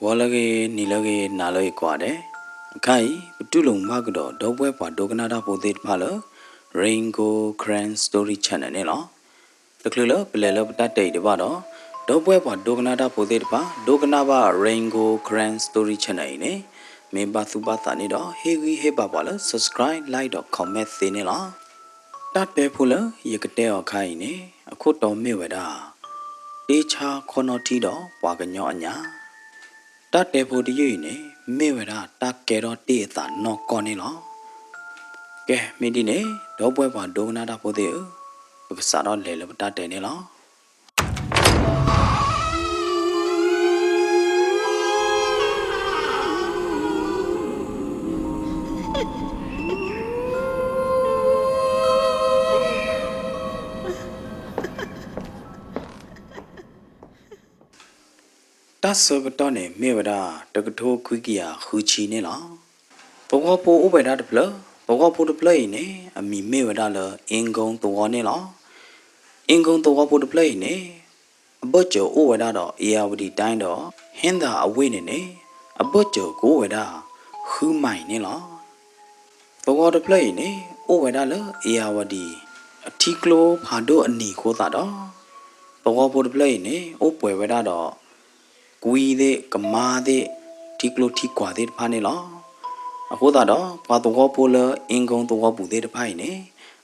ဂီၤလၢအဂ့ၤ, နံၤလၢအဂ့ၤ, နၤလၢအဂ့ၤကိးဂၤဒဲး, အခါအံၤ ပတူၢ်လိာ်မုာ်ဘၣ်ကဒီး ဒီပုၢ်ဝဲၢ်ပှၤဒိကနၣ်တၢ်ဖိသ့ၣ်တဖၣ်လၢ Rain Gold Karen Story Channel န့ၣ်လီၤ. တချုးလၢပလဲၤလၢပတၢ်တဲအံၤဒံးဘၣ်ဒီး, ဒီပုၢ်ဝဲၢ်ပှၤဒိကနၣ်တၢ်ဖိသ့ၣ်တဖၣ် ဒိကနၣ်ဘၣ် Rain Gold Karen Story Channel အံၤန့ၣ်, မ့ၢ်ဘၣ်သူၣ်ဘၣ်သးန့ၣ်ဒီး ဟ့ၣ်ဂံၢ်ဟ့ၣ်ဘါပှၤလၢ subscribe, like ဒီး comment သ့န့ၣ်လီၤ. တၢ်တဲဖိလၢယကတဲအီၤအခါအံၤန့ၣ် အခိၣ်တီမ့ၢ်ဝဲဒၣ် တ့ဆါခီနီထံဒီးပှၤကညီအညၣ်. တၢ်တဲဖိတယုၢ်အံၤန့ၣ် မ့ၢ်ဝဲဒၣ်တၢ်ကဲထီၣ်တ့ၢ်အသးနီၢ်ကီၢ်န့ၣ်လီၤ. ကဲ, မ့ၢ်ဒ်န့ၣ် ဒီပုၢ်ဝဲၢ်ပှၤဒိကနၣ်တၢ်ဖိသ့ၣ်ဧၢ, ပကစးထီၣ်လဲၤလၢပတၢ်တဲန့ၣ်လီၤ. တၢ်ဆၢကတီၢ်န့ၣ်မ့ၢ်ဝဲဒၣ် တကထိခွံကယၤဃုဆံန့ၣ်လီၤ. သဝီဖိအိၣ်ဝဲဒၣ်တဖျၢၣ်, သဝီဖိတဖျၢၣ်အံၤန့ၣ် အမံၤမ့ၢ်ဝဲဒၣ်လၢ အ့ကီသဝီန့ၣ်လီၤ. အ့ကီသဝီဖိတဖျၢၣ်အံၤန့ၣ် အဘၢၣ်စၢၤအိၣ်ဝဲဒၣ်ဒီး အ့ၣ်ယၣ်ဝတံၤတၢ်ဒီး ဟ့ၣ်သရၣ်အဝ့ၢ်န့ၣ်န့ၣ် အဘၢၣ်စၢၤကအိၣ်ဝဲဒၣ် ဃုမံၤန့ၣ်လီၤ. သဝီတဖျၢၣ်အံၤန့ၣ် အိၣ်ဝဲဒၣ်လၢအ့ၣ်ယၣ်ဝတံၤ အထံကျိဖးဒိၣ်အနံၤအဃိသတးဒီး သဝီဖိတဖျၢၣ်အံၤန့ၣ် အိၣ်ပှဲၤဝဲဒၣ်ဒီး ကွံသ့ၣ်, ကမါသ့ၣ်, ထံကျိထံကွၢ်သ့ၣ်တဖၣ်န့ၣ်လီၤ. အဃိသတးဒီး ပှၤသဝီဖိလၢအ့ကီသဝီပူၤသ့ၣ်တဖၣ်အံၤန့ၣ်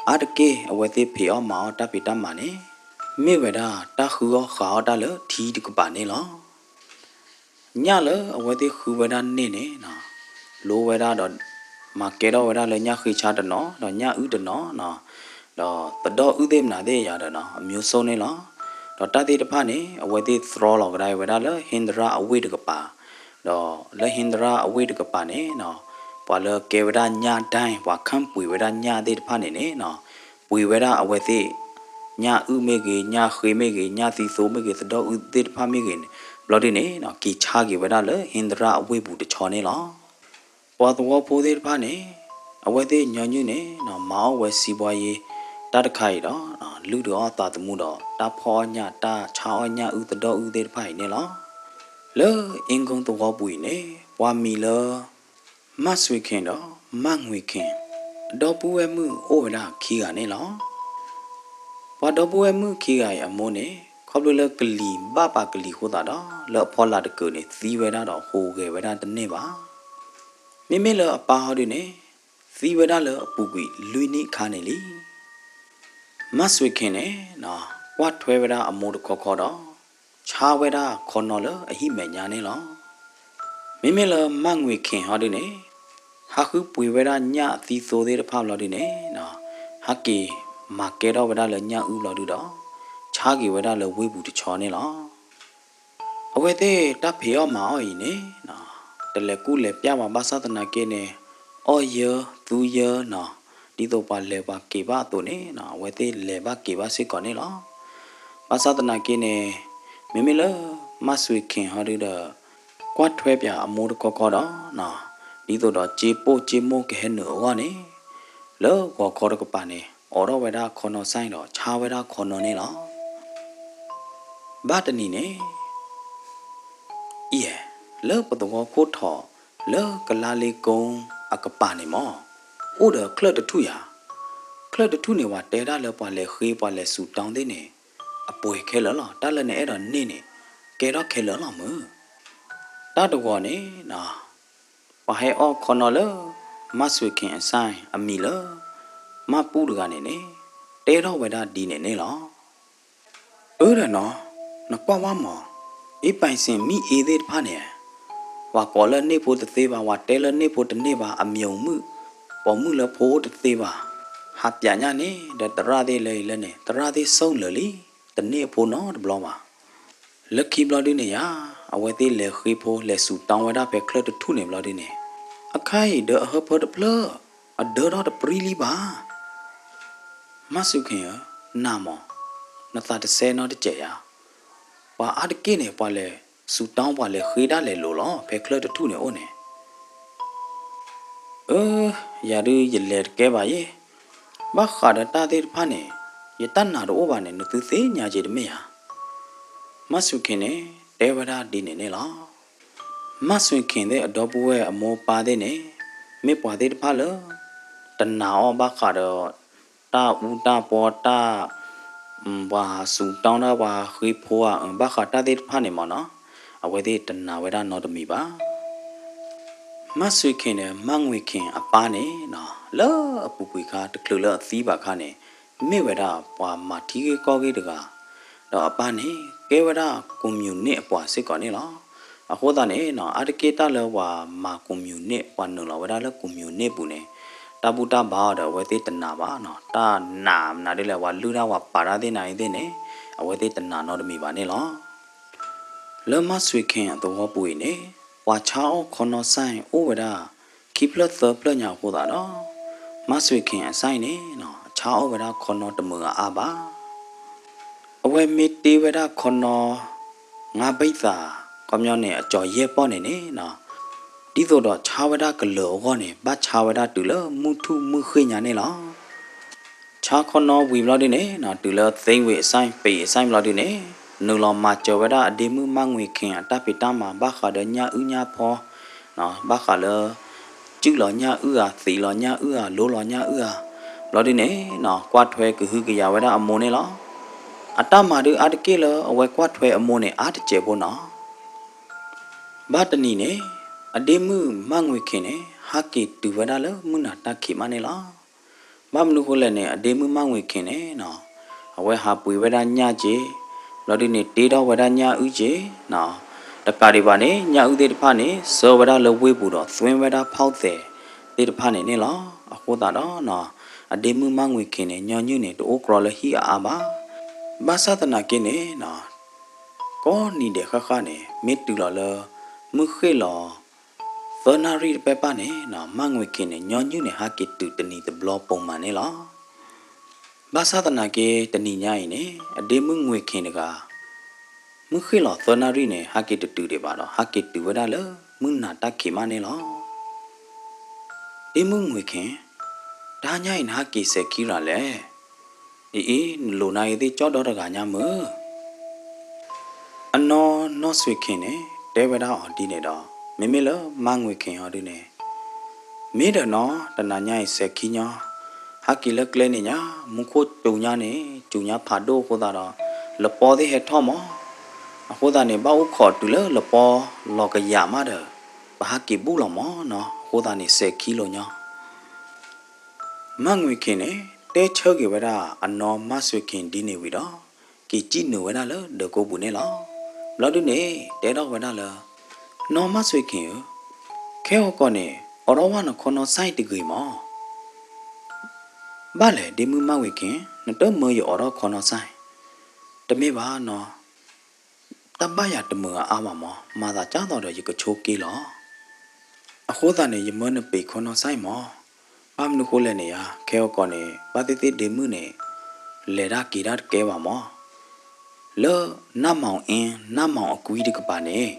အါတက့ၢ်အဝဲသ့ၣ်ဖံးအီၣ်မၤအီၣ်တၢ်ဖံးတၢ်မၤန့ၣ် မ့ၢ်ဝဲဒၣ်တၢ်ဃုအီၣ်ဃုအီတၢ်လၢထံတကပၤန့ၣ်လီၤ. ညၣ်လၢအဝဲသ့ၣ်ဃုဝဲဒၣ်န့ၣ်န့ၣ် လိဝဲဒၣ်ဒီး မၤကဲထီၣ်ဝဲဒၣ်လၢညၣ်ဃ့ဆါတနီၤ, ဒီးညၣ်အုၣ်တနီၤ, ဒီးသဒီၣ်အုၣ်သ့ၣ်မနုၤသ့ၣ်ယၤဒီး အမျိုးစုံန့ၣ်လီၤ. ဒီးတၢ်သ့ၣ်တဖၣ်န့ၣ် အဝဲသ့ၣ်သြီလီၤကဒါဝဲဒၣ်လၢ ဟ့ၣ်သရၣ်အဝ့ၢ်တကပၤ, ဒီးလၢဟ့ၣ်သရၣ်အဝ့ၢ်တကပၤန့ၣ် ပှၤလၢကဲဝဲဒၣ်ညၣ်ဒဲၣ်, ပှၤခၣ်ပှ့ၤဝဲဒၣ်ညၣ်သ့ၣ်တဖၣ်န့ၣ်န့ၣ် ပှ့ၤဝဲဒၣ်အဝဲသ့ၣ် ညၣ်အုၣ်မ့ၢ်ဂ့ၤ, ညၣ်ဃ့မ့ၢ်ဂ့ၤ, ညၣ်သံသိမ့ၢ်ဂ့ၤ, သဒီၣ်အုၣ်သ့ၣ်တဖၣ်မ့ၢ်ဂ့ၤန့ၣ် ဘျီဒ်န့ၣ် က့ၤဆါက့ၤဝဲဒၣ်လၢဟ့ၣ်သရၣ်အဝ့ၢ်ပူၤတဆီန့ၣ်လီၤ. ပှၤသဝီဖိသ့ၣ်တဖၣ်န့ၣ် အဝဲသ့ၣ်ညီနုၢ်န့ၣ် မၤအီၣ်ဝဲစံးဘှါယ့ တၢ်တခါအံၤဒီး လုၢ်ဒုးအီၣ်သးသမူဒီး တၢ်ဖီၣ်အီၣ်ညၣ်, တၢ်ဆါအီၣ်ညၣ်အုၣ်သဒီၣ်အုၣ်သ့ၣ်တဖၣ်အံၤန့ၣ်လီၤ. လၢအ့ကီသဝီပူၤအံၤန့ၣ် ပှၤမံၤလၢ မၢ်စွ့ၤခ့ၣ်ဒီး မၢ်ငွ့ၤခ့ၣ် ဒီပုၢ်ဝဲၢ်မုၣ်အိၣ်ဝဲဒၣ်ခံဂၤန့ၣ်လီၤ. ပှၤဒီပုၢ်ဝဲၢ်မုၣ်ခံဂၤအံၤအမိၢ်န့ၣ် ခီဖျိလၢကလံၤဘၣ်ပာ်ကလံၤအဃိသတးဒီး လၢအဖီလာ်တကူာ်န့ၣ် သံဝဲဒၣ်ဒီးဟူးဂဲၤဝဲဒၣ်တန့ၢ်ဘၣ်. မ့မ့ၢ်လၢအပၢ်ဟီဒုန့ၣ် သံဝဲဒၣ်လၢအပူၤကွံာ်လွံၢ်နံၣ်အခါန့ၣ်လံ. မၢ်စွ့ၤခ့ၣ်န့ၣ် ကွၢ်ထွဲဝဲဒၣ်အမိၢ်တခီခီဒီး ဆါဝဲဒၣ်ခီနီၤလၢအဟံၣ်မဲာ်ညါန့ၣ်လီၤ. မ့မ့ၢ်လၢမၢ်ငွ့ၤခ့ၣ်ဟီဒုန့ၣ် ဟးဃုပှ့ၤဝဲဒၣ်ညၣ်အသံသိသ့ၣ်တဖၣ်ဘျီဒုန့ၣ် ဟဲက့ၤမၤကဲထီၣ်ဝဲဒၣ်လၢညၣ်အုၣ်ဘျီဒုဒီး ဆါက့ၤဝဲဒၣ်လၢဝ့ၢ်ပူၤတဆီန့ၣ်လီၤ. အဝဲသ့ၣ်တၢ်ဖံးအီၣ်မၤအီၣ်အံၤန့ၣ် တလဲၤကူၣ်လဲၤပျၢ်ဘၣ်ဘၣ်ဆၣ်သနာ်က့န့ၣ် အီၣ်ယၢသူယၢနီၤ, ဒ်သိးပှၤလဲၤပှၤက့ၤဘၣ်အသိးန့ၣ် အဝဲသ့ၣ်လဲၤဘၣ်က့ၤဘၣ်စ့ၢ်ကီးန့ၣ်လီၤ. ဘၣ်ဆၣ်သနာ်က့န့ၣ် မ့မ့ၢ်လၢမၢ်စွ့ၤခ့ၣ်ဟီဒုဒီး ကွၢ်ထွဲပၠးအမိၢ်တခီခီဒီး ဒ်သိးဒီးစ့ပိၢ်စ့မိၢ်ကဟဲနုာ်အဂီၢ်န့ၣ် လၢဂီၤခီတကပၤန့ၣ် အိးထီၣ်ဝဲဒၣ်ခီနီၤစဲဒီး ဆါဝဲဒၣ်ခီနီၤန့ၣ်လီၤ. ဘၣ်တနံၤန့ၣ် အံၤ လၢပသဝီခိၣ်ထီၣ် လၢကလါလ့ကိအကပၤန့ၣ်မ့ၢ် အိၣ်ဒီးချၢၣ်တထူၣ်ယၤ. ချၢၣ်တထူၣ်န့ၣ် ပှၤတဲဒၣ်လၢပှၤလဲၤဃ့ပှၤလဲၤစူးတီသ့ၣ်န့ၣ် အပှဲၤခဲလၢာ်လီၤ. တၢ်လၢနအဲၣ်ဒိးန့ၢ်န့ၣ် ကဲထီၣ်ခဲလၢာ်လီၤမုၢ်. တၢ်တဂီၤန့ၣ် ပှၤဟဲအီၣ်ခီနီၤလၢ မၢ်စွ့ၤခ့ၣ်အစၢ်အမံၤလၢ မၢ်ပူၣ်တဂၤန့ၣ်န့ၣ် တဲထီၣ်ဝဲဒၣ်ဒ်န့ၣ်န့ၣ်လီၤ. အၢဒီးနီၤ, နကွၢ်ဝဲမး, အ့ပၢ်စ့ၣ်မံအ့သ့ၣ်တဖၣ်န့ၣ် ပှၤကိးလၢန့ၢ်ဖိတသ့ဘၣ်, ပှၤတဲလၢန့ၢ်ဖိတန့ၢ်ဘၣ်, အမံၤမုၣ် ပိာ်မုၣ်လၢဖိအိၣ်တသ့ဘၣ်. ဟးပၠးညၣ်န့ၣ် ဒီးသရၣ်သ့ၣ်လၢအံၤလၢန့ၣ် သရၣ်သ့ၣ်ဆိၣ်လၢာ်လံ, တန့ၢ်အဖိနီတဘျီဘၣ်. လၢခံဘျီဒုန့ၣ်ယၤ အဝဲသ့ၣ်လဲၤဃ့ဖိလဲၤစူးတီဝဲဒၣ်ဖဲချၢၣ်တထူၣ်န့ၣ်ဘျီဒုန့ၣ် အခါအံၤဒီးအဟၢဖၢတဖျၢၣ် အဒၢထီၣ်တပြံလံဘၣ်. မၢ်စူၢ်ခ့ၣ်ဧၢ, နၤမး, နသးတစဲနီတစဲးဧါ. ပှၤအါတက့ၢ်န့ၣ် ပှၤလဲၤစူးတီပှၤလဲၤဃ့ဒၣ်လဲာ်လိၤလီၤ ဖဲချၢၣ်တထူၣ်န့ၣ်အိၣ်န့ၣ်. အၢ, ယၤဒုးယလဲၤတကဲဘၣ်ယဲ, ဘၣ်ဃးဒီးတၢ်သ့ၣ်တဖၣ်န့ၣ် ယတၢ်နာ်တအိၣ်ဘၣ်န့ၣ် နသုသ့ၣ်ညါက့ၤတမ့ၢ်ဧါ. မၢ်စူၢ်ခ့ၣ်န့ၣ် တဲဝဲဒၣ်ဒ်န့ၣ်န့ၣ်လီၤ. မၢ်စွ့ၤခ့ၣ်သ့ၣ်အဒီပုၢ်ဝဲၢ်အမိၢ်အပၢ်သ့ၣ်န့ၣ် မ့ၢ်ပှၤသ့ၣ်တဖၣ်လၢ တနာ်အီၤဘၣ်ဃးဒီး တၢ်အူတၢ်ပီတၢ် ပှၤစူးတီတၢ် ပှၤဃ့ဖိဧါ ဘၣ်ဃးတၢ်သ့ၣ်တဖၣ်န့ၣ်မ့ၢ်နီၤ, အဝဲသ့ၣ်တနာ်ဝဲဒၣ်နီတမံၤဘၣ်. မၢ်စွ့ၤခ့ၣ်န့ၣ် မၢ်ငွ့ၢ်ခ့ၣ်အပၢ်န့ၣ်နီၤ လၢအပူၤကွံာ်ခါ တချုးလၢအသံဘၣ်ခါန့ၣ် မ့ၢ်ဝဲဒၣ်ပှၤမၤထံဂ့ၢ်ကီၢ်ဂ့ၢ်တဂၤ, ဒီးအပၢ်န့ၣ် ကဲဝဲဒၣ်ကွန်မြူနစ်အပှၤစ့ၢ်ကီးန့ၣ်လီၤ. အဃိသတးန့ၣ်နီၤ အါတက့ၢ်တၢ်လၢပှၤမၤကွန်မြူနစ် ပှၤနုာ်လီၤဝဲဒၣ်လၢကွန်မြူနစ်ပူၤန့ၣ် တၢ်ဘူၣ်တၢ်ဘါအီၤဒီး အဝဲသ့ၣ်တနာ်ဘၣ်နီၤ, တၢ်နာ်မနုၤဒ်လဲၣ် ပှၤလုၢ်တၢ်ပှၤပာ်တၢ်သ့ၣ်နၤအံၤသ့ၣ်န့ၣ် အဝဲသ့ၣ်တနာ်နီတမံၤဘၣ်န့ၣ်လီၤ. လၢမၢ်စွ့ၤခ့ၣ်အသဝီပူၤအံၤန့ၣ် ပှၤဆါအီၣ်ခီနီၢ်စဲၣ်အိၣ်ဝဲဒၣ် ခံဖျၢၣ်သၢဖျၢၣ်ညါအဃိသတးဒီး မၢ်စွ့ၤခ့ၣ်အစဲၣ်အံၤန့ၣ်နီၤ ဆါအီၣ်ဝဲဒၣ်ခီနီၢ်တမုာ်အါအါဘၣ်. အဝဲမ့ၢ်တ့ဝဲဒၣ်ခီနီၢ် ငါးဘီးသး ခီပညီန့ၣ် အကၠီၤယဲၢ်ပီၢ်န့ၣ်န့ၣ်နီၤ ဒ်သိးဒီးဆါဝဲဒၣ်ကလၢၤအဂီၢ်န့ၣ် ဘၣ်ဆါဝဲဒၣ်တုၤလၢမုၢ်ထူၣ်မုၢ်ဃ့ၢ်ညါန့ၣ်လီၤ. ဆါခီနီၢ်ဝံၤဘျီဒုန့ၣ်နီၤ တုၤလၢသ့ဝံၤအစဲၣ် ပ့ၤအစဲၣ်ဘျီဒုန့ၣ် နုာ်လီၤမၤစၢၤဝဲဒၣ်အဒ့မုၣ်မၢ်ငွ့ၢ်ခ့ၣ်အတၢ်ဖံးတၢ်မၤ ဘၣ်ဃးဒီးညၣ်အုၣ်ညၣ်ဖီ ဘၣ်ဃးလၢ စုၣ်လီၤညၣ်အုၣ်ဧါ သံးလီၤညၣ်အုၣ်ဧါ လိလီၤညၣ်အုၣ်ဧါ ဘျီဒုန့ၣ်နီၤ ကွၢ်ထွဲကဟုကယာ်ဝဲဒၣ်အမိၢ်န့ၣ်လီၤ. အတၢ်မၤဒုအါတက့ၢ်လၢအဝဲကွၢ်ထွဲအမိၢ်န့ၣ် အါတစဲးဖိနီၤ. ဘၣ်တနံၤန့ၣ် အဒ့မုၣ်မၢ်ငွ့ၢ်ခ့ၣ်န့ၣ် ဟးက့ၤတုၤဝဲဒၣ်လၢမုၢ်နၤတၢ်ခံးမးန့ၣ်လီၤ. ဘၣ်မနုၤဃိလဲၣ်န့ၣ် အဒ့မုၣ်မၢ်ငွ့ၢ်ခ့ၣ်န့ၣ်နီၤ အဝဲဟးပှ့ၤဝဲဒၣ်ညၣ်က့ၤ ဘျီဒုန့ၣ် တ့ထီၣ်ဝဲဒၣ်ညၣ်အုၣ်က့ၤနီၤ တကးဒံးဘၣ်န့ၣ် ညၣ်အုၣ်သ့ၣ်တဖၣ်န့ၣ် ဆှၢဝဲဒၣ်လၢဝ့ၢ်ပူၤဒီး သွ့ဝဲဒၣ်ဖီၣ်သဲးသ့ၣ်တဖၣ်န့ၣ်န့ၣ်လီၤ. အဃိသတးဒီးနီၤ အဒ့မုၣ်မၢ်ငွ့ၢ်ခ့ၣ်န့ၣ် ညီနုၢ်န့ၣ် တအိၣ်ကြီလၢဟံၣ်အါအါဘၣ်. ဘၣ်ဆၣ်သနာ်က့န့ၣ်နီၤ ကိးနံၤဒဲးဃၣ်ဃၣ်န့ၣ် မ့ၢ်တုၤလီၤလၢ မုၢ်ဃ့ၢ်လီၤ သၢနၣ်ရံၣ်တပဲၢ်ပၢ်န့ၣ်နီၤ မၢ်ငွ့ၢ်ခ့ၣ်န့ၣ် ညီနုၢ်န့ၣ် ဟးက့ၤတုၤတနံၤတဘျီပိာ်မုၣ်န့ၣ်လီၤ. ဘၣ်ဆၣ်သနာ်က့ တနံၤညါအံၤန့ၣ် အဒ့မုၣ်ငွ့ၢ်ခ့ၣ်တဂၤ မုၢ်ဃ့ၢ်လီၤသၢနၣ်ရံၣ်န့ၣ် ဟးက့ၤတတုၤဒံးဘၣ်ဒီး ဟးက့ၤတုၤဝဲဒၣ်လၢမုၢ်နၤတၢ်ခံးမးန့ၣ်လီၤ. ဒ့မုၣ်ငွ့ၢ်ခ့ၣ်, တဟါညါအံၤနဟးက့ၤစဲၤခံရၤလဲၣ်. အံၤအံၤ နလိၣ်နၤအံၤသ့ၣ်ကၠီဒီတဂၤညါမုၢ်. အနီၢ်နီၢ်စွ့ၤခ့ၣ်န့ၣ် တဲဝဲဒၣ်အီၤဒ်န့ၣ်ဒီး မ့မ့ၢ်လၢမၢ်ငွ့ၢ်ခ့ၣ်အီၤဒုန့ၣ် မ့ၢ်ဒီးနီၤ တနၤညါအံၤစဲၤခံညီ, ဟးက့ၤလၢကျဲန့ၣ်ညါ မူခိၣ်စူၤညါန့ၣ် စူၤညါဖးဒိၣ်အဃိသတးဒီး လပီသ့ၣ်ဟဲထီၣ်မး. အဃိသတးန့ၣ် ဘၣ်အိၣ်ခိးတုၤလၢလပီလီၤကယာ်မးဒီး ပဟးက့ၤဘူၣ်လီၤမးနီၤ. အဃိသတးန့ၣ် စဲၤခံလိာ်ညီ မၢ်ငွ့ၢ်ခ့ၣ်န့ၣ် တဲဆၢက့ၤဝဲဒၣ်အနီၢ်မၢ်စွ့ၤခ့ၣ်ဒ်န့ၣ်ဝံၤဒီး က့ၤစံၣ်နုာ်ဝဲဒၣ်လၢဒၢးကိပူၤန့ၣ်လီၤ. ဘျီဒုန့ၣ် တဲထီၣ်ဝဲဒၣ်လၢ နီၢ်မၢ်စွ့ၤခ့ၣ်ဧၢ, ခဲဂီၤကီၢ်န့ၣ် အိးထီၣ်ဝဲနခီနီၢ်စဲၣ်တဂ့ၤမး. ဘၣ်လဲၣ်ဒ့မုၣ်မၢ်ငွ့ၢ်ခ့ၣ်, နတမၢယအိးထီၣ်ခီနီၢ်စဲၣ်. တမ့ၢ်ဘၣ်နီၤ, တၢ်ဘၣ်ယၤတမုာ်အါအါဘၣ်မး, မၤသးကၢ်သိးဒီးယကဆိက့လီၤ. အဃိသတးန့ၣ် ယမၢနပ့ၤခီနီၢ်စဲၣ်မး. ဘၣ်မနုၤဃိလဲၣ်န့ၣ်ဧါ, ခဲဂီၤကီၢ်န့ၣ် ဘၣ်သ့ၣ်သ့ၣ်ဒ့မုၣ်န့ၣ် လဲၤတၢ်က့ၤတၢ်တကဲဘၣ်မး. လၢ နၢ်မီၣ်အ့ နၢ်မီၣ်အကွံတကပၤန့ၣ်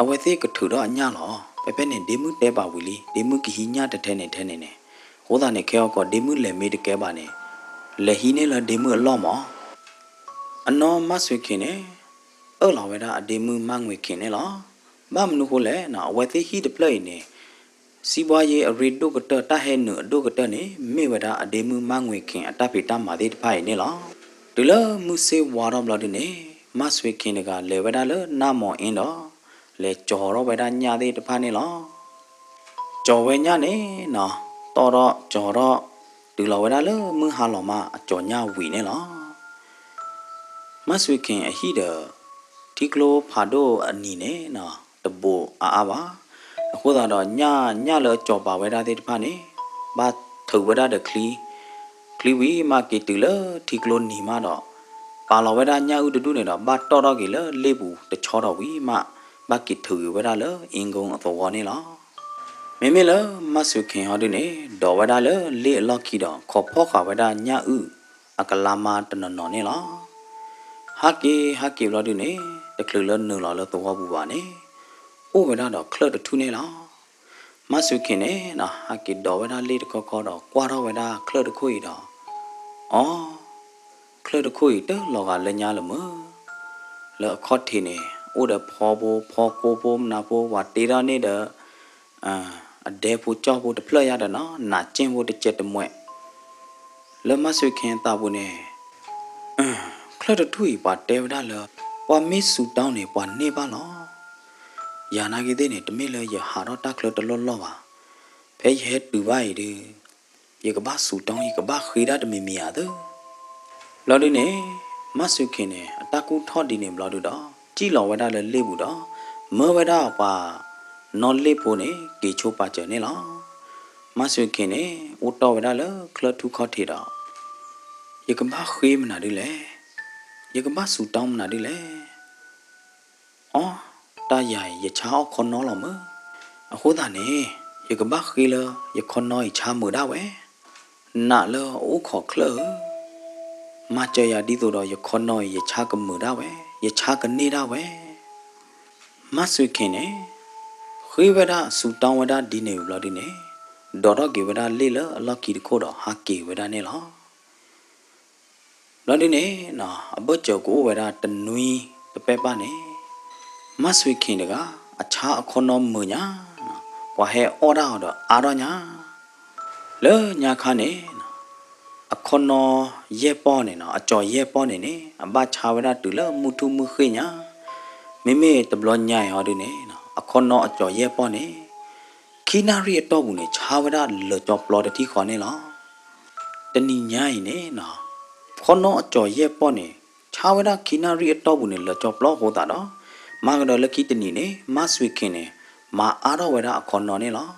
အဝဲသ့ၣ်ကထုးထီၣ်အညၣ်လီၤ. ဖဲဖဲန့ၣ် ဒ့မုၣ်တဲပာ်ဝံၤလံ, ဒ့မုၣ်ကဟံးညၣ်တထဲန့ၣ်ထဲန့ၣ်န့ၣ်. အဃိသတးန့ၣ် ခဲဂီၤကီၢ်ဒ့မုၣ်လဲၤမ့ၢ်တကဲဘၣ်န့ၣ် လဲၤဟံးန့ၢ်လၢဒ့မုၣ်အလီၢ်မး. အနီၢ်မၢ်စွ့ၤခ့ၣ်န့ၣ် အၢၣ်လီၤဝဲဒၣ်အဒ့မုၣ်မၢ်ငွ့ၢ်ခ့ၣ်န့ၣ်လီၤ. ဘၣ်မနုၤဃိလဲၣ်, အဝဲသ့ၣ်ဟံၣ်တဖျၢၣ်အံၤန့ၣ် စံးဘှါယ့အရ့ဒိၣ်ကတၢၢ် တၢ်ဟဲနုာ်အဒိၣ်ကတၢၢ်န့ၣ် မ့ၢ်ဝဲဒၣ်အဒ့မုၣ်မၢ်ငွ့ၢ်ခ့ၣ်အတၢ်ဖံးတၢ်မၤသ့ၣ်တဖၣ်အံၤန့ၣ်လီၤ. တုၤလၢမုၢ်ဆ့ၣ်ဝါထီၣ်ဘျီဒုန့ၣ် မၢ်စွ့ၤခ့ၣ်တဂၤလဲၤဝဲဒၣ်လၢနၢ်မီၣ်အ့ဒီး လဲၤကၠီၤထီၣ်ဝဲဒၣ်ညၣ်သ့ၣ်တဖၣ်န့ၣ်လီၤ. ကၠီၤဝဲညၣ်န့ၣ်နီၤ, တီၣ်ထီၣ်ကၠီၤထီၣ် တုၤလီၤဝဲဒၣ်လၢမုၢ်ဟါလီၤမး အကၠီၤညၣ်ဝံၤန့ၣ်လီၤ. မၢ်စွ့ၤခ့ၣ်အဟံၣ်ဒီး ထံကျိဖးဒိၣ်အနံၤန့ၣ်နီၤ တဘူးအါအါဘၣ်. အဃိသတးဒီး ညၣ်ညၣ်လၢအကၠီၤပာ်ဝဲဒၣ်သ့ၣ်တဖၣ်န့ၣ် ဘၣ်ထုးဝဲဒၣ်ဒီးချံ, ချံဝံၤမးက့ၤတုၤလၢထံကျိနံၤမးဒီး ပာ်လီၤဝဲဒၣ်ညၣ်အုၣ်တဒူၣ်န့ၣ်ဒီး ဘၣ်တီၣ်ထီၣ်က့ၤလၢလ့ၣ်ပူၤတဆီထီၣ်ဝံၤမး ဘၣ်က့ၤထုးက့ၤဝဲဒၣ်လၢအ့ၣ်ကိအသဝီန့ၣ်လီၤ. မ့မ့ၢ်လၢမၢ်စွ့ၤခ့ၣ်ဟီဒုန့ၣ် ဒိးဝဲဒၣ်လၢလ့ၣ်အလီၢ်ခံဒီး ခိးဖီၣ်ဃာ်ဝဲဒၣ်ညၣ်အုၣ်အကလါမါတနီၤနီၤန့ၣ်လီၤ. ဟးက့ၤဟးက့ၤဘျီဒုန့ၣ် တချုးလၢနုာ်လီၤလၢသဝီပူၤဘၣ်န့ၣ် အိၣ်ဝဲဒၣ်ဒီးချၢၣ်တထူၣ်န့ၣ်လီၤ. မၢ်စွ့ၤခ့ၣ်န့ၣ်နီၤ ဟးက့ၤဒိးဝဲဒၣ်လ့ၣ်တခီခီဒီး ကွၢ်ထီၣ်ဝဲဒၣ်ချၢၣ်တခိၣ်အံၤဒီး အီ, ချၢၣ်တခိၣ်အံၤတလီၤဂာ်လၢညါလၢၤမုၢ်. လၢအခီၣ်ထံးန့ၣ် အိၣ်ဒီးဖီဖိ ဖီကိဖိ မနၤဖိ ပှၤတ့ထီၣ်န့ၢ်ဒီး အဒဲဖိကၠီၣ်ဖိတဖျၢၣ်ယါဒီးနီၤ နးကၠ့ၣ်ဖိတစဲးတမှဲး လၢမၤစူၣ်ခ့အသးပူၤန့ၣ် ချၢၣ်တထူၣ်အံၤ ပှၤတဲဝဲဒၣ်လၢ ပှၤမ့ၢ်စူးတောင်းန့ၣ် ပှၤန့ၢ်ဘၣ်လီၤ. ယၤနာ်က့သ့ၣ်န့ၣ် တမ့ၢ်လၢယဟးထီၣ်တၢ်ချၢတလီၢ်လီၢ်ဘၣ်. ဖဲယဟဲတုၤဘၣ်အံၤဒုး ယကဘၣ်စူးတောင်း ယကဘၣ်ဃ့ဒၣ်တမံၤမံၤဧါသၢ. ဘျီဒုန့ၣ် မၤစူၣ်ခ့န့ၣ် အတၢ်ကူၣ်ထီၣ်ဒ်န့ၣ်ဘျီဒုဒီး စံၣ်လီၤဝဲဒၣ်လၢလ့ၣ်ပူၤဒီး မၢဝဲဒၣ်ပှၤနီၣ်လ့ၣ်ဖိန့ၣ် က့ၤဆိပာ်စၢၤန့ၣ်လီၤ. မၤစူၣ်ခ့န့ၣ် အိၣ်တီၢ်ဝဲဒၣ်လၢချၢၣ်ထူၣ်ခီၣ်ထံးဒီး ယကဘၣ်ဃ့မနုၤဒ်လဲၣ်, ယကဘၣ်စူးတောင်းမနုၤဒ်လဲၣ်. အီ, တၢ်ယၤအံၤ ယဆါအီၣ်ခီနီလီၤမၢ်. အဃိသတးန့ၣ် ယကဘၣ်ဃ့လၢ ယခီနီအံၤဆါမုာ်ဒၣ်ဝဲ, နးလၢအအိၣ်ခိးချၢၣ်ဧၢ, မၤစၢၤယၤဒ်သိးဒီး ယခီနီအံၤ ယဆါကမုာ်ဒၣ်ဝဲ, ယဆါကန့ၢ်ဒၣ်ဝဲ. မၤစူၣ်ခ့န့ၣ် ဃ့ဝဲဒၣ်စူးတောင်းဝဲဒၣ်ဒ်န့ၣ်ဘျီဒုန့ၣ် ဒိးထီၣ်က့ၤဝဲဒၣ်လ့ၣ်လၢအလီၢ်ခံတခိၣ်ဒီးဟးက့ၤဝဲဒၣ်န့ၣ်လီၤ. ဘျီဒုန့ၣ် အဘၢၣ်စၢၤကအိၣ်ဝဲဒၣ်တနွံတပဲၢ်ပၢ်န့ၣ် မၤစူၣ်ခ့တဂၤ အဆါအခီနီမုာ်ညါ, ပှၤဟဲအီၣ်ဒၣ်အီၤဒီးအါထီၣ်ညါ, လၢညါခါန့ၣ် အခီနီယဲၢ်ပီၢ်န့ၣ် အကၠီၤယဲၢ်ပီၢ်န့ၣ်န့ၣ် အဘၣ်ဆါဝဲဒၣ်တုၤလၢမုၢ်ထူၣ်မုၢ်ဃ့ၢ်ညါ, မ့မ့ၢ်တဘျီညါအံၤဟီဒုန့ၣ် အခီနီအကၠီၤယဲၢ်ပီၢ်န့ၣ် ခံနၣ်ရံၣ်အတီၢ်ပူၤန့ၣ် ဆါဝဲဒၣ်လၢာ်ကၠီပျီတထံၣ်ဃီန့ၣ်လီၤ. တနံၤညါအံၤန့ၣ် ခီနီအကၠီၤယဲၢ်ပီၢ်န့ၣ် ဆါဝဲဒၣ်ခံနၣ်ရံၣ်အတီၢ်ပူၤန့ၣ် လၢာ်ကၠီပျီအဃိသတးဒီး မၤကဒီးလၢခံတနံၤန့ၣ် မၤစူၣ်ခ့န့ၣ် မၤအါထီၣ်ဝဲဒၣ်အခီနီန့ၣ်လီၤ.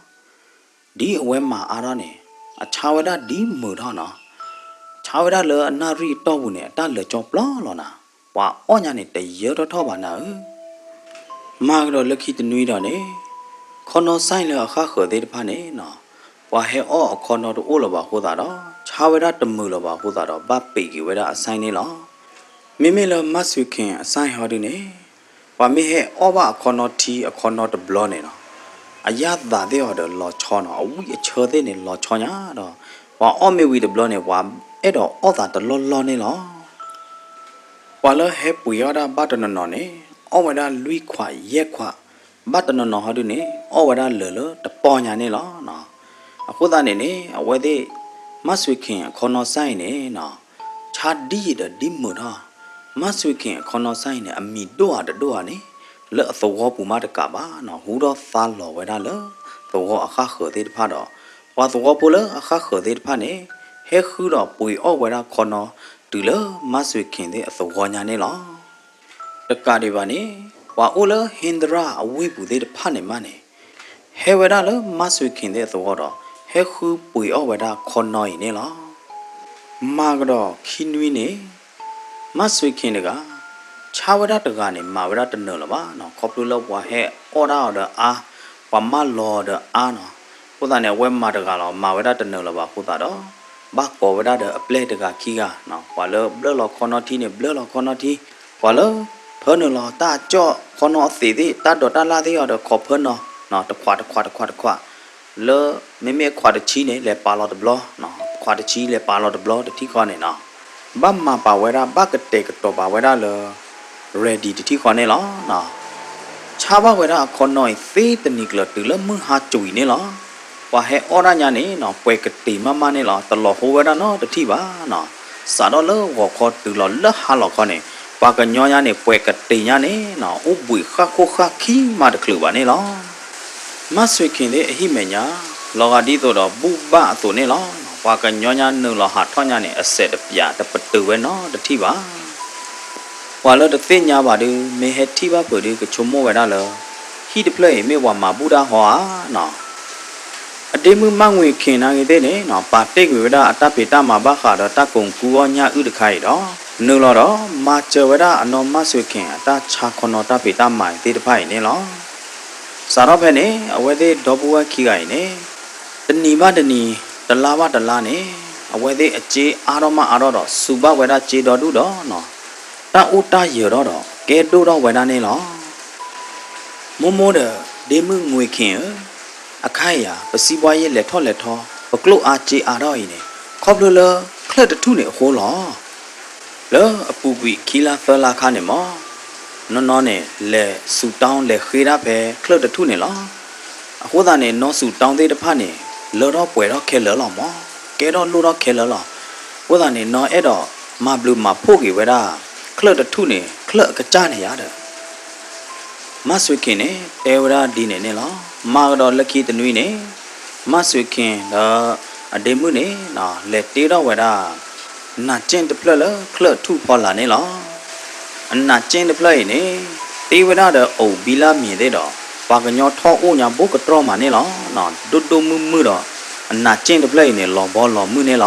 ဒ်အဝဲမၤအါထီၣ်န့ၣ် အဆါဝဲဒၣ်ဒ်မုာ်ထီၣ်နီၤ, ဆါဝဲဒၣ်လၢအနၣ်ရံၣ်အတီၢ်ပူၤန့ၣ် အတၢ်လၢာ်ကၠီပျီလီၤနၤ, ပှၤအီၣ်ညါန့ၣ် တယၢထီၣ်ထီၣ်ဘၣ်နၤဧၢ. မၤကဒီးလၢခံတနွံဒီးန့ၣ် ခီနီစဲလၢအဃၣ်ဃၢၤသ့ၣ်တဖၣ်န့ၣ်နီၤ ပှၤဟဲအီၣ်အခီနီတအိၣ်လၢၤဘၣ်အဃိသတးဒီး ဆါဝဲဒၣ်တမုာ်လၢၤဘၣ်အဃိသတးဒီး ဘၣ်ပံးက့ၤဝဲဒၣ်အစဲန့ၣ်လီၤ. မ့မ့ၢ်လၢမၤစူၣ်ခ့အစဲဟီဒုန့ၣ် ပှၤမ့ၢ်ဟဲအီၣ်ဘၣ်အခီနီထံအခီနီတဘျီန့ၣ်နီၤ အယၣ်သးသ့ၣ်အီၤဒီးလီၤဆီနီၤ အဝံၣ်အဆၢသ့ၣ်န့ၣ်လီၤဆီညါဒီး ပှၤအီၣ်မ့ၢ်ဝံၤတဘျီန့ၣ် ပှၤအဲၣ်ဒိးအီၣ်သးတလီၢ်လီၢ်န့ၣ်လီၤ. ပှၤလၢဟဲပှ့ၤအီၣ်ဒၣ်ဘၣ်တနီၤနီၤန့ၣ် အီၣ်ဝဲဒၣ်လွံၢ်ခွးယဲၢ်ခွး, ဘၣ်တနီၤနီၤဟီဒုန့ၣ် အီၣ်ဝဲဒၣ်လၢာ်လၢတပီၢ်ညါန့ၣ်လီၤ. အဃိသတးန့ၣ်န့ၣ် အဝဲသ့ၣ် မၤစူၣ်ခ့အခီနီစဲအံၤန့ၣ်နီၤ ဆါဒ်အံၤဒီးဒ်မုာ်ထီၣ်, မၤစူၣ်ခ့အခီနီစဲအံၤန့ၣ် အမံၤဒိၣ်ဧါတဒိၣ်ဧါန့ၣ် လၢအသဝီပူၤမးတကးဘၣ်နီၤ ဟူထီၣ်သါလီၤဝဲဒၣ်လၢသဝီအဃၣ်ဃၢၤသ့ၣ်တဖၣ်ဒီး ပှၤသဝီဖိလၢအဃၣ်ဃၢၤသ့ၣ်တဖၣ်န့ၣ် ဟဲဃုဒီးပှ့ၤအီၣ်ဝဲဒၣ်ခီနီ တုၤလၢမၤစူၣ်ခ့သ့ၣ်အသဝီညါန့ၣ်လီၤ. တကးဒံးဘၣ်န့ၣ် ပှၤအိၣ်လၢဟ့ဒရၣ်အဝ့ၢ်ပူၤသ့ၣ်တဖၣ်န့ၣ်မးန့ၣ် ဟဲဝဲဒၣ်လၢမၤစူၣ်ခ့သ့ၣ်အသဝီဒီး ဟဲဃုပှ့ၤအီၣ်ဝဲဒၣ်ခီနီအံၤန့ၣ်လီၤ. မၤကဒီးခံနွံန့ၣ် မၤစူၣ်ခ့တဂၤ ဆါဝဲဒၣ်တဂၤန့ၣ် မၤဝဲဒၣ်တနၢၤလၢၤဘၣ်နီၤ ခီဖျိလၢပှၤဟဲအီၣ်ဒၣ်အီၤဒီးအါ, ပှၤမၢလီၤအီၤဒီးအါနီၤ, အဃိသတးန့ၣ် အဝဲမၤတဂၤလီၤ မၤဝဲဒၣ်တနၢၤလၢၤဘၣ်အဃိသတးဒီး ဘၣ်ကိးဝဲဒၣ်ဒီးအပျဲၢ်တဂၤခံဂၤနီၤ ပှၤလၢဘျၢၣ်လီၤခီနီထံန့ၣ် ဘျၢၣ်လီၤခီနီထံ, ပှၤလၢဖၢနုာ်လီၤတၢ်ကၠီၣ်ခီနီအသံးသ့ၣ် တၢ်ဒိးတၢ်လၣ်သ့ၣ်အီၤဒီးခိးဖၢနီၤ တခွးတခွးတခွးတခွး လၢမ့မ့ၢ်အခွးတဆံန့ၣ် လဲၤပာ်လီၤတဘျီ, ခွးတဆံလဲၤပာ်လီၤတဘျီတထံၣ်ဃီန့ၣ်နီၤ, ဘၣ်မၤပာ်ဝဲဒၣ် ဘၣ်ကတဲာ်ကတီၤပာ်ဝဲဒၣ်လၢ ready တထံၣ်ဃီန့ၣ်လီၤ. ဆါဘၣ်ဝဲဒၣ်အခီနီအံၤသ့တနံၤကျၢၤတုၤလၢမုၢ်ဟါကွံာ်န့ၣ်လီၤ. ပှၤဟဲအီၣ်ဒၣ်ညါန့ၣ်နီၤ ပှဲၤကတ့ၤမးမးန့ၣ်လီၤ တလီၤဟိဝဲဒၣ်နီတထံၣ်ဘၣ်နီၤ, စးထီၣ်လၢဂီၤခီတုၤလီၤလၢဟါလီၤခီန့ၣ် ပှၤကညီညါန့ၣ် ပှဲၤကတ့ၤညါန့ၣ်နီၤ အိၣ်ဘှံးဃၣ်ခိၣ်ဃၣ်ခံမးတချုးဘၣ်န့ၣ်လီၤ. မၤစူၣ်ခ့သ့ၣ်အဟံၣ်မဲာ်ညါ လီၤဂာ်ဒ်သိးဒီးဘူၣ်ဘၣ်အသိးန့ၣ်လီၤ. ပှၤကညီညါနုာ်လီၤဟးထီၣ်ညါန့ၣ် အစဲးတပျးတပတုာ်ဝဲနီတထံၣ်ဘၣ်. ပှၤလၢတသ့ၣ်ညါဘၣ်ဒုး မ့ၢ်ဟဲထံၣ်ဘၣ်ဖုးဒုး ကဆိကမိၣ်ဝဲဒၣ်လၢ ဟံၣ်တဖျၢၣ်အံၤမ့ၢ်ပှၤမၤဘူၣ်တၢ်ဟီဧါနီၤ. အဒ့မုၣ်မၤငွေခ့နာ်ဂ့ၤသ့ၣ်န့ၣ်နီၤ ပာ်တ့ၢ်ကွံာ်ဝဲဒၣ်အတၢ်ဖံးတၢ်မၤဘၣ်ဃးဒီးတၢ်ကိးကူအီၣ်ညၣ်အုၣ်တခါအံၤဒီး နုာ်လီၤဒီး မၤစၢၤဝဲဒၣ်အနီၢ်မၤစူၣ်ခ့အတၢ်ဆါခီနီတၢ်ဖံးတၢ်မၤသ့ၣ်တဖၣ်အံၤန့ၣ်လီၤ. စးထီၣ်ဖဲန့ၣ် အဝဲသ့ၣ်ဒီပုၢ်ဝဲၢ်ခံဂၤအံၤန့ၣ် တနံၤဘၣ်တနံၤ တလါဘၣ်တလါန့ၣ် အဝဲသ့ၣ်အစ့အါထီၣ်မးအါထီၣ်ဒီး စူးဘၣ်ဝဲဒၣ်စ့ဒီဒူၣ်ဒီးနီၤ တၢ်အိၣ်တၢ်ယၢၤထီၣ်ဒီး ကဲဒိၣ်ထီၣ်ဝဲဒၣ်န့ၣ်လီၤ. မိၢ်မိၢ်ဒီး ဒ့မုၣ်ငွေခ့ဧၢ, အခါအံၤဧါ ပစံးဘှါယဲလဲၤထီၣ်လဲၤထီ ပကျိၣ်အါစ့အါထီၣ်အံၤန့ၣ် ခီဖျိလၢချၢၣ်တထူၣ်န့ၣ်အဃိလီၤ. လၢအပူၤကွံာ်ခံလါသၢလါခါန့ၣ်မး နီၢ်နီၢ်န့ၣ် လဲၤဆူၣ်တီလဲၤဃ့တၢ်ဖဲချၢၣ်တထူၣ်န့ၣ်လီၤ. အဃိသတးန့ၣ် နီၢ်ဆူၣ်တီသ့ၣ်တဖၣ်န့ၣ် လၢထီၣ်ပှဲၤထီၣ်ခဲလၢာ်လီၤမး, ကဲထီၣ်လိၣ်ထီၣ်ခဲလၢာ်လီၤ. အဃိသတးန့ၣ် နီၢ်အဲၣ်ဒိးမၤဘျုးမၤဖှိၣ်က့ၤဝဲဒၣ် ချၢၣ်တထူၣ်န့ၣ် ချၢၣ်အကစၢ်န့ၣ်ယါဒီး မၣ်စွ့ၤခ့ၣ်န့ၣ် တဲဝဲဒၣ်ဒ်န့ၣ်န့ၣ်လီၤ. မၤကဒီးလၢခံတနွံန့ၣ် မၣ်စွ့ၤခ့ၣ်ဒီးအဒ့မုၣ်န့ၣ် လဲၤတ့ထီၣ်ဝဲဒၣ် နးကၠ့ၣ်တဖျၢၣ်လၢချၢၣ်ထူၣ်ဖီလာ်န့ၣ်လီၤ. အနးကၠ့ၣ်တဖျၢၣ်အံၤန့ၣ် တ့ဝဲဒၣ်ဒီးအိၣ်ဘံလၢမ့ၤသ့ၣ်ဒီး ပှၤကညီထီၣ်အိၣ်ညါဘိၣ်ကတြီၢ်မးန့ၣ်လီၤ. ဒိၣ်ဒိၣ်မုၢ်မုၢ်ဒီး အနးကၠ့ၣ်တဖျၢၣ်အံၤန့ၣ် လီၤဘီလီၤမုၢ်န့ၣ်လီၤ.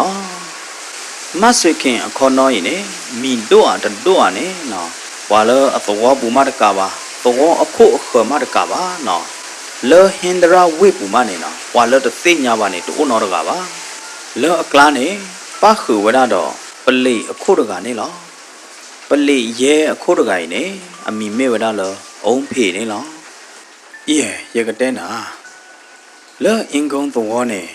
မၣ်စွ့ၤခ့ၣ်အခီနီအံၤန့ၣ် မံၤဒိၣ်ဧါတဒိၣ်ဧါန့ၣ် ပှၤလၢအသဝီပူၤမးတကးဘၣ်, သဝီအခိၣ်အဃၢၤမးတကးဘၣ်နီၤ, လၢဟ့ဒရၣ်ဝ့ၢ်ပူၤမးန့ၣ်နီၤ ပှၤလၢတသ့ၣ်ညါဘၣ်န့ၣ် တအိၣ်နီတဂၤဘၣ်. လၢအကျါန့ၣ် ပၣ်ဃုာ်ဝဲဒၣ်ဒီး ပလံးအခိၣ်တဂၤန့ၣ်လီၤ. ပလံးယဲၢ်အခိၣ်တဂၤအံၤန့ၣ် အမံၤမ့ၢ်ဝဲဒၣ်လၢ အူဖ့းန့ၣ်လီၤ. ယဲၢ် ယကတဲနၤ လၢအ့ကီသဝီန့ၣ်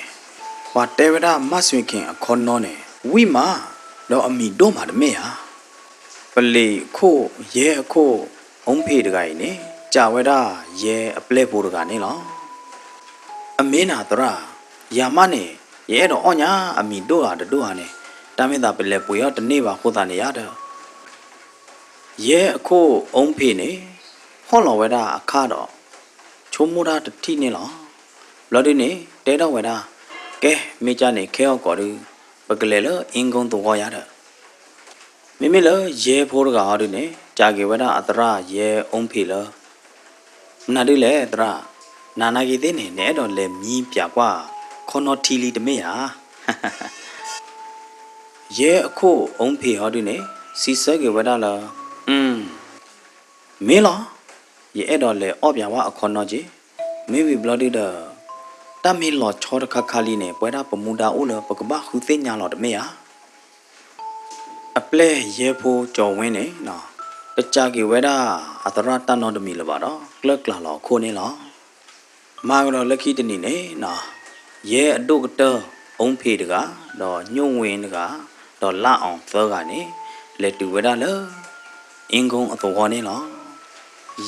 ပှၤတဲဝဲဒၣ်မၣ်စွ့ၤခ့ၣ်အခီနီန့ၣ် ဝံၣ်မး ဒီးအမံၤဒိၣ်မးတမ့ၢ်ဧါ. ပလံးခိၣ်ယဲၢ်အခိၣ် အူဖ့းတဂၤအံၤန့ၣ် စံးဝဲဒၣ်ယဲၢ်အပျဲၢ်ဖိတဂၤန့ၣ်လီၤ. အမ့ၢ်နၤသရၣ်, ယၤမးန့ၣ် ယအဲၣ်ဒိးအီၣ်ညါအမံၤဒိၣ်ဂၤတဒိၣ်ဂၤန့ၣ် တၢ်မ့ၢ်သးပလဲၤပှ့ၤအီၣ်တန့ၢ်ဘၣ်အဃိသတးန့ၣ်ယါဒီး ယဲၢ်အခိၣ်အူဖ့းန့ၣ် ဖီၣ်လီၤဝဲဒၣ်အခါဒီး ဆိကမိၣ်တၢ်တထံၣ်န့ၣ်လီၤ. ဘျီဒုန့ၣ် တဲထီၣ်ဝဲဒၣ်, ကဲ မ့ၢ်ကၢ်န့ၣ် ခဲအံၤကီးဒု ပကလဲၤလၢအ့ကီသဝီယါဒီး မ့မ့ၢ်လၢယဲၢ်ဖိတဂၤဟီဒုန့ၣ် စံးက့ၤဝဲဒၣ်အသရၣ်ယဲၢ်အူဖ့းလၢ မနုၤဒုလဲၣ်သရၣ်, နၤနာ်က့ၤသ့ၣ်န့ၣ် နအဲၣ်ဒိးလဲၤမံပၠးကွၢ်ခီနီထံလံတမ့ၢ်ဧါ. ယဲၢ်အခိၣ်အူဖ့းဟီဒုန့ၣ် စံးဆၢက့ၤဝဲဒၣ်လၢ မ့ၢ်လီၤ, ယအဲၣ်ဒိးလဲၤအီၣ်ပၠးဝဲအခီနီက့ၤ, မ့ၢ်ဝံၤဘျီဒုဒီး တၢ်မ့ၢ်လီၤဆီတခါခါလံန့ၣ် ပဝဲဒၣ်ပမူဒါအိၣ်လၢပကဘၣ်ဃုသ့ၣ်ညါလီၤတမ့ၢ်ဧါ. အပျဲၢ်ယဲၢ်ဖိကၠီၤဝ့န့ၣ် တစံးက့ၤဝဲဒၣ်အသရၣ်တၢ်နီတမံၤလၢၤဘၣ်ဒီး ကျၢၢ်ကျးလီၤအခိၣ်န့ၣ်လီၤ. မၤကဒီးလၢခံတနံၤန့ၣ် ယဲၢ်အဒိၣ်ကတၢၢ် အူဖ့းတဂၤ, ဒီးညိၣ်ဝ့တဂၤ, ဒီးလါအီၤသၢဂၤန့ၣ် လဲၤတုၤဝဲဒၣ်လၢ အ့ကီအသဝီန့ၣ်လီၤ.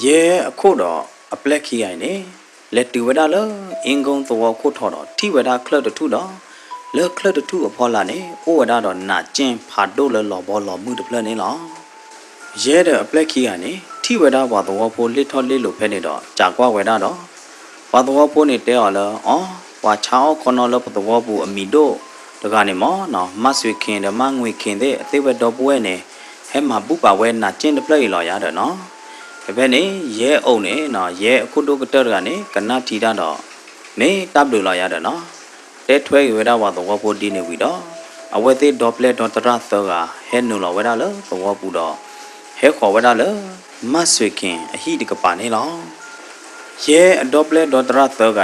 ယဲၢ်အခိၣ်ဒီးအပျဲၢ်ခံဂၤအံၤန့ၣ် လဲၤတုၤဝဲဒၣ်လၢအ့ကီသဝီခိၣ်ထီၣ်ဒီး ထံၣ်ဝဲဒၣ်ချၢၣ်တထူၣ်ဒီး လၢချၢၣ်တထူၣ်အဖီလာ်န့ၣ် အိၣ်ဝဲဒၣ်ဒီးနးကၠ့ၣ်ဖးဒိၣ်လၢလီၤဘီလီၤမုၢ်တဖျၢၣ်န့ၣ်လီၤ. ယဲၢ်ဒီးအပျဲၢ်ခံဂၤန့ၣ် ထံၣ်ဝဲဒၣ်ပှၤသဝီဖိလ့ၣ်ထီၣ်လ့ၣ်လီၤဖဲန့ၣ်ဒီး စံးကွၢ်ဝဲဒၣ်ဒီး ပှၤသဝီဖိန့ၣ်တဲအီၤလၢ အီ, ပှၤဆါအီၣ်ခီနီလၢပသဝီပူၤအမံၤဒိၣ်တဂၤန့ၣ်မ့ၢ်နီၤ မၣ်စွ့ၤခ့ၣ်ဒီးမၣ်ငွ့ၤခ့ၣ်သ့ၣ် အသ့ၣ်ဝဲဒီပုၢ်ဝဲၢ်န့ၣ် ဟဲမၤဘူၣ်ပာ်ဝဲနးကၠ့ၣ်တဖျၢၣ်အံၤလီၤယါဒီးနီၤ. ဖဲဖဲန့ၣ် ယဲၢ်အိၣ်န့ၣ်နီၤ ယဲၢ်အခိၣ်ဒိၣ်ကတၢၢ်တဂၤန့ၣ် ကနၣ်ထံတၢ်ဒီး မ့ၢ်တၢ်ဘျုးလီၤယါဒီးနီၤ တဲထွဲက့ၤဝဲဒၣ်ပှၤသဝီဖိဒ်န့ၣ်ဝံၤဒီး အဝဲသ့ၣ်ဒီပျဲၢ်ဒီသရၣ်သၢဂၤ ဟဲနုာ်လီၤဝဲဒၣ်လၢသဝီပူၤဒီး ဟဲဃီၤဝဲဒၣ်လၢ မၣ်စွ့ၤခ့ၣ်အဟံၣ်တကပၤန့ၣ်လီၤ. ယဲၢ်အဒီပျဲၢ်ဒီသရၣ်သၢဂၤအံၤ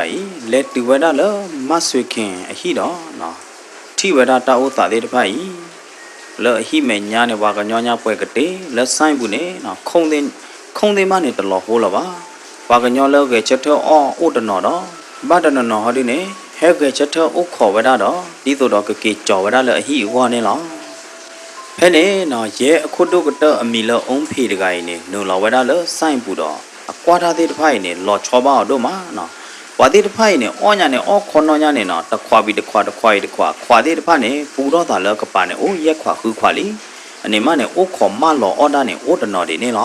လဲၤတုၤဝဲဒၣ်လၢမၣ်စွ့ၤခ့ၣ်အဟံၣ်ဒီး ထံၣ်ဝဲဒၣ်တၢ်အိၣ်သးသ့ၣ်တဖၣ်အံၤ လၢအဟံၣ်မဲာ်ညါန့ၣ် ပှၤကညီညါပှဲၤကတ့ၢ် လၢ sign ပူၤန့ၣ် ခိၣ်သ့ၣ်မးန့ၣ်တလီၤဟိလၢၤဘၣ်. ပှၤကညီလၢဂဲၤဆၢထၢၣ်အီၣ်အိၣ်တနီၤဒီး ဘၣ်တနီၤနီၤဟီဒုန့ၣ် ဟဲဂဲၤဆၢထၢၣ်အိၣ်ခိးဝဲဒၣ်ဒီး ဒ်သိးဒီးကက့ၤကၠီၤဝဲဒၣ်လၢအဟံၣ်အဂီၢ်န့ၣ်လီၤ. ဖဲန့ၣ်နီၤ ယဲၢ်အခိၣ်ဒိၣ်ကတၢၢ်အမံၤလၢအူဖ့းတဂၤအံၤန့ၣ် နုာ်လီၤဝဲဒၣ်လၢ sign ပူၤဒီး အကွၢ်တၢ်သ့ၣ်တဖၣ်အံၤန့ၣ် လီၤဆီဘၣ်အီၤဒိၣ်မးနီၤ. ပှၤသ့ၣ်တဖၣ်အံၤန့ၣ် အီၣ်ညါန့ၣ် အီၣ်ခီနီညါန့ၣ်နီၤ တခွးဝံၤတခွး တခွးအံၤတခွး ခွးသ့ၣ်တဖၣ်န့ၣ် ပူထီၣ်သးလၢကပၤန့ၣ် အိၣ်ယဲၢ်ခွးဃုခွးလံ. အန့ၣ်မးန့ၣ် အိၣ်ခိးမၢလီၤအီၣ်ဒၣ်န့ၣ် အိၣ်တနီၤဒံးန့ၣ်လီၤ.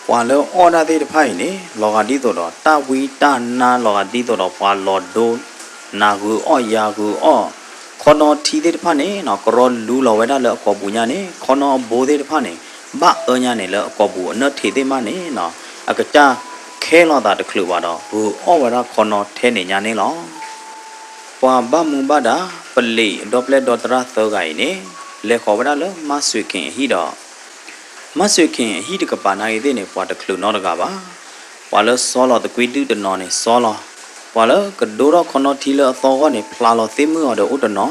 ပှၤလၢအီၣ်ဒၣ်သ့ၣ်တဖၣ်အံၤန့ၣ် လီၤဂာ်ဒ်သိးဒီး တၢ်ဝံတၢ်နါ လီၤဂာ်ဒ်သိးဒီး ပှၤလီၤဒိ နၤဂုာ်အီၣ်ယၤဂုာ်အီၣ် ခီနီထံသ့ၣ်တဖၣ်န့ၣ်နီၤ ကရီလူလီၤဝဲဒၣ်လၢအကိာ်ပူၤညါန့ၣ် ခီနီအဘိသ့ၣ်တဖၣ်န့ၣ် ဘၣ်အၢညါန့ၣ်လၢအကိာ်ပူၤအနၢၣ်ထံးသ့ၣ်မးန့ၣ်နီၤ အကစၢ်ခဲလီၤသးတချုးဘၣ်ဒီး ဂုာ်အီၣ်ဝဲဒၣ်ခီနီထဲန့ၣ်ညါန့ၣ်လီၤ. ပှၤဘၣ်မူဘၣ်ဒါ ပလံးအဒီပျဲၢ်ဒီသရၣ်သၢဂၤအံၤန့ၣ် လဲၤဃီၤဝဲဒၣ်လၢမၣ်စွ့ၤခ့ၣ်အဟံၣ်ဒီး မၣ်စွ့ၤခ့ၣ်အဟံၣ်တကပၤနာ်ဂ့ၤသ့ၣ်န့ၣ် ပှၤတချုးနီတဂၤဘၣ်. ပှၤလၢစီလီၤသ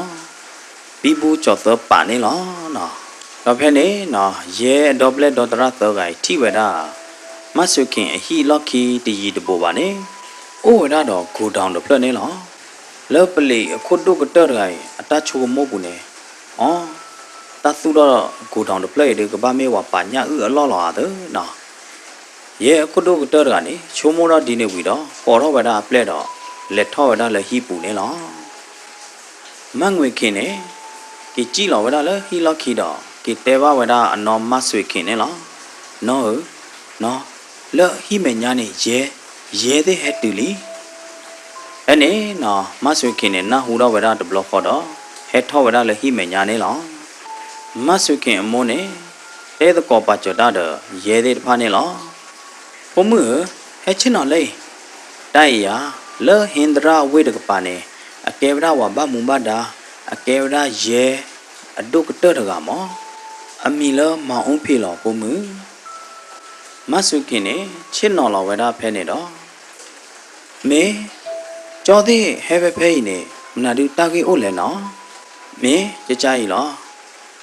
ကွံဒုၣ်တနီၤန့ၣ်စီလီၤ, ပှၤလၢကဒိထီၣ်ခီနီထံလၢအသီအဂီၢ်န့ၣ် ဖျါလီၤသ့ၣ်မုၢ်အီၤဒီးအိၣ်တနီၤ, ဘံဘူကၠီၤသၢပာ်န့ၣ်လီၤ. ဒီးဖဲန့ၣ်နီၤ ယဲၢ်အဒီပျဲၢ်ဒီသရၣ်သၢဂၤအံၤထံၣ်ဝဲဒၣ် မၣ်စွ့ၤခ့ၣ်အဟံၣ်လီၢ်ခံတယံၤတဘူးဘၣ်န့ၣ် အိၣ်ဝဲဒၣ်ဒီး godown တဖျၢၣ်န့ၣ်လီၤ. လၢပလံးအခိၣ်ဒိၣ်ကတၢၢ်တဂၤအံၤ အတၢ်ဆိကမိၣ်ပူၤန့ၣ်, အီ, တၢ်သူၣ်ထီၣ် godown တဖျၢၣ်အံၤဒီး ကဘၣ်မ့ၢ်ပှၤပာ်ညၣ်အုၣ်အလီၢ်လီၤဧါသၢနီၤ. ယဲအခိၣ်ဒိၣ်ကတၢၢ်တဂၤန့ၣ် ဆိကမိၣ်ထီၣ်ဒ်န့ၣ်ဝံၤဒီး ကိးထီၣ်ဝဲဒၣ်အပျဲၢ်ဒီး လဲၤထီၣ်ဝဲဒၣ်လၢဟံၣ်ပူၤန့ၣ်လီၤ. မၢ်ငွ့ၤခ့ၣ်န့ၣ် က့ၤစံၣ်လီၤဝဲဒၣ်လၢဟံၣ်လီၢ်ခံဒီး က့ၤတဲဘၣ်ဝဲဒၣ်အနီၢ်မၢ်စွ့ၤခ့ၣ်န့ၣ်လီၤ. နီၢ်ဧၢ, နီၢ်, လၢဟံၣ်မဲာ်ညါန့ၣ် ယဲ, ယဲသ့ၣ်ဟဲတုၤလံ. ဖဲန့ၣ်နီၢ် မၢ်စွ့ၤခ့ၣ်န့ၣ် နၢ်ဟူထီၣ်ဝဲဒၣ်တဘျီဃီဒီး ဟဲထီၣ်ဝဲဒၣ်လၢဟံၣ်မဲာ်ညါန့ၣ်လီၤ. မၢ်စွ့ၤခ့ၣ်အမိၢ်န့ၣ် တဲသကိးပာ်စၢၤတၢ်ဒီးယဲသ့ၣ်တဖၣ်န့ၣ်လီၤ. ဖိမုၣ်ဧၢ, ဟဲဆ့ၣ်နီၤလၢအံၤ, တၢ်အံၤဧါ, လၢဟ့သရၣ်ဝ့ၢ်တကပၤန့ၣ် အကဲဝဲဒၣ်ပှၤဘၣ်မူဘၣ်ဒါ, အကဲဝဲဒၣ်ယဲအဒိၣ်ကတၢၢ်တဂၤမး, အမံၤလၢမၤအူဖံးလီၤ ဖိမုၣ်. မၢ်စွ့ၤခ့ၣ်န့ၣ် ဆ့ၣ်နီၤလီၤဝဲဒၣ်ဖဲန့ၣ်ဒီး မ့ၢ်, ကၠီသ့ၣ်ဟဲဖဲဖဲအံၤန့ၣ် မနုၤဒုးတၢ်ဂ့ၢ်အိၣ်လဲၣ်နီၢ်. မ့ၢ်ကကါအံၤလီၤ.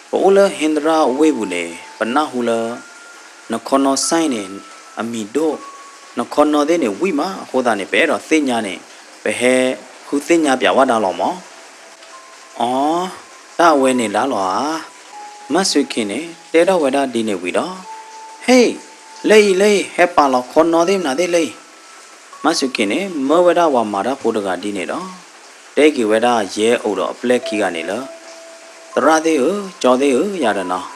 ပအိၣ်လၢဟ့သရၣ်ဝ့ၢ်ပူၤန့ၣ် ပနၢ်ဟူလၢ နခီနီၢ်စဲၣ်န့ၣ် အမံၤဒိၣ်, နခီနီၢ်သ့ၣ်န့ၣ်ဝံၣ်မး အဃိသတးန့ၣ် ပအဲၣ်ဒိးသ့ၣ်ညါန့ၣ် ပဟဲဃုသ့ၣ်ညါပၠးဝဲဒၣ်လီၤမး. အီ, တၢ်အဝဲန့ၣ်ဒၣ်လီၤဧါ. မၢ်စွ့ၤခ့ၣ်န့ၣ် တဲထီၣ်ဝဲဒၣ်ဒ်န့ၣ်ဝံၤဒီး ဟ့ၣ်, လၢအံၤလၢအံၤ ဟဲပာ်လီၤခီနီၢ်သ့ၣ်မနုၤသ့ၣ်လၢအံၤ. မၢ်စွ့ၤခ့ၣ်န့ၣ် မၢဝဲဒၣ်ပှၤမၤတၢ်ဖိတဂၤဒ်န့ၣ်ဒီး တဲက့ၤဝဲဒၣ်ယဲအိၣ်ဒီးအပျဲၢ်ခံဂၤန့ၣ်လၢ သရၣ်သ့ၣ်ဧၢ, ကၠီသ့ၣ်ဧၢ, ယၤဒီး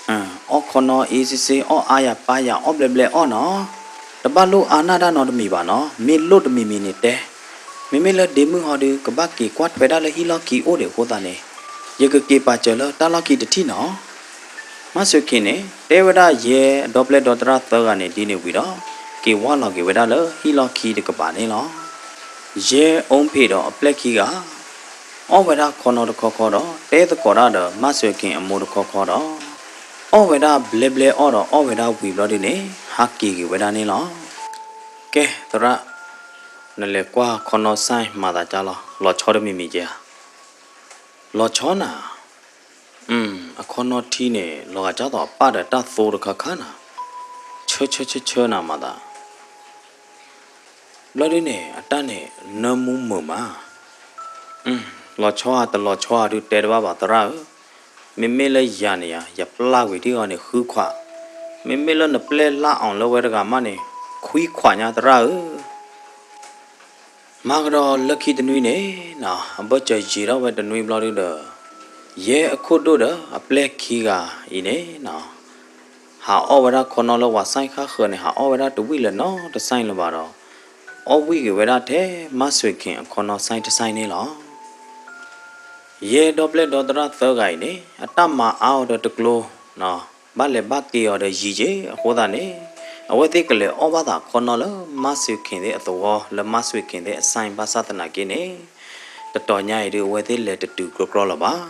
နီၢ် အီၣ်ခီနီၢ်အ့စ့စ့, အီၣ်အါယၤပၢ်ယၤ, အီၣ်ဘျဲဘျဲအီၣ်နီၢ်. တဘၣ်လိၣ်အါနၢ်တၢ်နီတမံၤဘၣ်နီၢ်, မ့ၢ်လိၣ်တမံၤမံၤန့ၣ်တဲ. မ့မ့ၢ်လၢဒ့မုၢ်ဟီဒုး ကဘၣ်က့ၤကွၢ်ထွဲဒၣ်လၢဟံၣ်လီၢ်ခံအိၣ်ဒံးအဃိသတးန့ၣ် ယကက့ၤပာ်စၢၤလၢတၢ်လီၢ်ခံတထံၣ်နီၢ်. မၢ်စွ့ၤခ့ၣ်န့ၣ် တဲဝဲဒၣ်ယဲအဒီပျဲၢ်ဒီသရၣ်သၢဂၤန့ၣ်ဒ်န့ၣ်ဝံၤဒီး က့ၤဝၢ်လီၤက့ၤဝဲဒၣ်လၢဟံၣ်လီၢ်ခံတကပၤန့ၣ်လီၤ. ယဲအူဖ့ၣ်ဒီးအပျဲၢ်ခံဂၤ အီၣ်ဝဲဒၣ်ခီနီၢ်တခီခီဒီး တဲသကိးတၢ်ဒီးမၢ်စွ့ၤခ့ၣ်အမိၢ်တခီခီဒီး အီၣ်ဝဲဒၣ်ဘျဲဘျဲအီၣ်ဒီးအီၣ်ဝဲဒၣ်ဝံၤဘျီဒုန့ၣ် ဟးက့ၤက့ၤဝဲဒၣ်န့ၣ်လီၤ. ကဲသရၣ်, နလဲၤကွၢ်ခီနီၢ်စဲၣ်မၤသးကါလီၤ, လီၤဆီတမံၤမံၤကဲဧါ. လီၤဆီနၤ, အခီနီၢ်ထံန့ၣ် လီၤဂာ်ကၢ်သိးအပၢ်ဒီးတၢ်သိတခါခါနၤ, ဆၢဆၢဆၢဆၢနၤမၤသး ဘျီဒုန့ၣ် အတၢ်န့ၣ် နၢမူမုာ်မး. လီၤဆီဧါတလီၤဆီဧါဒုးတဲတဘၣ်ဘၣ်သရၣ်ဧၢ, မ့မ့ၢ်လၢယၤန့ၣ်ယၤ ယပျၢ်ကွံာ်ထံအီၤန့ၣ်ဃုခွး, မ့မ့ၢ်လၢနပျဲၢ်လၢ်အီၤလၢဝဲတဂၤမးန့ၣ် ခွံခွးညါသရၣ်ဧၢ. မၤကဒီးလၢခံတနွံန့ၣ်နီၤ အဘၢၣ်စၢၤယံာ်ထီၣ်ဝဲတနွံဘျီဒုဒီး ယဲအခိၣ်ဒိၣ်ဒီးအပျဲၢ်ခံဂၤအံၤန့ၣ်နီၤ ဟးအီၣ်ဝဲဒၣ်ခီနီၢ်လၢပှၤစဲၣ်ဃၣ်ဃၢၤန့ၣ် ဟးအီၣ်ဝဲဒၣ်တဝံၣ်လၢၤနီတစဲၣ်လၢၤဘၣ်ဒီး အီၣ်ဝံၣ်က့ၤဝဲဒၣ်ထဲမၢ်စွ့ၤခ့ၣ်အခီနီၢ်စဲၣ်တစဲၣ်န့ၣ်လီၤ. ယဲဒီပျဲၢ်ဒီသရၣ်သၢဂၤအံၤန့ၣ် အတၢ်မၤအါအီၤဒီးတကျိၤ, ဘၣ်လဲၤဘၣ်က့ၤအီၤဒီးယံာ်က့ၤအဃိသတးန့ၣ် အဝဲသ့ၣ်ကလဲၤအီၣ်ဘၣ်သးခီနီၢ်လၢမၢ်စွ့ၤခ့ၣ်သ့ၣ်အသဝီ လၢမၢ်စွ့ၤခ့ၣ်သ့ၣ်အစဲၣ်ဘၣ်ဆၣ်သနာ်က့န့ၣ် တတီၤညါအံၤဒုး အဝဲသ့ၣ်လဲၤတတုၤကြီကြီလၢၤဘၣ်.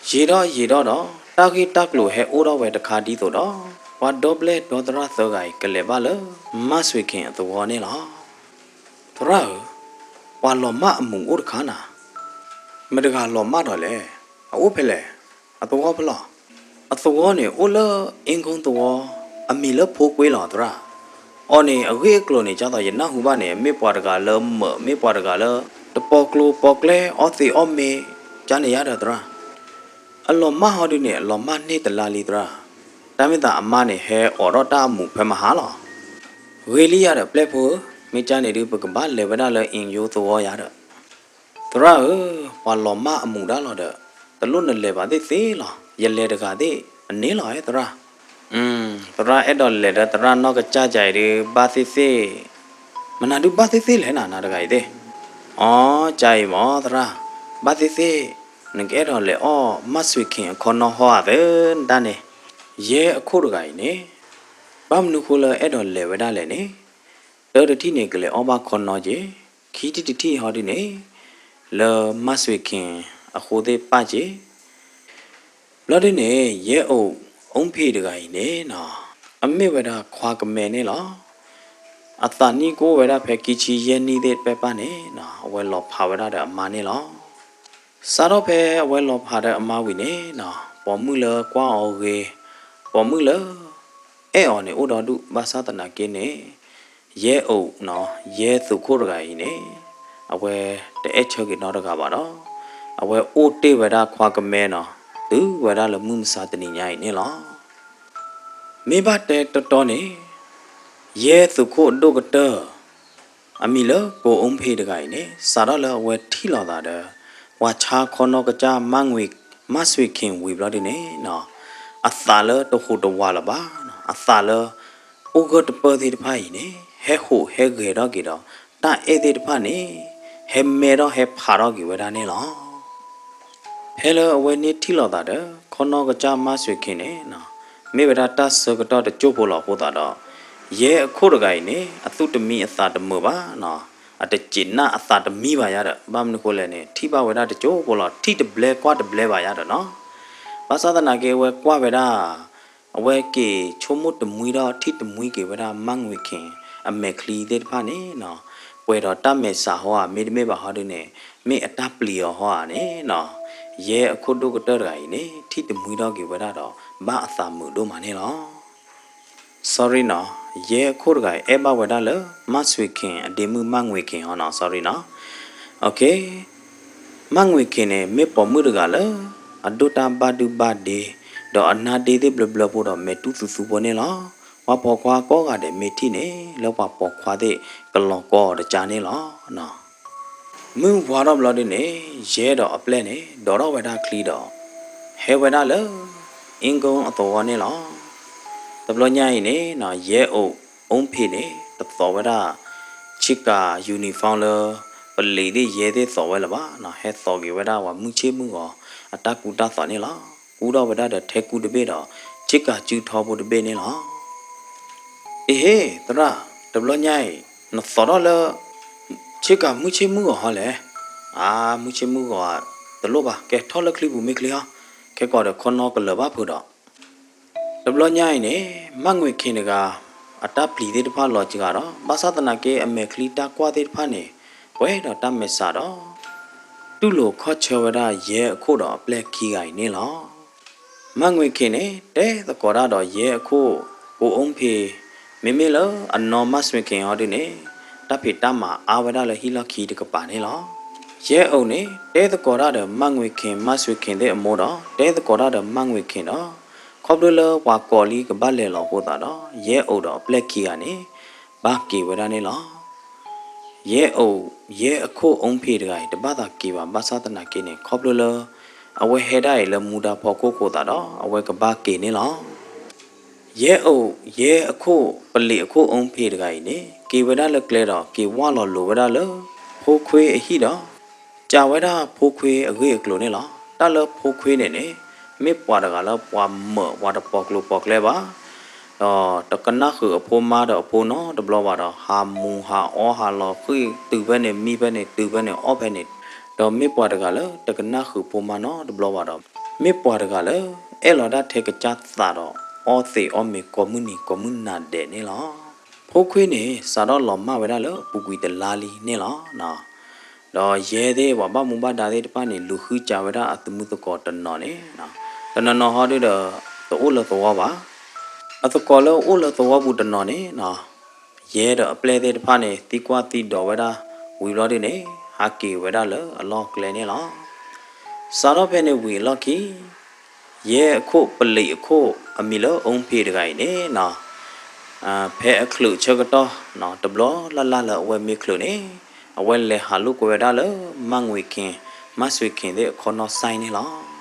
ယံာ်ထီၣ်ယံာ်ထီၣ်ဒီး တၢ်ဂ့ၢ်တၢ်ကျိၤဟဲအိၣ်ထီၣ်ဝဲတခါဒ်သိးဒီး ပှၤဒီပျဲၢ်ဒီသရၣ်သၢဂၤအံၤ ကလဲၤဘၣ်လၢမၢ်စွ့ၤခ့ၣ်အသဝီန့ၣ်လီၤ. သရၣ်ဧၢ, ပှၤလီၤမၢ်အမူးအိၣ်တခါနၤ. မတၤတဂၤလီၤမၢ်ဒီးလဲၣ်, အအိၣ်ဖဲလဲၣ်, အသဝီဖဲလဲၣ်. အသဝီန့ၣ်အိၣ်လၢအ့ၣ်ကိသဝီ, အမံၤလၢဖိကွ့လီၤသရၣ်. အီၤန့ၣ် အဂ့ၢ်အကျိၤန့ၣ် ကၢ်သိးယနၢ်ဟူဘၣ်န့ၣ် မ့ၢ်ပှၤတဂၤလၢမၢး မ့ၢ်ပှၤတဂၤလၢ တပီၤကျိၤပီၤကျဲအီသံးအီၣ်မ့ၤ ကၢ်န့ၣ်ယါဒီးသရၣ် အလီၤမၢ်ဟီဒုန့ၣ် အလီၤမၢ်န့ၢ်တလါလံသရၣ်. တၢ်မ့ၢ်သးအမါန့ၣ် ဟဲအိးထီၣ်တၢ်အမူးဖဲမဟါလီၤ. ဂ့ၤလံယၤဒီးပျဲၢ်ဖိဧၢ, မ့ၢ်ကၢ်န့ၣ်ဒုး ပကဘၣ်လဲၤဝဲဒၣ်လၢအ့ၣ်ယိသဝီယၤဒီး သရၣ်ဧၢ, ပှၤလီၤမၢ်အမူးဒၣ်လီၤဒီး တလိၣ်နလဲၤဘၣ်သ့ၣ်သ့ၣ်လီၤ. ယလဲၤတဂၤသ့ၣ်အန့ၣ်လီၤ သရၣ်. သရၣ်အဲၣ်ဒိးလဲၤဒီးသရၣ်နီၢ်ကစၢ်ကၢ်အံၤဒုး ဘၣ်သ့ၣ်သ့ၣ်. မနုၤဒုးဘၣ်သ့ၣ်သ့ၣ်လဲၣ်နၤ နၤတဂၤအံၤသ့ၣ်. အီ ကၢ်အံၤမၢ်သရၣ်, ဘၣ်သ့ၣ်သ့ၣ်, နကအဲၣ်ဒိးလဲၤအီၣ်မၢ်စွ့ၤခ့ၣ်အခီနီၢ်ဟီဧါသ့ၣ် နတၢ်န့ၣ်. ယဲအခိၣ်တဂၤအံၤန့ၣ် ဘၣ်မနုၤဃိလၢအဲၣ်ဒိးလဲၤဝဲဒၣ်လဲၣ်န့ၣ်, တၢတထံၣ်န့ၣ် ကလဲၤအီၣ်ဘၣ်ခီနီၢ်က့ၤ, ခံထံၣ်တထံၣ်ဟီဒုန့ၣ် လၢမၢ်စွ့ၤခ့ၣ်အဃိသ့ၣ်ပၣ်က့ၤ ဘျီဒုန့ၣ် ယဲအိၣ်အူဖ့ၣ်တဂၤအံၤန့ၣ်နီၤ, အမ့ၢ်ဝဲဒၣ်ခွါကမဲန့ၣ်လီၤ. အသးနံၣ်ကအိၣ်ဝဲဒၣ်ဖဲခံဆံယဲၢ်နံၣ်သ့ၣ်တဖၣ်န့ၣ်နီၤ, အဝဲလီၤဖးဝဲဒၣ်ဒီးအမါန့ၣ်လီၤ. စးထီၣ်ဖဲအဝဲလီၤဖးဒီးအမါဝံၤန့ၣ်နီၤ, ပိာ်မုၣ်လၢကွၢ်အီၤဂ့ၤ, ပိာ်မုၣ်လၢ အဲၣ်အီၤန့ၣ်အိၣ်ဒီဒူၣ်, ဘၣ်ဆၣ်သနာ်က့န့ၣ် ယဲအိၣ်နီၤ, ယဲသုးခိၣ်တဂၤအံၤန့ၣ် အဝဲတအဲၣ်ဆၢက့ၤနီတဂၤဘၣ်ဒီး အဝဲအိၣ်တ့ၢ်ဝဲဒၣ်ခွါကမဲနီၤ, တုၤဝဲဒၣ်လၢမုၢ်မဆါတနံၤညါအံၤန့ၣ်လီၤ. မ့ၢ်ဘၣ်တဲတီတီန့ၣ် ယဲၢ်သုးခိၣ်ဒိၣ်ကတၢၢ် အမံၤလၢကိအူဖ့းတဂၤအံၤန့ၣ် စးထီၣ်လၢအဝဲထံၣ်လိာ်သးဒီး ပှၤဆါခီနီၢ်ကစၢ်မ မၢ်စွ့ၤခ့ၣ်ဝံၤဘျီဒုန့ၣ် အသးလၢတဟူးတဝးလၢၤဘၣ်, အသးလၢ အိၣ်ဂၢၢ်တပၢၢ်သ့ၣ်တဖၣ်အံၤန့ၣ် ဟဲဟူးဟဲဂဲၤထီၣ်က့ၤဒီး တၢ်အဲၣ်သ့ၣ်တဖၣ်န့ၣ် ဟဲမဲထီၣ်ဟဲဖးထီၣ်က့ၤဝဲဒၣ်န့ၣ်လီၤ. ဖဲလၢအဝဲန့ၣ်ထံၣ်လိာ်သးဒီး ခီနီၢ်ကစၢ်မၢ်စွ့ၤခ့ၣ်န့ၣ် မ့ၢ်ဝဲဒၣ်တၢ်ဆၢကတီၢ်တစိၢ်ဖိလီၤအဃိသတးဒီး ယဲၢ်အခိၣ်တဂၤအံၤန့ၣ် အသူၣ်တမံအသးတမုာ်ဘၣ်နီၤ, အတစံးနၢ်အသးတမံဘၣ်ယါဒီး ဘၣ်မနုၤဃိလဲၣ်န့ၣ် ထံၣ်ဘၣ်ဝဲဒၣ်တစိၢ်ဖိလီၤ ထံၣ်တဘျဲကွၢ်တဘျဲဘၣ်ယါဒီးနီၤ, ဘၣ်ဆၣ်သနာ်က့အဝဲကွၢ်ဝဲဒၣ် အဝဲက့ၤဆိကမိၣ်တမှံဒီးထံၣ်တမှံက့ၤဝဲဒၣ်မၢ်ငွ့ၤခ့ၣ် အမဲာ်ချံသ့ၣ်တဖၣ်န့ၣ်နီၤ, ပှဲၤဒီးတၢ်မဲာ်ဆှးဟီဧါ မ့တမ့ၢ်ဘၣ်ဟီဒုန့ၣ် မ့ၢ်အတၢ်ပျံၤအီၤဟီဧါန့ၣ်နီၤ, ယဲၢ်အခိၣ်ဒိၣ်ကတၢၢ်တဂၤအံၤန့ၣ် ထံၣ်တမှံထီၣ်က့ၤဝဲဒၣ်ဒီး ဘၣ်အသးမုာ်ဒိၣ်မးန့ၣ်လီၤ. Sorry နီၤ, ယဲၢ်အခိၣ်တဂၤအံၤ အဲၣ်ဘၣ်ဝဲဒၣ်လၢ မၢ်စွ့ၤခ့ၣ် အဒ့မုၣ်မၢ်ငွ့ၤခ့ၣ်ဟီနီၤ, sorry နီၤ. မၢ်ငွ့ၤခ့ၣ်န့ၣ် မ့ၢ်ပိာ်မုၣ်တဂၤလၢ အဒိၣ်တၢ်ဘၣ်ဒုဘၣ်ဒ့, ဒီးအနါဒ့သ့ၣ်ဘျၢဘျၢဖိဒီး မဲာ်တူၢ်သူသူဖိန့ၣ်လီၤ. ပှၤပိာ်ခွါကိးဂၤဒဲးမ့ၢ်ထံၣ်န့ၣ် လၢပှၤပိာ်ခွါသ့ၣ်ကလီၤကီအီၤတကါန့ၣ်လီၤ. မုၢ်ဝါထီၣ်ဘျီဒုန့ၣ် ယဲၢ်ဒီးအပျဲၢ်န့ၣ် ဒိးထီၣ်ဝဲဒၣ်ချံဒီး ဟဲဝဲဒၣ်လၢ အ့ကီအသဝီန့ၣ်လီၤ. တဘျီညါအံၤန့ၣ် ယဲၢ်အိၣ်အူဖ့ၣ်န့ၣ် တသိးဝဲဒၣ် ဆ့ကၤ uniform လၢ ပလံၤသ့ၣ်ယဲၢ်သ့ၣ်သိးဝဲလၢၤဘၣ်, ဟဲသိးက့ၤဝဲဒၣ်ပှၤမုၢ်ဆ့ၣ်မုၢ်ဂီၤ အတၢ်ကူတၢ်သိးန့ၣ်လီၤ. ကူထီၣ်ဝဲဒၣ်ဒီးထဲကူတဘ့ၣ်ဒီး ဆ့ကၤစုထီဖိတဘ့ၣ်န့ၣ်လီၤ. အ့ဟ့ သရၣ်, တဘျီညါအံၤ နသိးထီၣ်လၢ ဆ့ကၤမုၢ်ဆ့ၣ်မုၢ်ဂီၤဟီလဲၣ်. အါ မုၢ်ဆ့ၣ်မုၢ်ဂီၤဧါ, တလိၣ်ဘၣ်, ကဲထီၣ်လၢချံပူၤမ့ၢ်ချ့ဟီ, ခဲကီးဒီးခီနီၢ်ကလၢၤဘၣ်ဖုးဒီး တဘျီညါအံၤန့ၣ် မၢ်ငွ့ၤခ့ၣ်တဂၤ အတၢ်ပျံၤသ့ၣ်တဖၣ်လီၤစှၤဒီး ဘၣ်ဆၣ်သနာ်က့အမဲာ်ချံတၢ်ကွၢ်သ့ၣ်တဖၣ်န့ၣ် ပှဲၤဒီးတၢ်မဲာ်ဆှးဒီး တူၢ်လိာ်ခီၣ်ဆၢဝဲဒၣ်ယဲၢ်အခိၣ်ဒီးအပျဲၢ်ခံဂၤအံၤန့ၣ်လီၤ. မၢ်ငွ့ၤခ့ၣ်န့ၣ် တဲသကိးတၢ်ဒီးယဲၢ်အခိၣ် ကိးအူဖ့ၣ်, မ့မ့ၢ်လၢအနီၢ်မၢ်စွ့ၤခ့ၣ်ဟီဒုန့ၣ် တၢ်ဖံးတၢ်မၤအါဝဲဒၣ်လၢဟံၣ်လီၢ်ခံတကပၤန့ၣ်လီၤ. ယဲၢ်အိၣ်န့ၣ် တဲသကိးတၢ်ဒီးမၢ်ငွ့ၤခ့ၣ် မၢ်စွ့ၤခ့ၣ်သ့ၣ်အမိၢ်ဒီး တဲသကိးတၢ်ဒီးမၢ်ငွ့ၤခ့ၣ်ဒီး ခီဖျိလၢပှၤကိးလံကဘၣ်လဲၤလီၤအဃိသတးဒီး ယဲၢ်အိၣ်ဒီးအပျဲၢ်ခံဂၤန့ၣ် ဘၣ်က့ၤဝဲဒၣ်န့ၣ်လီၤ. ယဲၢ်အိၣ် ယဲၢ်အခိၣ်အူဖ့ၣ်တဂၤအံၤ တဘၣ်သးက့ၤဘၣ် ဘၣ်ဆၣ်သနာ်က့န့ၣ် ခီဖျိလၢ အဝဲဟဲဒၣ်အံၤလၢမူဒါဖီခိၣ်အဃိသတးဒီး အဝဲကဘၣ်က့ၤန့ၣ်လီၤ. ယဲၢ်အိၣ် ယဲၢ်အခိၣ် ပလံၤအခိၣ်အူဖ့ၣ်တဂၤအံၤန့ၣ် က့ၤဝဲဒၣ်လၢကျဲဒီး က့ၤဝၢ်လီၤလိၤဝဲဒၣ်လၢ ဖိခွ့အဟံၣ်ဒီး ကးဝဲဒၣ်ဖိခွ့အဂ့ၢ်အကျိၤန့ၣ်လီၤ. တၢ်လၢဖိခွ့န့ၣ်န့ၣ် မ့ၢ်ပှၤတဂၤလၢပှၤမၢး ပှၤတပိာ်ကျိၤပိာ်ကျဲဘၣ် ဒီးတကနၣ်ဃုာ်အဖိမါဒီးအဖိနီတဘျီဘၣ်ဒီး ဟးမူဟးအီဟးလီၤဃံၢ် တုၤဖဲန့ၣ်မံဖဲန့ၣ် တုၤဖဲန့ၣ်အီၣ်ဖဲန့ၣ်, ဒီးမ့ၢ်ပှၤတဂၤလၢတကနၣ်ဃုာ်ဖိမါနီတဘျီဘၣ်ဒီး မ့ၢ်ပှၤတဂၤလၢ အဲၣ်လီၤဒၣ်ထဲကစၢ်သးဒီး အီသံးအီမ့ၤကိးမုၢ်နံၤကိးမုၢ်နၤဒဲးန့ၣ်လီၤ. ဖိခွ့န့ၣ် စးထီၣ်လီၤမၢ်ဝဲဒၣ်လၢအပူၤကွံာ်တလါလံန့ၣ်လီၤ. ဒီးယဲၢ်သ့ၣ်ပှၤဘၣ်မူဘၣ်ဒါသ့ၣ်တဖၣ်န့ၣ် လူၤဃုစးဝဲဒၣ်အသမုၢ်သကိးတနီၤန့ၣ် တနီၤနီၤဟီဒုဒီး တအိၣ်လၢသဝီဘၣ်. အသကိးလၢအအိၣ်လၢသဝီပူၤတနီၤန့ၣ် ယဲၢ်ဒီးအပျဲၢ်သ့ၣ်တဖၣ်န့ၣ် သံကွၢ်သံဒိးဝဲဒၣ်ဝံၤဘျီဒုန့ၣ် ဟးက့ၤဝဲဒၣ်လၢအလီၢ်ကျဲန့ၣ်လီၤ. စးထီၣ်ဖဲန့ၣ်ဝံၤအလီၢ်ခံ ယဲၢ်အခိၣ်ပလံၤအခိၣ်အမံၤလၢအူဖ့ၣ်တဂၤအံၤန့ၣ် ဖဲအချုးဆၢကတီၢ် တဘျီလၢ်လၢ်လၢအဝဲမ့ၢ်ချုးန့ၣ် အဝဲလဲၤဟးလိာ်ကွဲဝဲဒၣ်လၢ မၢ်ငွ့ၤခ့ၣ် မၢ်စွ့ၤခ့ၣ်သ့ၣ်အခီနီၢ်စဲန့ၣ်လီၤ.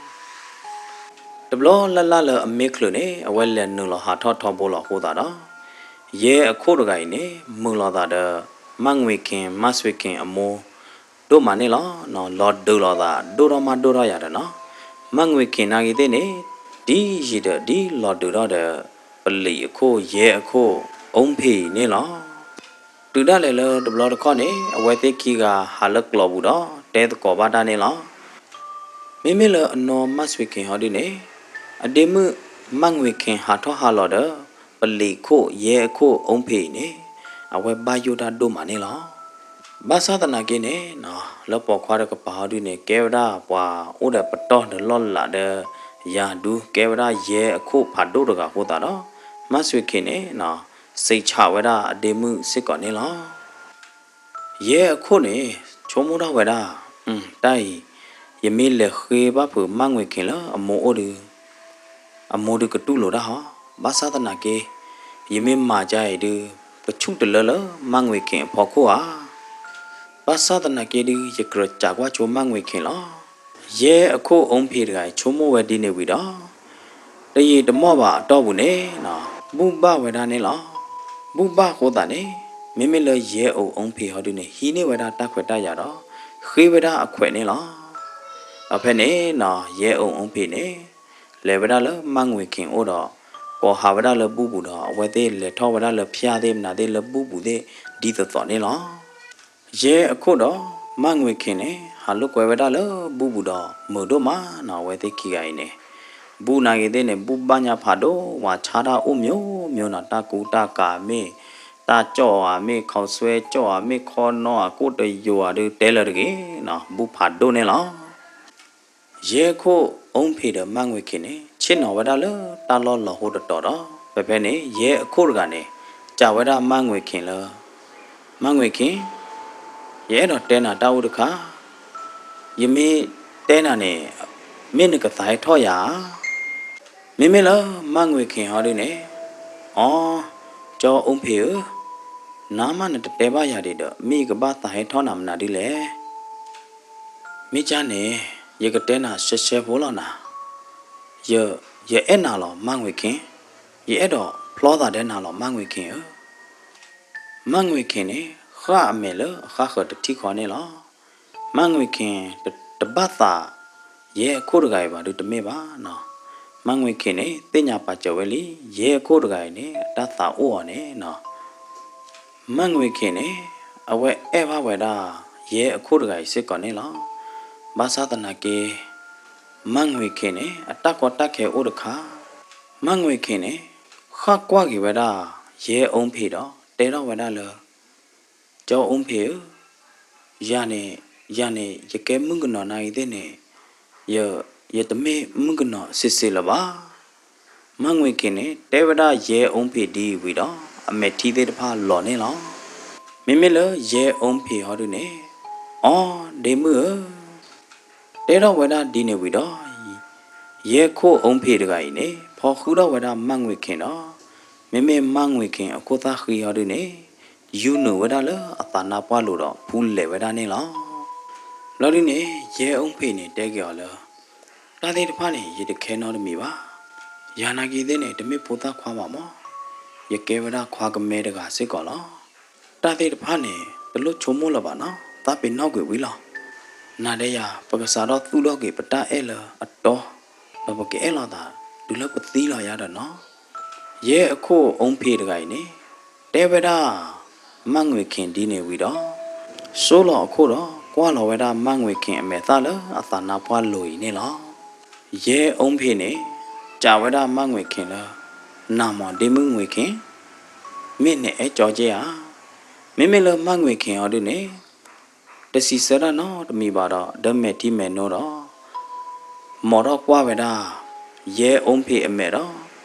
တဘျီလၢ်လၢ်လၢအမ့ၢ်ချုးန့ၣ် အဝဲလဲၤနုာ်လီၤဟးထီၣ်ထီဘိလီၤအဃိသတးဒီး ယဲၢ်အခိၣ်တဂၤအံၤန့ၣ် မုာ်လီၤသးဒီး မၢ်ငွ့ၤခ့ၣ် မၢ်စွ့ၤခ့ၣ်အမိၢ် ဒိၣ်မးန့ၣ်လီၤ. လီၤဒုးလိာ်သး ဒိၣ်ထီၣ်မးဒိၣ်ထီၣ်ယၤဒီးနီၤ မၢ်ငွ့ၤခ့ၣ်နာ်က့ၤသ့ၣ်န့ၣ် ဒ်ယံာ်ဒီးဒ်လီၤဒုးထီၣ်ဒီး ပလံၤအခိၣ်ယဲၢ်အခိၣ် အူဖ့ၣ်အံၤန့ၣ်လီၤ. တုၤဒၣ်လဲာ်လၢတဘျီတခီၣ်န့ၣ် အဝဲသ့ၣ်ခံဂၤဟးလၢကျိၤပူၤဒီး တဲသကိးဘၣ်တၢ်န့ၣ်လီၤ. မ့မ့ၢ်လၢအနီၢ်မၢ်စွ့ၤခ့ၣ်ဟီဒုန့ၣ် အဒ့မုၣ်မၢ်ငွ့ၤခ့ၣ်ဟးထီၣ်ဟးလီၤဒီး ပလံၤခိၣ်ယဲၢ်အခိၣ်အူဖ့ၣ်အံၤန့ၣ် အဝဲဘၣ်ယိၣ်တၢ်ဒိၣ်မးန့ၣ်လီၤ. ဘၣ်ဆၣ်သနာ်က့န့ၣ် လၢပိာ်ခွါတကပၤဟီဒုန့ၣ် ကဲဝဲဒၣ်ပှၤအိၣ်ဒီးပတီၢ်ဒီးလီၢ်လးဒီး ယၤဒု ကဲဝဲဒၣ်ယဲၢ်အခိၣ်ဖးဒိၣ်တဂၤအဃိသတးဒီး မၢ်စွ့ၤခ့ၣ်န့ၣ် စံးဆးဝဲဒၣ်အဒ့မုၣ်စ့ၢ်ကီးန့ၣ်လီၤ. ယဲၢ်အခိၣ်န့ၣ် ဆိကမိၣ်ထီၣ်ဝဲဒၣ် တၢ်အံၤ ယမ့ၢ်လဲၤဃ့ဘၣ်ဖုးမၢ်ငွ့ၤခ့ၣ်လၢအမိၢ်အိၣ်ဒီး အမိၢ်ဒုကတူၢ်လိာ်တၢ်ဟီ, ဘၣ်ဆၣ်သနာ်က့ ယမ့ၢ်မၤကါအံၤဒု ကဆူၣ်တလၢလၢမၢ်ငွ့ၢ်ခ့ၣ်အဖီခိၣ်ဧါ. ဘၣ်ဆၣ်သနာ်က့ဒုး ယကြၢးစံးကွၢ်ဆိမၢ်ငွ့ၢ်ခ့ၣ်လီၤ. ယဲၢ်အခိၣ်အူဖ့ၣ်တဂၤအံၤ ဆိကမိၣ်ဝဲဒ်န့ၣ်ဝံၤဒီး တယံာ်တမီၢ်ဘၣ်အတီၢ်ပူၤန့ၣ် ဘူၣ်ဘၣ်ဝဲဒၣ်န့ၣ်လီၤ. ဘူၣ်ဘၣ်အဃိသတးန့ၣ် မ့မ့ၢ်လၢယဲၢ်အူအူဖ့ၣ်ဟီဒုန့ၣ် ဟံးန့ၢ်ဝဲဒၣ်တၢ်ခွဲးတၢ်ယာ်ဒီး ဃ့ဝဲဒၣ်အခွဲးန့ၣ်လီၤ. ဒီးဖဲန့ၣ် ယဲၢ်အူအူဖ့ၣ်န့ၣ် လဲၤဝဲဒၣ်လၢမၢ်ငွ့ၢ်ခ့ၣ်အိၣ်ဒီး ကိးဟးဝဲဒၣ်လၢဘူၣ်ပူၤဒီး အဝဲသ့ၣ်လဲၤထီၣ်ဝဲဒၣ်လၢဖၠၣ်သ့ၣ်မနုၤသ့ၣ်လၢဘူၣ်ပူၤသ့ၣ် ဒ်သိးသိးန့ၣ်လီၤ. ယဲၢ်အခိၣ်ဒီးမၢ်ငွ့ၢ်ခ့ၣ်န့ၣ် ဟးလိာ်ကွဲဝဲဒၣ်လၢဘူၣ်ပူၤဒီး မုာ်ဒိၣ်မးနီၤ အဝဲသ့ၣ်ခံဂၤအံၤန့ၣ် ဘူၣ်နာ်က့ၤသ့ၣ်န့ၣ် ဘူၣ်ဘၣ်ညါဖးဒိၣ် ဝၤဆါတၢ်အိၣ် မျိုးမျိုး နီၤ တၢ်ကူတၢ်ကၤမ့ၢ် တၢ်ကၠီၣ်ဧါမ့ၢ် ခီဆွဲကၠီၣ်ဧါမ့ၢ် ခီနီဧါ ကိၣ်တယိၤဧါဒုး တဲလၢာ်တဂ့ၤနီၤ ဘူၣ်ဖးဒိၣ်န့ၣ်လီၤ. ယဲၢ်အခိၣ်အူဖ့ၣ်ဒီးမၢ်ငွ့ၢ်ခ့ၣ်န့ၣ် ဆ့ၣ်နီၤဝဲဒၣ်လၢတၢ်လီၢ်လီၤဟိတတီၤဒီး ဖဲဖဲန့ၣ် ယဲၢ်အခိၣ်တဂၤန့ၣ် စံးဝဲဒၣ်မၢ်ငွ့ၢ်ခ့ၣ်လၢ မၢ်ငွ့ၢ်ခ့ၣ်, ယအဲၣ်ဒိးတဲနၤတၢ်အိၣ်တခါ, ယမ့ၢ်တဲနၤန့ၣ် မ့ၢ်နကသးဟဲထီၣ်ယၤဧါ. မ့မ့ၢ်လၢမၢ်ငွ့ၢ်ခ့ၣ်ဟီဒုန့ၣ်, အိ, ကၠီအူဖ့ၣ်ဧၢ, နၤမးနတတဲဘၣ်ယၤဒံးဒီး မ့ၢ်ယကဘၣ်သးဟဲထီၣ်နၤမနုၤဒ်လဲၣ်. မ့ၢ်ကၢ်န့ၣ် ယကတဲနၤရှဲရှဲဖိလီၤနၤ, ယ, ယအဲၣ်နၤလီၤမၢ်ငွ့ၢ်ခ့ၣ်, ယအဲၣ်ဒိးဖျီသးဒီးနၤလီၤမၢ်ငွ့ၢ်ခ့ၣ်ဧၢ. မၢ်ငွ့ၢ်ခ့ၣ်န့ၣ် ဃၣ်အမဲာ်လၢအဃၣ်ဃၢၤတထံၣ်ဃီန့ၣ်လီၤ. မၢ်ငွ့ၢ်ခ့ၣ် တဘၣ်သး ယဲၢ်အခိၣ်တဂၤအံၤဘၣ်ဒုးတမ့ၢ်ဘၣ်နီၤ. မၢ်ငွ့ၢ်ခ့ၣ်န့ၣ် သ့ၣ်ညါပာ်စၢၤဝဲလံ ယဲၢ်အခိၣ်တဂၤအံၤန့ၣ် အတၢ်သးအိၣ်အီၤန့ၣ်နီၤ. မၢ်ငွ့ၢ်ခ့ၣ်န့ၣ် အဝဲအဲၣ်ဘၣ်ဝဲဒၣ် ယဲၢ်အခိၣ်တဂၤအံၤစ့ၢ်ကီးန့ၣ်လီၤ. ဘၣ်ဆၣ်သနာ်က့ မၢ်ငွ့ၢ်ခ့ၣ်န့ၣ် အတၢ်ကီတၢ်ခဲအိၣ်တခါ, မၢ်ငွ့ၢ်ခ့ၣ်န့ၣ် ဃၣ်ကွၢ်က့ၤဝဲဒၣ် ယဲၢ်အူဖ့ၣ်ဒီး တဲထီၣ်ဝဲဒၣ်လၢ ကၠီအူဖ့ၣ်ဧၢ, ယၤန့ၣ်, ယၤန့ၣ် ယကဲမုၣ်ကနီၤနာ်ဂ့ၤသ့ၣ်န့ၣ်, ယ, ယတမ့ၢ်မုၣ်ကနီၤစ့ၢ်စ့ၢ်လၢၤဘၣ်. မၢ်ငွ့ၢ်ခ့ၣ်န့ၣ် တဲဝဲဒၣ်ယဲၢ်အူဖ့ၣ်ဒ်အံၤဝံၤဒီး အမဲာ်ထံသ့ၣ်တဖၣ်လီၤန့ၣ်လီၤ. မ့မ့ၢ်လၢယဲၢ်အူဖ့ၣ်ဟီဒုန့ၣ်, အိ, ဒ့မုၣ်ဧၢ, တဲထီၣ်ဝဲဒၣ်ဒ်န့ၣ်ဝံၤဒီး ယဲၢ်ခိၣ်အူဖ့ၣ်တဂၤအံၤန့ၣ် ဖီဃုထီၣ်ဝဲဒၣ်မၢ်ငွ့ၢ်ခ့ၣ်ဒီး မ့မ့ၢ်မၢ်ငွ့ၢ်ခ့ၣ်အခိၣ်သၣ်ဃံဟီဒုန့ၣ် ယူၤနုာ်ဝဲဒၣ်လၢအသးနါပှၢ်လိၤဒီးဖူလဲၤဝဲဒၣ်န့ၣ်လီၤ. ဘျီဒုန့ၣ် ယဲၢ်အူဖ့ၣ်န့ၣ်တဲက့ၤအီၤလၢ တၢ်သ့ၣ်တဖၣ်န့ၣ် ယတခဲနီတမံၤဘၣ်. ယၤနာ်က့ၤသ့ၣ်န့ၣ် တမ့ၢ်ဖိသၣ်ခွါဘၣ်မး, ယကဲဝဲဒၣ်ခွါကမဲတဂၤစ့ၢ်ကီးလီၤ. တၢ်သ့ၣ်တဖၣ်န့ၣ် တလိၣ်ဆိကမိၣ်လၢၤဘၣ်နီၤ, သးပ့ၤနီၣ်ကွံာ်ဝံၤလီၤ. နၤဒီးယၤ ပကစးထီၣ်သူၣ်ထီၣ်က့ၤပတၢ်အဲၣ်လၢအတီ, ဒီးပကအဲၣ်လိာ်သး တုၤလၢပသံလီၤယၤဒီးနီၤ. ယဲၢ်အခိၣ်အူဖ့ၣ်တဂၤအံၤန့ၣ် တဲဝဲဒၣ် မၢ်ငွ့ၢ်ခ့ၣ်ဒ်န့ၣ်ဝံၤဒီး ဆိလီၤအခိၣ်ဒီး ကွၢ်လီၤဝဲဒၣ်မၢ်ငွ့ၢ်ခ့ၣ်အမဲာ်သၣ်လၢအသးနါပှၢ်လိၤအံၤန့ၣ်လီၤ. ယဲၢ်အူဖ့ၣ်န့ၣ် စံးဝဲဒၣ်မၢ်ငွ့ၢ်ခ့ၣ်လၢ နၤမးဒ့မုၣ်ငွ့ၢ်ခ့ၣ်, မ့ၢ်နအဲၣ်ကၠီက့ဧါ. မ့မ့ၢ်လၢမၢ်ငွ့ၢ်ခ့ၣ်ဟီဒုန့ၣ် တစံးဆၢတၢ်နီတမံၤဘၣ်ဒီး ဒီးမဲာ်ထံမဲာ်နိဒီး မိာ်ထီၣ်ကွၢ်ဝဲဒၣ် ယဲၢ်အူဖ့ၣ်အမဲာ်ဒီး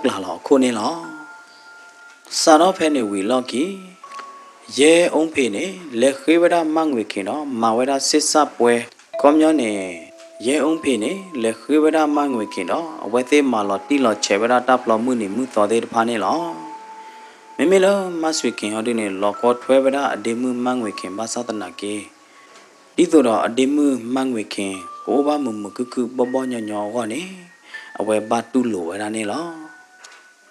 ကျၢၢ်ကျၢ်လီၤအခိၣ်န့ၣ်လီၤ. စးထီၣ်ဖဲန့ၣ်ဝံၤလီၢ်ခံ ယဲၢ်အူဖ့ၣ်န့ၣ် လဲၤဃ့ဝဲဒၣ်မၢ်ငွ့ၢ်ခ့ၣ်ဒီး မၤဝဲဒၣ်စ့စၢ်ပွဲ, ခီပညီန့ၣ် ယဲၢ်အူဖ့ၣ်န့ၣ် လဲၤဃ့ဝဲဒၣ်မၢ်ငွ့ၢ်ခ့ၣ်ဒီး အဝဲသ့ၣ်မၤလီၤတံၢ်လီၤဆဲးဝဲဒၣ်တၢ်ဖျီမုၢ်နံၤမုၢ်သီသ့ၣ်တဖၣ်န့ၣ်လီၤ. မ့မ့ၢ်လၢမၢ်ငွ့ၢ်ခ့ၣ်ဟီဒုန့ၣ် လီၤကီထွဲဝဲဒၣ်အဒ့မုၣ်မၢ်ငွ့ၢ်ခ့ၣ်ဘၣ်ဆၣ်သနာ်က့ ဒ်သိးဒီးအဒ့မုၣ်မၢ်ငွ့ၢ်ခ့ၣ် ကအိၣ်ဘၣ်မုာ်မုာ်ခုၣ်ခုၣ်ဘီၣ်ဘီၣ်ညီညီအဂီၢ်န့ၣ် အဝဲဘၣ်တူၢ်လိာ်ဝဲဒၣ်န့ၣ်လီၤ.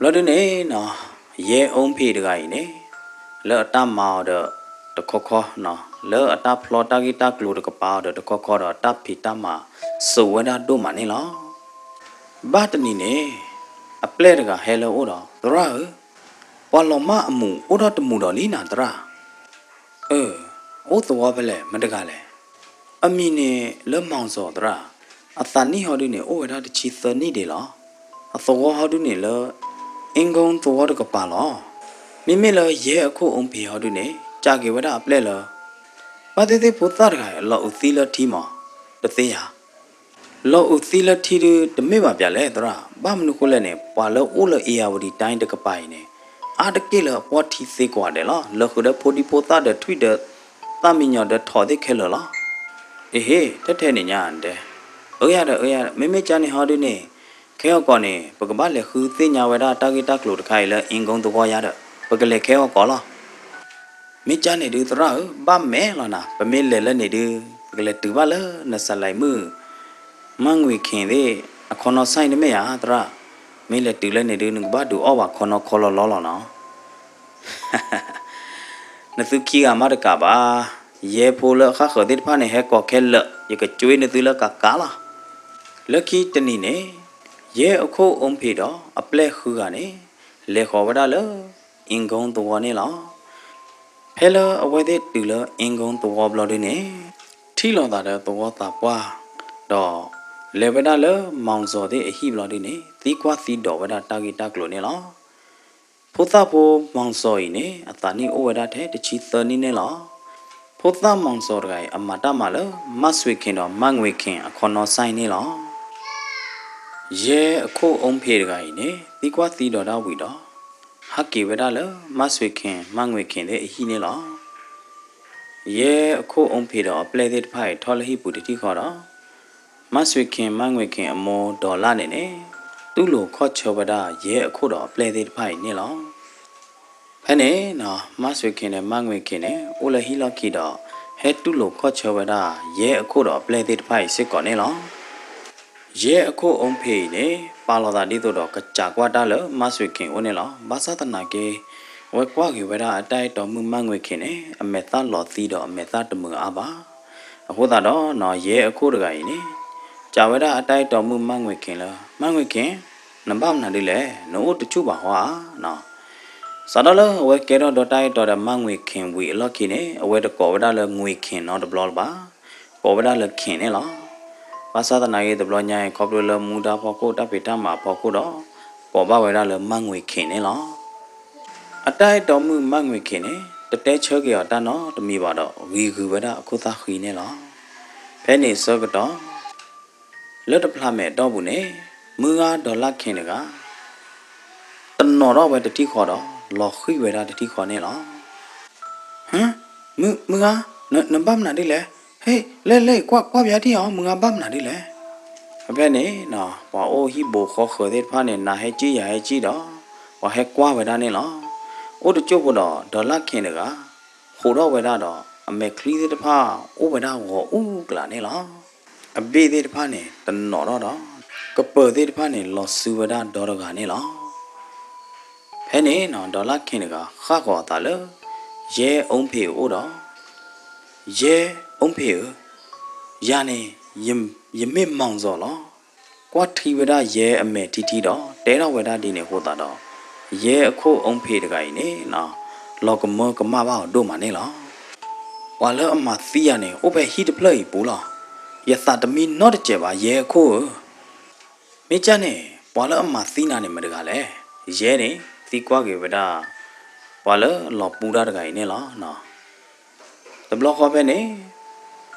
ဘျီဒုန့ၣ်နီၤ ယဲၢ်အူဖ့ၣ်တဂၤအံၤန့ၣ် လၢအတၢ်မၤအီၤဒီးတခီခီ, လၢအတၢ်ဖျီတၢ်ဂ့ၢ်တၢ်ကျိၤတကပၤအီၤဒီးတခီခီဒီး တၢ်ဖံးတၢ်မၤစိာ်ဝဲဒၣ်ဒိၣ်မးန့ၣ်လီၤ. ဘၣ်တနံၤန့ၣ် အပျဲၢ်တဂၤဟဲလၢအအိၣ်ဒီး သရၣ်ဧၢ, ပှၤလီၤမၢ်အမူးအိၣ်ထီၣ်တမူးဒီးလံနၤသရၣ်. အၢ, အိၣ်သဝီဖဲလဲၣ် မတဂၤလဲၣ်. အမံၤန့ၣ်လၢမီၤစီၤသရၣ်, အသးနံၣ်ဟီဒုန့ၣ် အိၣ်ဝဲဒၣ်တဆံသၢနံၣ်ဒံးလီၤ. အသဝီဟီဒုန့ၣ်လၢ အ့ကီသဝီတကပၤလီၤ. မ့မ့ၢ်လၢယဲၢ်အခိၣ်အူဖ့ၣ်ဟီဒုန့ၣ် စံးက့ၤဝဲဒၣ်အပျဲၢ်လၢ ဘၣ်သ့ၣ်သ့ၣ်ဖိသၣ်တဂၤ လီၤအုးသံလၢထံမး, တသ့ဧါ. လီၤအုးသံလၢထံဒုတမ့ၢ်ဘၣ်ပၠးလဲၣ်သရၣ်, ဘၣ်မနုၤဃိလဲၣ်န့ၣ် ပှၤလၢအိၣ်လၢအ့ၣ်ယၣ်ဝတံၤတၢ်တကပၤအံၤန့ၣ် အါတက့ၢ်လၢအပှီၢ်ထံသ့ကွၢ်ဒဲးလီၤ. လၢဃုာ်ဒီးဖိဒံဖိသၣ်ဒီးထွံၣ်ဒီးသၣ်မံညီၤဒီးထိးသ့ၣ်ခဲလၢာ်လီၤ. အ့ဟ့, ထဲထဲန့ၣ်ညါတဲ, အၢယၤဒီးအၢယၤ, မ့မ့ၢ်ကၢ်န့ၣ်ဟီဒုန့ၣ် ခဲဂီၤကီၢ်န့ၣ် ပကဘၣ်လဲၤဃုသ့ၣ်ညါဝဲဒၣ်တၢ်ဂ့ၢ်တၢ်ကျိၤတခါအံၤလၢအ့ကီသဝီယၤဒီး ပကလဲၤခဲဂီၤကီးလီၤ. မ့ၢ်ကၢ်န့ၣ်ဒုးသရၣ်ဧၢ, ဘၣ်မဲာ်လီၤနၤ, ပမ့ၢ်လဲၤလၢန့ၣ်ဒုး ပကလဲၤတုၤဘၣ်လၢနစလဲမုၣ် မၢ်ငွ့ၣ်ခ့ၣ်သ့ၣ် အခီနီၢ်ဆၢ်န့ၣ်မ့ၢ်ဧါသရၣ်. မ့ၢ်လဲၤတုၤလၢန့ၣ်ဒုး နကဘၣ်ဒုးအီၣ်ဘၣ်ခီနီၢ်ခီလီၤလီၤလီၤနီၤ. နသုခံဂၤမးတကးဘၣ်, ယဲၢ်ဖိလၢအဃၣ်ဃၢၤသ့ၣ်တဖၣ်န့ၣ် ဟဲကိးခဲလၢာ်, ယကကွ့နသုလၢကးကးလီၤ. လၢခံတနံၤန့ၣ် ယဲၢ်အခိၣ်အူဖ့ၣ်ဒီးအပျဲၢ်ဃုဂၤန့ၣ် လဲၤဃီၤဝဲဒၣ်လၢ အ့ၣ်ကိသဝီန့ၣ်လီၤ. ဖဲလၢအဝဲသ့ၣ်တုၤလၢအ့ၣ်ကိသဝီဘျီဒုန့ၣ် ထံၣ်လိာ်သးဒီးသဝီသးပှၢ်, ဒီး လဲၤဝဲဒၣ်လၢမီၤစီၤသ့ၣ်အဟံၣ်ဘျီဒုန့ၣ် သံကွၢ်သံဒိးဝဲဒၣ်တၢ်ဂ့ၢ်တၢ်ကျိၤန့ၣ်လီၤ. ဖိသၣ်ဖိမီၤစီၤအံၤန့ၣ် အသးနံၣ်အိၣ်ဝဲဒၣ်ထဲတဆံသၢနံၣ်န့ၣ်လီၤ. ဖိသၣ်မီၤစီၤတဂၤအံၤ အမၤတၢ်မၤလၢ မၢ်စွ့ၤခ့ၣ်ဒီးမၢ်ငွ့ၣ်ခ့ၣ်အခီနီၢ်ဆၢ်န့ၣ်လီၤ. ယဲၢ်အခိၣ်အူဖ့ၣ်တဂၤအံၤန့ၣ် သံကွၢ်သံဒိးတၢ်ဝံၤဒီး ဟးက့ၤဝဲဒၣ်လၢ မၢ်စွ့ၤခ့ၣ်မၢ်ငွ့ၣ်ခ့ၣ်သ့ၣ်အဟံၣ်န့ၣ်လီၤ. ယဲၢ်အခိၣ်အူဖ့ၣ်ဒီးအပျဲၢ်သ့ၣ်တဖၣ်အံၤထီၣ်လၢဟံၣ်ပူၤတထံၣ်ဃီဒီး မၢ်စွ့ၤခ့ၣ်မၢ်ငွ့ၣ်ခ့ၣ်အမိၢ်ဒီးလၣ်န့ၣ်န့ၣ် တူၢ်လိာ်ခီၣ်ဆၢဝဲဒၣ်ယဲၢ်အခိၣ်ဒီးအပျဲၢ်သ့ၣ်တဖၣ်အံၤန့ၣ်လီၤ. ဖဲန့ၣ် မၢ်စွ့ၤခ့ၣ်န့ၣ် မၢ်ငွ့ၣ်ခ့ၣ်န့ၣ် အိၣ်လၢဟံၣ်လီၢ်ခံဒီး ဟဲတူၢ်လိာ်ခီၣ်ဆၢဝဲဒၣ် ယဲၢ်အခိၣ်ဒီးအပျဲၢ်သ့ၣ်တဖၣ်အံၤစ့ၢ်ကီးန့ၣ်လီၤ. ယဲၢ်အခိၣ်အူဖ့ၣ်အံၤန့ၣ် ပာ်လီၤသးဒ်သိးဒီးကစးကွၢ်တၢ်လၢမၢ်စွ့ၤခ့ၣ်အအိၣ်န့ၣ်လီၤ. ဘၣ်ဆၣ်သနာ်က့ အဝဲကွၢ်က့ၤဝဲဒၣ်အတၢ်အဲၣ်တီမုၣ်မၢ်ငွ့ၣ်ခ့ၣ်န့ၣ် အမဲာ်သၣ်လီၤသံဒီးအမဲာ်သၣ်တမုာ်အါဘၣ်. အဃိသတးဒီး ယဲၢ်အခိၣ်တဂၤအံၤန့ၣ် စံးဝဲဒၣ်အတၢ်အဲၣ်တီမုၣ်မၢ်ငွ့ၣ်ခ့ၣ်လၢ မၢ်ငွ့ၣ်ခ့ၣ်, နဘၣ်မနုၤဒ်လဲၣ်, နအိၣ်တဆူၣ်ဘၣ်ဟီဧါ. စးထီၣ်လၢအဝဲကဲထီၣ်ဒီးတၢ်အဲၣ်တီဒီးမၢ်ငွ့ၣ်ခ့ၣ်ဝံၤအလီၢ်ခံန့ၣ် အဝဲတကိးဝဲဒၣ်လၢငွ့ၣ်ခ့ၣ်နီတဘျီလၢၤဘၣ်, ကိးဝဲဒၣ်လၢခ့ၣ်န့ၣ်လီၤ. ဘၣ်ဆၣ်သနာ်က့တဘျီညါအံၤ ခီဖျိလၢမူဒါဖီခိၣ် တၢ်ဖံးတၢ်မၤဖီခိၣ်ဒီး ကိးဘၣ်ဝဲဒၣ်လၢမၢ်ငွ့ၣ်ခ့ၣ်န့ၣ်လီၤ. အတၢ်အဲၣ်တီမုၣ်မၢ်ငွ့ၣ်ခ့ၣ်န့ၣ် တတဲဆၢက့ၤအီၤတၢ်နီတမံၤဘၣ်ဒီး ဂံၤဂုၤဝဲဒၣ်အခိၣ်သၣ်ဃံန့ၣ်လီၤ. ဖဲန့ၣ်အဆၢကတီၢ် လၢတဖျးမဲာ်အတီၢ်ပူၤန့ၣ် မုၢ်ဂၤဒီးလၢ်ခ့ၣ်တဂၤ တနီၤထီၣ်ဝဲတထံၣ်ဃီဒီး လီၤဃံၤဝဲဒၣ်တထံၣ်ဃီန့ၣ်လီၤ. ဟၢ, မုၢ်ဂၤ, နဘၣ်မနုၤဒ်လဲၣ်. ဟဲ, လဲၤလဲၤ ကွၢ်ကွၢ်ပၠးထံၣ်အီၤ မုၢ်ဂၤဘၣ်မနုၤဒ်လဲၣ်. ဖဲန့ၣ် ပှၤအိၣ်ဟံၣ်ဘိဃီဃၢၤသ့ၣ်တဖၣ်န့ၣ် နၤဟဲကံၣ်ယၤဟဲကံၣ်ဒီး ပှၤဟဲကွၢ်ဝဲဒၣ်န့ၣ်လီၤ. အိၣ်တကၠိၢ်ဖိဒီး ဒီးလၢ်ခ့ၣ်တဂၤ ဟးထီၣ်ဝဲဒၣ်ဒီး အမဲာ်ချံသ့ၣ်တဖၣ် အိၣ်ဝဲဒၣ်ဂီၤအူကျးန့ၣ်လီၤ. အဘ့ၣ်သ့ၣ်တဖၣ်န့ၣ် တနီၤထီၣ်ဒီး ကပၢၤသ့ၣ်တဖၣ်န့ၣ် လီၤစုဝဲဒၣ်ဒီတဂၤန့ၣ်လီၤ. ဖဲန့ၣ် ဒီးလၢ်ခ့ၣ်တဂၤ ဃၣ်ဃီၤအသးလၢ ယဲၢ်အူဖ့ၣ်အအိၣ်ဒီး ယဲၢ်အူဖ့ၣ်ဧၢ, ယၤန့ၣ် ယမ့ၢ်မီၤစီၤလီၤ. ကွၢ်ထံဝဲဒၣ်ယဲၢ်အမဲာ်ထံထံဒီး တဲထီၣ်ဝဲဒၣ်ဒ်န့ၣ်အဃိသတးဒီး ယဲၢ်အခိၣ်အူဖ့ၣ်တဂၤအံၤန့ၣ် လီၤကမၢကမၣ်ဘၣ်အီၤဒိၣ်မးန့ၣ်လီၤ. ပှၤလၢအမၤသံယၤန့ၣ် အိၣ်ဖဲဟံၣ်တဖျၢၣ်အံၤပူၤလီၤ. ယသးတမံနီတစဲးဘၣ် ယဲၢ်အခိၣ်ဧၢ. မ့ၢ်ကၢ်န့ၣ် ပှၤလၢအမၤသံနၤန့ၣ်မတၤတဂၤလဲၣ်. ယဲၢ်န့ၣ် သံကွၢ်က့ၤဝဲဒၣ် ပှၤလၢလီၤပူတၢ်တဂၤအံၤန့ၣ်လီၤ. တဘျီဃီဖဲန့ၣ် ပှၤ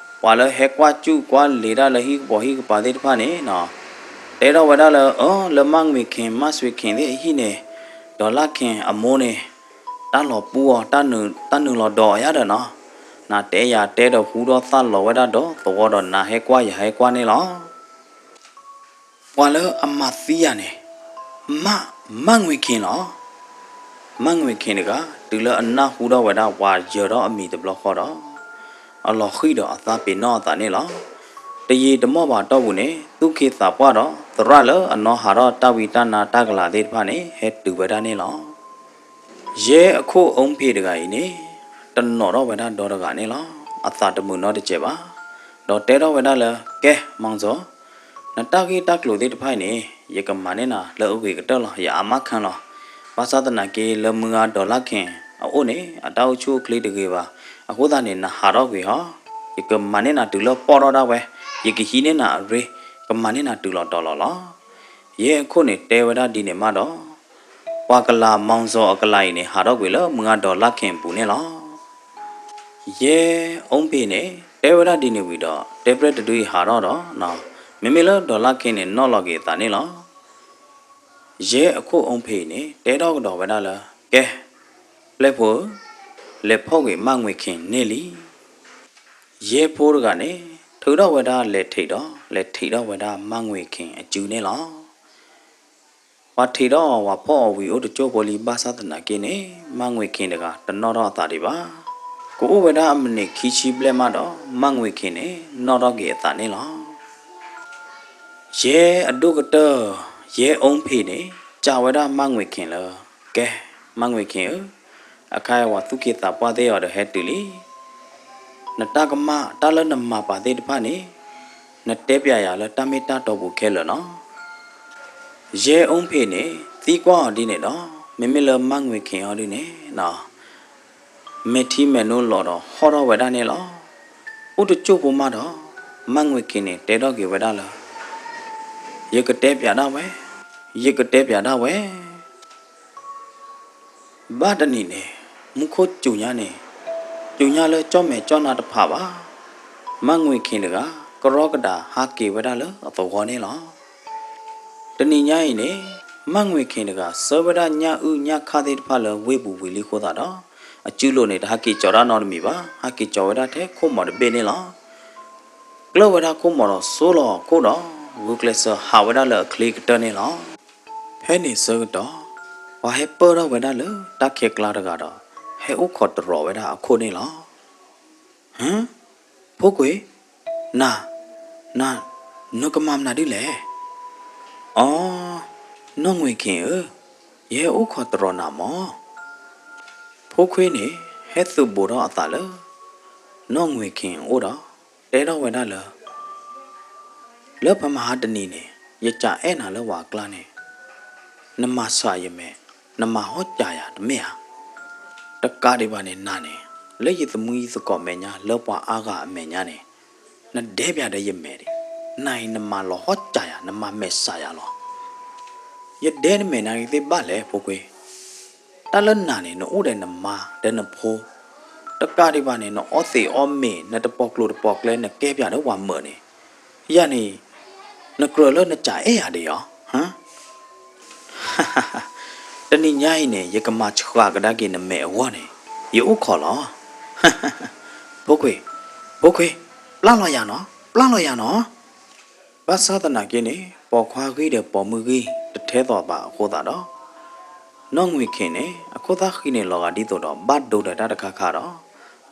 လၢဟဲကွၢ်စူၣ်ကွၢ်လ့ၤတၢ်လၢဟံၣ်ကပီၤဟံၣ်ကပၤသ့ၣ်တဖၣ်န့ၣ် တဲထီၣ်ဝဲဒၣ်လၢ အၢ လၢမၢ်ငွ့ၣ်ခ့ၣ် မၢ်စွ့ၤခ့ၣ်သ့ၣ်အဟံၣ်န့ၣ် ဒီးလၢ်ခ့ၣ်အမိၢ်န့ၣ် တၢ်လီၤပူအီၤ တၢ်နုာ်လီၤဒီးအီၤယါဒီးနီၤ, နတဲယၤတဲဒီးဟူထီၣ်သၣ်လီၤဝဲဒၣ်ဒီးသဝီဒီးနၤဟဲကွၢ်ယၤဟဲကွၢ်န့ၣ်လီၤ. ပှၤလၢအမၤသံယၤန့ၣ် မၢ်, မၢ်ငွ့ၣ်ခ့ၣ်လီၤ. မၢ်ငွ့ၣ်ခ့ၣ်တဂၤ တုၤလၢအနၢ်ဟူထီၣ်ဝဲဒၣ်ပှၤယၢၤထီၣ်အမံၤတဘျီဃီဒီး အလီၤဃံၤဒီးအသးပ့ၤနီၣ်အသးန့ၣ်လီၤ. တယံာ်တမီၢ်ဘၣ်အတီၢ်ပူၤန့ၣ် သူၣ်က့သးပှၢ်ဒီးသရၣ်လၢအနီၢ်ဟးထီၣ်တၢ်ဝံတၢ်နါတၢ်ကလၤသ့ၣ်တဖၣ်န့ၣ် ဟဲတုၤဝဲဒၣ်န့ၣ်လီၤ. ယဲၢ်အခိၣ်အူဖ့ၣ်တဂၤအံၤန့ၣ် တနီၤထီၣ်ဝဲဒၣ်ဒီတဂၤန့ၣ်လီၤ. အသးတမုာ်နီတစဲးဘၣ်. ဒီးတဲထီၣ်ဝဲဒၣ်လၢ ကဲ မီၤစီၤ, နတၢ်ဂ့ၢ်တၢ်ကျိၤသ့ၣ်တဖၣ်အံၤန့ၣ် ယကမၤန့ၢ်နၤလၢအဂ့ၤကတၢၢ်လီၤ. ယအမါခၢၣ်လီၤ. ဘၣ်ဆၣ်သနာ်က့ လၢမုၢ်ဂၤဒီးလၢ်ခ့ၣ်အအိၣ်န့ၣ် အတၢ်အိၣ်ဆူၣ်အိၣ်ချ့တဂ့ၤဘၣ်. အဃိသတးန့ၣ် နဟးထီၣ်ကွံာ်ဟီ, ယကမၤန့ၢ်နၤတုၤလၢပီၢ်ထီၣ်ဒၣ်ဝဲ, ယကဟံးန့ၢ်နၤအရ့, ကမၤန့ၢ်နၤတုၤလီၤတီၤလီၤလီၤ. ယဲၢ်အခိၣ်န့ၣ်တဲဝဲဒၣ်ဒ်န့ၣ်မးဒီး ပှၤကလၤမီၤစီၤအကလၤအံၤန့ၣ် ဟးထီၣ်ကွံာ်လၢမုၢ်ဂၤဒီးလၢ်ခ့ၣ်အပူၤန့ၣ်လီၤ. ယဲၢ်အူဖ့ၣ်န့ၣ် တဲဝဲဒၣ်ဒ်န့ၣ်ဝံၤဒီး တဲပျဲၢ်တဒုအံၤဟးထီၣ်ဒီး မ့မ့ၢ်လၢဒီးလၢ်ခ့ၣ်န့ၣ် နီၣ်လီၤက့ၤအသးန့ၣ်လီၤ. ယဲၢ်အခိၣ်အူဖ့ၣ်အံၤန့ၣ် တဲထီၣ်ကဒီးဝဲဒၣ်လၢ ကဲ, ပျဲၢ်ဖိဧၢ, လဲၤဖီၣ်ကွံာ်မၢ်ငွ့ၣ်ခ့ၣ်န့ၣ်လံ. ယဲၢ်ဖိတဂၤန့ၣ် ထုးထီၣ်ဝဲဒၣ်လဲၤထံးဒီး လဲၤထံးထီၣ်ဝဲဒၣ်မၢ်ငွ့ၣ်ခ့ၣ်အစုန့ၣ်လီၤ. ပှၤထံးထီၣ်အီၤဝဲဖီၣ်အီၤဝံၤအိၣ်တကၠိၢ်ဖိလံ ဘၣ်ဆၣ်သနာ်က့န့ၣ် မၢ်ငွ့ခ့ၣ်တဂၤတနီၣ်ထီၣ်အသးဒံးဘၣ်. ကအိၣ်ဝဲဒၣ်အမုၢ်နံၤခံဆံဘျဲၣ်မးဒီး မၢ်ငွ့ခ့ၣ်န့ၣ် နီၣ်ထီၣ်က့ၤအသးန့ၣ်လီၤ. ယဲၢ်အဒိၣ်ကတၢၢ် ယဲၢ်အူဖ့ၣ်န့ၣ် စံးဝဲဒၣ်မၢ်ငွ့ခ့ၣ်လၢ ကဲ, မၢ်ငွ့ခ့ၣ်ဧၢ, အခါအံၤပှၤသူၣ်က့သးပှၢ်သ့ၣ်အီၤဒီးဟဲတုၤလံ. နတၢ်ကမၣ်တၢ်လၢနမၤပာ်သ့ၣ်တဖၣ်န့ၣ် နတဲပျးယၤလၢတၢ်မ့ၢ်တၢ်တီပူၤခဲလၢာ်လီၤ. ယဲၢ်အူဖ့ၣ်န့ၣ် သံကွၢ်အီၤဒ်န့ၣ်ဒီး မ့မ့ၢ်လၢမၢ်ငွ့ခ့ၣ်အီၤဒ်န့ၣ် မဲာ်ထံမဲာ်နိလီၤဒီးဟီၣ်ထီၣ်ဝဲဒၣ်န့ၣ်လီၤ. အိၣ်တကၠိၢ်ဖိမးဒီး မၢ်ငွ့ခ့ၣ်န့ၣ် တဲထီၣ်က့ၤဝဲဒၣ်လၢ ယကတဲပျးဒၣ်ဝဲ, ယကတဲပျးဒၣ်ဝဲ ဘၣ်တနံၤန့ၣ် မူခိၣ်စူၤညါန့ၣ် စူၤညါလၢကၠီၣ်မဲာ်ကၠီၣ်နါတဖးဘၣ်. မၢ်ငွ့ခ့ၣ်တဂၤ ကရီကဒးဟးက့ၤဝဲဒၣ်လၢအသဝီန့ၣ်လီၤ. တနံၤညါအံၤန့ၣ် မၢ်ငွ့ခ့ၣ်တဂၤ ဆှၢဝဲဒၣ်ညၣ်အုၣ်ညၣ်ခၣ်သ့ၣ်တဖၣ်လၢဝ့ၢ်ပူၤဝံၤလံအဃိသတးဒီး အစုလိၤန့ၣ် တဟးက့ၤကၠီၤတၢ်နီတမံၤဘၣ်, ဟးက့ၤကၠီၤဝဲဒၣ်ထဲခိၣ်မီၤတဘ့ၣ်န့ၣ်လီၤ. ကျၢၢ်ဝဲဒၣ်ခိၣ်မီၤဒီးစိလီၤခိၣ်ဒီး ဂုာ်ကျဲးစၢးဟးဝဲဒၣ်လၢအချ့ကတၢၢ်န့ၣ်လီၤ. ဖဲန့ၣ်ဆၢကတီၢ် ပှၤဟဲပၢၢ်ထီၣ်ဝဲဒၣ်လၢတၢ်ခဲကျါတဂၤဒီး ဟဲအိၣ်ခိးတရီၤဝဲဒၣ်အခိၣ်န့ၣ်လီၤ. ဟၢ, ဖိခွ့, နၤ, နၤ, နကမၤမနုၤဒ်လဲၣ်. အိ, နီၢ်ငွ့ခ့ၣ်ဧၢ, ယဟဲအိၣ်ခိးတရီၤနၤမၢ်. ဖိခွ့န့ၣ် ဟဲသုးဘူးထီၣ်အသးလၢ နီၢ်ငွ့ခ့ၣ်အအိၣ်ဒီး တဲထီၣ်ဝဲဒၣ်လၢ လၢပမဟါတနံၤန့ၣ် ယစံးအဲၣ်နၤလၢပှၤအကျါန့ၣ် နမၤစှၤယမဲာ်, နမၤဟီၣ်စၢ်ယၤတမ့ၢ်ဧါ. တကးဒံးဘၣ်န့ၣ် နၤန့ၣ် လၢယသမူယသကိးမဲာ်ညါ လၢပှၤအါဂၤအမဲာ်ညါန့ၣ် နဒဲပၠးဒီးယမဲာ်ဒံး, နၤအံၤနမၤလီၤဟီၣ်စၢ်ယၤ နမၤမဲာ်စှၤယၤလီၤ. ယဒဲနမဲာ်နၤဂ့ၤသ့ၣ်ဘၣ်လဲၣ် ဖိခွ့. တၢ်လၢနၤန့ၣ် နအိၣ်ဒီးနမါဒီးနဖိ, တကးဒံးဘၣ်န့ၣ် နအီသံးအီမ့ၤ နတပီၤကျိၤတပီၤကျဲ နကဲပၠးဒီးပှၤမၢာ်န့ၣ်, ယၤန့ၣ် နကြၢးလၢနစံးအဲၣ်ယၤဒံးဧါ. တနံၤညါအံၤန့ၣ် ယကမၤဆှးကဒါက့ၤနမဲာ်အဂီၢ်န့ၣ် ယအိၣ်ခိးလီၤ. ဖိခွ့, ဖိခွ့, ပျၢ်လီၤယၤနီၤ, ပျၢ်လီၤယၤနီၤ. ဘၣ်ဆၣ်သနာ်က့န့ၣ် ပိာ်ခွါဂံၢ်ဒီးပိာ်မုၣ်ဂံၢ် တထဲသိးဘၣ်အဃိသတးဒီး နီၢ်ငွ့ခ့ၣ်န့ၣ် အခိၣ်သၣ်ဃံန့ၣ်လီၤဂာ်ဒ်သိးဒီး ဘၣ်ဒိဒီးတၢ်တခါခါဒီး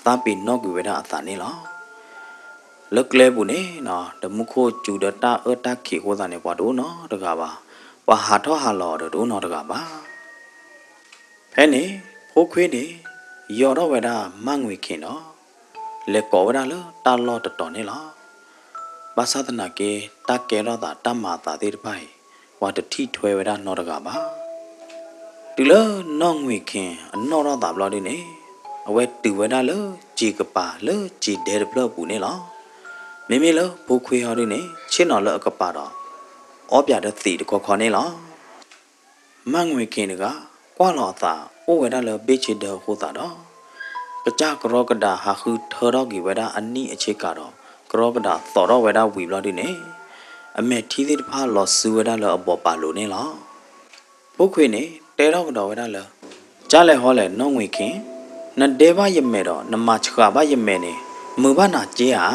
သးပ့ၤနီၣ်ကွံာ်ဝဲဒၣ်အသးန့ၣ်လီၤ. လၢကျဲပူၤန့ၣ် ဒီးမူခိၣ်စူၤဒီးတၢ်အၢတၢ်ခံးအဃိသတးန့ၣ် ပှၤတအိၣ်နီတဂၤဘၣ်, ပှၤဟးထီၣ်ဟးလီၤဒီးတအိၣ်နီတဂၤဘၣ်. ဖဲန့ၣ် ဖိခွ့န့ၣ် ယီၤထီၣ်ဝဲဒၣ်မၢ်ငွ့ခ့ၣ်ဒီး လဲၤကိးဝဲဒၣ်လၢတၢ်လီၢ်တတီၤန့ၣ်လီၤ. ဘၣ်ဆၣ်သနာ်က့ တၢ်ကဲထီၣ်သးတၢ်မၤအသးသ့ၣ်တဖၣ်အံၤ ပှၤတထံၣ်ထွဲဝဲဒၣ်နီတဂၤဘၣ်. တုၤလၢနီၢ်ငွ့ခ့ၣ်အနီၣ်ထီၣ်သးဘျီဒုန့ၣ် အဝဲတုၤဝဲဒၣ်လၢစံာ်ကပၤလၢစံာ်ဒဲတဖျၢၣ်အပူၤန့ၣ်လီၤ. မ့မ့ၢ်လၢဖိခွ့ဟီဒုန့ၣ် ဆ့ၣ်နီၤလၢအကပၤဒီး အီပၠးဒီးသံးတခီခီန့ၣ်လီၤ. မၢ်ငွ့ခ့ၣ်တဂၤ ကွၢ်လီၤအသးအိၣ်ဝဲဒၣ်လၢဘ့ၣ်ဆ့ဒၢအဃိသတးဒီး ကစၢ်ကရီကဒးဟးဃုထၢထီၣ်က့ၤဝဲဒၣ်အနံၣ်အဆ့ကၤဒီး ကရီကဒးသိးထီၣ်ဝဲဒၣ်ဝံၤဘျီဒုန့ၣ် အမဲာ်ထံသ့ၣ်တဖၣ်လီၤစုဝဲဒၣ်လၢအဘီးပာ်လိၤန့ၣ်လီၤ. ဖိခွ့န့ၣ် တဲထီၣ်ကဒီးဝဲဒၣ်လၢ ကၢ်လဲၣ်ဟီလဲၣ်နီၢ်ငွ့ခ့ၣ်, နဒဲဘၣ်ယမဲာ်ဒီး နမၤဆှးဘၣ်ယမဲာ်န့ၣ် မုာ်ဘၣ်နၤက့ဧါ.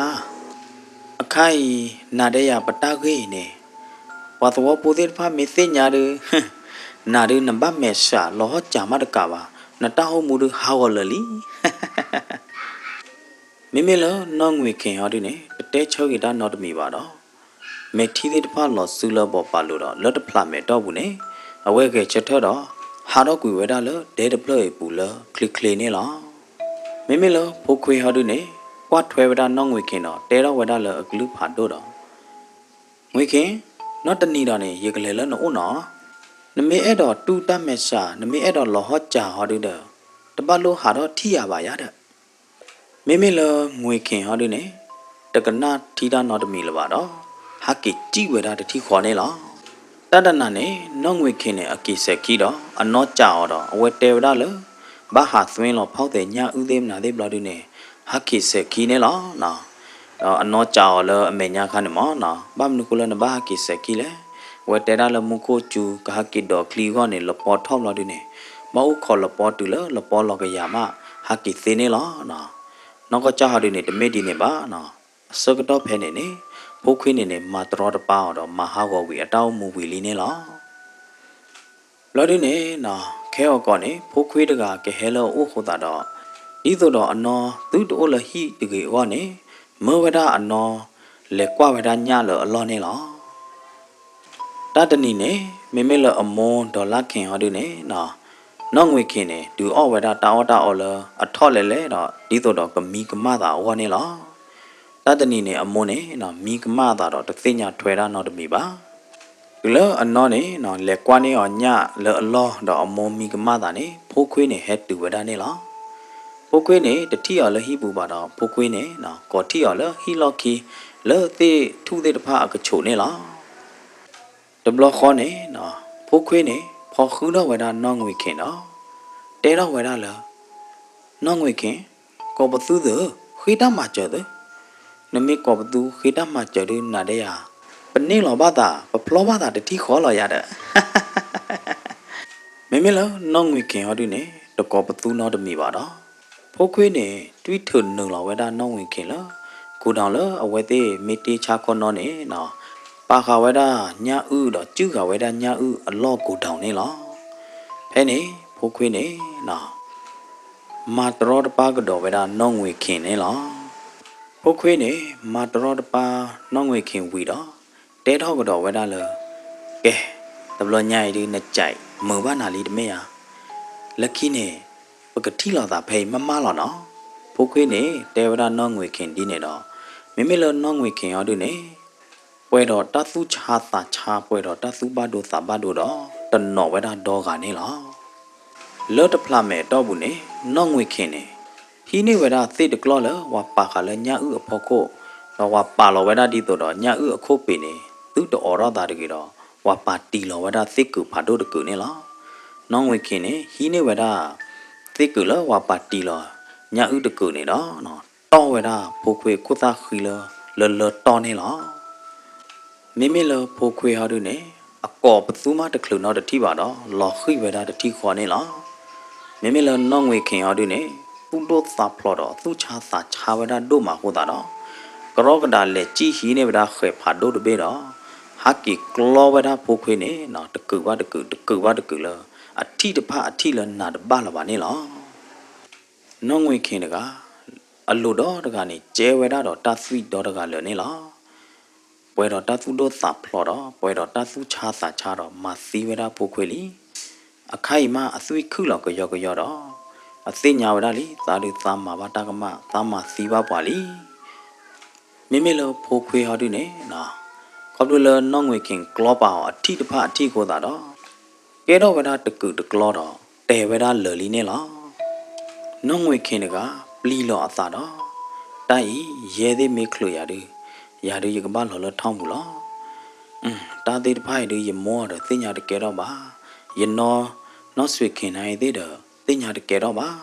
အခါအံၤ နၤဒီးယၤပတၢ်ဂ့ၢ်အံၤန့ၣ် ပှၤသဝီဖိသ့ၣ်တဖၣ်မ့ၢ်သ့ၣ်ညါဒု နၤဒုနဘၣ်မဲာ်ဆှးလီၤဟီၣ်စၢ်မးတကးဘၣ်, နတၢ်အိၣ်မူဒုဟးဂီၤလၢာ်လံ. မ့မ့ၢ်လၢနီၢ်ငွ့ခ့ၣ်ဟီဒုန့ၣ် တတဲဆၢက့ၤတၢ်နီတမံၤဘၣ်ဒီး မဲာ်ထံသ့ၣ်တဖၣ်လီၤစုလၢအဘီးပာ်လိၤဒီး လၢတဖျးမဲာ်တီၢ်ပူၤန့ၣ် အဝဲဂဲၤဆၢထၢၣ်ဒီး ဟးထီၣ်ကွံာ်ဝဲဒၣ်လၢဒဲတဖျၢၣ်အံၤပူၤလၢချ့ချ့န့ၣ်လီၤ. မ့မ့ၢ်လၢဖိခွ့ဟီဒုန့ၣ် ကွၢ်ထွဲဝဲဒၣ်နီၢ်ငွ့ခ့ၣ်ဒီး တဲထီၣ်ဝဲဒၣ်လၢအကလုၢ်ဖးဒိၣ်ဒီး ငွ့ခ့ၣ်, နီၢ်တနံၤဒီးန့ၣ် ယကလဲၤလၢနအိၣ်နီၤ. နမ့ၢ်အဲၣ်ဒိးတူၢ်တၢ်မဲာ်ဆှး နမ့ၢ်အဲၣ်ဒိးလီၤဟီၣ်စၢ်ဟီဒုဒီး တဘၣ်လိၣ်ဟးထီၣ်ထံၣ်ယၤဘၣ်ယၤဒီး မ့မ့ၢ်လၢငွ့ခ့ၣ်ဟီဒုန့ၣ် တကနၣ်ထံတၢ်နီတမံၤလၢၤဘၣ်ဒီး ဟးက့ၤစံၣ်ဝဲဒၣ်တထံၣ်ဃီန့ၣ်လီၤ. တၢ်တနၤန့ၣ် နီၢ်ငွ့ခ့ၣ်န့ၣ် အက့ၤစဲၤခံဒီး အနီၢ်စံးအီၤဒီး အဝဲတဲဝဲဒၣ်လၢ ဘၣ်ဟးသွ့လီၤဖီၣ်သဲးညၣ်အုၣ်သ့ၣ်မနၤသ့ၣ်ဘျီဒုန့ၣ် ဟးက့ၤစဲၤခံန့ၣ်လီၤ. ဒီးအနီၢ်စံးအီၤလၢအမဲာ်ညါခါန့ၣ်မၢ်နီၤ ဘၣ်မနုၤဃိလၢနဘၣ်ဟးက့ၤစဲၤခံလဲၣ်. အဝဲတဲဒၣ်လၢမူခိၣ်စူၤ ကဟးက့ၤဒိးချံအဂီၢ်န့ၣ် လပီထီၣ်ဘျီဒုန့ၣ် ဘၣ်အိၣ်ခိးလပီတုၤလၢလပီလီၤကယၤမး ဟးက့ၤသ့န့ၣ်လီၤ. နီၢ်ကီၢ်စၢ်ဟီဒုန့ၣ် တမ့ၢ်ဒ်န့ၣ်ဘၣ်နီၤ. အဆၢကတီၢ်ဖဲန့ၣ်န့ၣ် ဖိခွ့န့ၣ်န့ၣ် မၤတရီတပါအီၤဒီး မၤဟးဂီၤဝံၤအတၢ်အိၣ်မူဝံၤလံန့ၣ်လီၤ. ဘျီဒုန့ၣ်နီၤ ခဲအံၤကီးန့ၣ် ဖိခွ့တဂၤကဟဲလၢအအိၣ်အဃိသတးဒီး ဒ်သိးဒီးအနီၢ်သုတအိၣ်လၢဟံၣ်တဂ့ၤအဂီၢ်န့ၣ် မၢဝဲဒၣ်အနီၢ် လဲၤကွၢ်ဝဲဒၣ်ညၣ်လၢအလီၢ်န့ၣ်လီၤ. တၢ်တနံၤန့ၣ် မ့မ့ၢ်လၢအမိၢ်ဒီးလါခ့ၤဟီဒုန့ၣ်နီၤ နီၢ်ငွေ့ခ့ၤန့ၣ် ဒုးအီၣ်ဝဲဒၣ်တၢ်အီၣ်တၢ်အီလၢအထီၣ်လဲၤလဲၤဒီး ဒ်သိးဒီးကမံကမၣ်သးအဂီၢ်န့ၣ်လီၤ. တၢ်တနံၤန့ၣ် အမိၢ်န့ၣ်နီၤ မံကမၣ်အသးဒီးတသ့ၣ်ညါထွဲဒၣ်နီတမံၤဘၣ်. တုၤလၢအနီၢ်န့ၣ်နီၤ လဲၤကွၢ်န့ၢ်အီၤညၣ်လၢအလီၢ်ဒီးအမိၢ်မံကမၣ်သးန့ၣ် ဖိခွ့န့ၣ်ဟဲတုၤဝဲဒၣ်န့ၣ်လီၤ. ဖိခွ့န့ၣ် တထံၣ်အီၤလၢဟံၣ်ပူၤဘၣ်ဒီး ဖိခွ့န့ၣ်နီၤ ကိးထံၣ်အီၤလၢဟံၣ်လီၢ်ခံ လၢသ့ၣ်ထူၣ်သ့ၣ်တဖၣ်အကဆိးန့ၣ်လီၤ. တဘျီဃီန့ၣ်နီၤ ဖိခွ့န့ၣ် ဖီဃုထီၣ်ဝဲဒၣ်နီၢ်ငွေ့ခ့ၤဒီး တဲထီၣ်ဝဲဒၣ်လၢ နီၢ်ငွေ့ခ့ၤ, ကိးပသူသုဧၢ, ဃ့တၢ်မၤစၢၤသု. နမ့ၢ်ကိးပသူဃ့တၢ်မၤစၢၤဒုးနၤဒဲယၤ, ပန့ၢ်လီၤဘၣ်သး ပဖျီဘၣ်သးတထံၣ်ဃီလီၤယၤဒီး မ့မ့ၢ်လၢနီၢ်ငွေ့ခ့ၤဟီဒုန့ၣ် တကိးပသူနီတမံၤဘၣ်ဒီး ဖိခွ့န့ၣ် တွံၢ်ထုးနုာ်လီၤဝဲဒၣ်နီၢ်ငွေ့ခ့ၤလၢ ကိးဒီးလၢအဝဲသ့ၣ်မ့ၢ်တ့ဆါခီနီန့ၣ်နီၤ ပာ်ဃာ်ဝဲဒၣ်ညၣ်အုၣ်ဒီးစုၣ်ဃာ်ဝဲဒၣ်ညၣ်အုၣ်အလီၢ်ကိးဒီးန့ၣ်လီၤ. ဖဲန့ၣ် ဖိခွ့န့ၣ်နီၤ မၤတရီတပါကဒီးဝဲဒၣ်နီၢ်ငွေ့ခ့ၤန့ၣ်လီၤ. ဖိခွ့န့ၣ် မၤတရီတပါနီၢ်ငွေ့ခ့ၤဝံၤဒီး တဲထီၣ်ကဒီးဝဲဒၣ်လၢ ကဲ, တဘျီညါအံၤဒုး နကးမုာ်ဘၣ်နၤလံတမ့ၢ်ဧါ. လၢခံန့ၣ် ပကထံၣ်လိာ်သးဖဲအံၤမးမးလီၤနီၤ. ဖိခွ့န့ၣ် တဲဝဲဒၣ်နီၢ်ငွေ့ခ့ၤဒ်န့ၣ်ဒီး မ့မ့ၢ်လၢနီၢ်ငွေ့ခ့ၤအီၤဒုန့ၣ် ပှဲၤဒီးတၢ်သူၣ်ဆါသးဆါ ပှဲၤဒီးတၢ်သူၣ်ဘၣ်ဒိသးဘၣ်ဒိဒီး တနီၣ်ဝဲဒၣ်ဒီဂၤန့ၣ်လီၤ. လၢတဖျးမဲာ်အတီၢ်ပူၤန့ၣ် နီၢ်ငွေ့ခ့ၤန့ၣ် ဟံးန့ၢ်ဝဲဒၣ်သ့ၣ်တကျီၢ်လၢပှၤပာ်ဃာ်လၢညၣ်အုၣ်အဖီခိၣ်, ဒီးပှၤပာ်လီၤဝဲဒၣ်ဒ်သိးဒီးညၣ်အုၣ်အခိၣ်ပ့ၤန့ၣ် သုတအိးထီၣ်သးတဂ့ၤဒီး ပှၤပာ်တံၢ်လီၤဝဲဒၣ်သ့ၣ်ကုာ်ဖးဒိၣ်တကုာ်န့ၣ်လီၤ. နီၢ်ငွေ့ခ့ၤန့ၣ် ဟံးန့ၢ်ဝဲဒၣ် သ့ၣ်ကုာ်လၢပှၤပာ်တံၢ်လီၤညၣ်အုၣ်တကုာ်န့ၣ်ဒီး တီၢ်ဝဲဒၣ်ဖိခွ့ခိၣ်သၣ်ဃံလၢ လၢလၢတီၢ်န့ၣ်လီၤ. မ့မ့ၢ်လၢဖိခွ့ဟီဒုန့ၣ် အကိးပသူမးတချုးနီတထံၣ်ဘၣ်ဒီး လီၤဃံၢ်ဝဲဒၣ်တထံၣ်ဃီန့ၣ်လီၤ. မ့မ့ၢ်လၢနီၢ်ငွေ့ခ့ၤဟီဒုန့ၣ် သူၣ်ဒိၣ်သးဖျိးဒီးသူၣ်ဆါသးဆါဝဲဒၣ်ဒိၣ်မးအဃိသတးဒီး ကရီကဒးလဲၤစံၣ်ဟံးန့ၢ်ဝဲဒၣ်ဃဲးဖးဒိၣ်တဘ့ၣ်ဒီး ဟးက့ၤကျီဝဲဒၣ်ဖိခွ့န့ၣ် တကုာ်ဘၣ်တကုာ် တကုာ်ဘၣ်တကုာ်လၢ အထံၣ်တဖၣ်အထံၣ်လၢနၤတဘၣ်လၢၤဘၣ်န့ၣ်လီၤ. နီၢ်ငွေ့ခ့ၤတဂၤ အလိၤဒီတဂၤန့ၣ် ကဲဝဲဒၣ်ဒီးတၢ်သွံၣ်ဒီတဂၤလၢာ်န့ၣ်လီၤ. ပှဲၤဒီးတၢ်သူၣ်ဒိၣ်သးဖျိးဒီး ပှဲၤဒီးတၢ်သူၣ်ဆါသးဆါဒီး မၤသံဝဲဒၣ်ဖိခွ့လံ. အခါအံၤမးအသွံၣ်ခုၣ်လီၤကယီကယီဒီး အသ့ၣ်ညါဝဲဒၣ်လံ သးဒုးသးမၤဘၣ်တၢ်ကမၣ် သးမၤသံဘၣ်ပှၤလံ. မ့မ့ၢ်လၢဖိခွ့ဟီဒုန့ၣ် ခီဖျိလၢနီၢ်ငွေ့ခ့ၤကျီပာ်အီၤအထံၣ်တဖၣ်အထံၣ်အဃိသတးဒီး ကဲထီၣ်ဝဲဒၣ်တကုာ်တကျီဒီး တဲဝဲဒၣ်လၢာ်လံန့ၣ်လီၤ. နီၢ်ငွေ့ခ့ၤတဂၤ ပျံၤလီၤအသးဒီး တၢ်အံၤ ယဲသ့ၣ်မ့ၢ်ချုးယၤဒုး ယၤဒုးယကဘၣ်လီၤလၢထီၣ်ပူၤလီၤ. တၢ်သ့ၣ်တဖၣ်အံၤဒုး ယမိၢ်အီၤဒီးသ့ၣ်ညါတကဲထီၣ်ဘၣ်. ယနီၢ် နီၢ်စွ့ၤခ့ၤန့ၣ်အံၤသ့ၣ်ဒီး သ့ၣ်ညါတကဲထီၣ်ဘၣ်.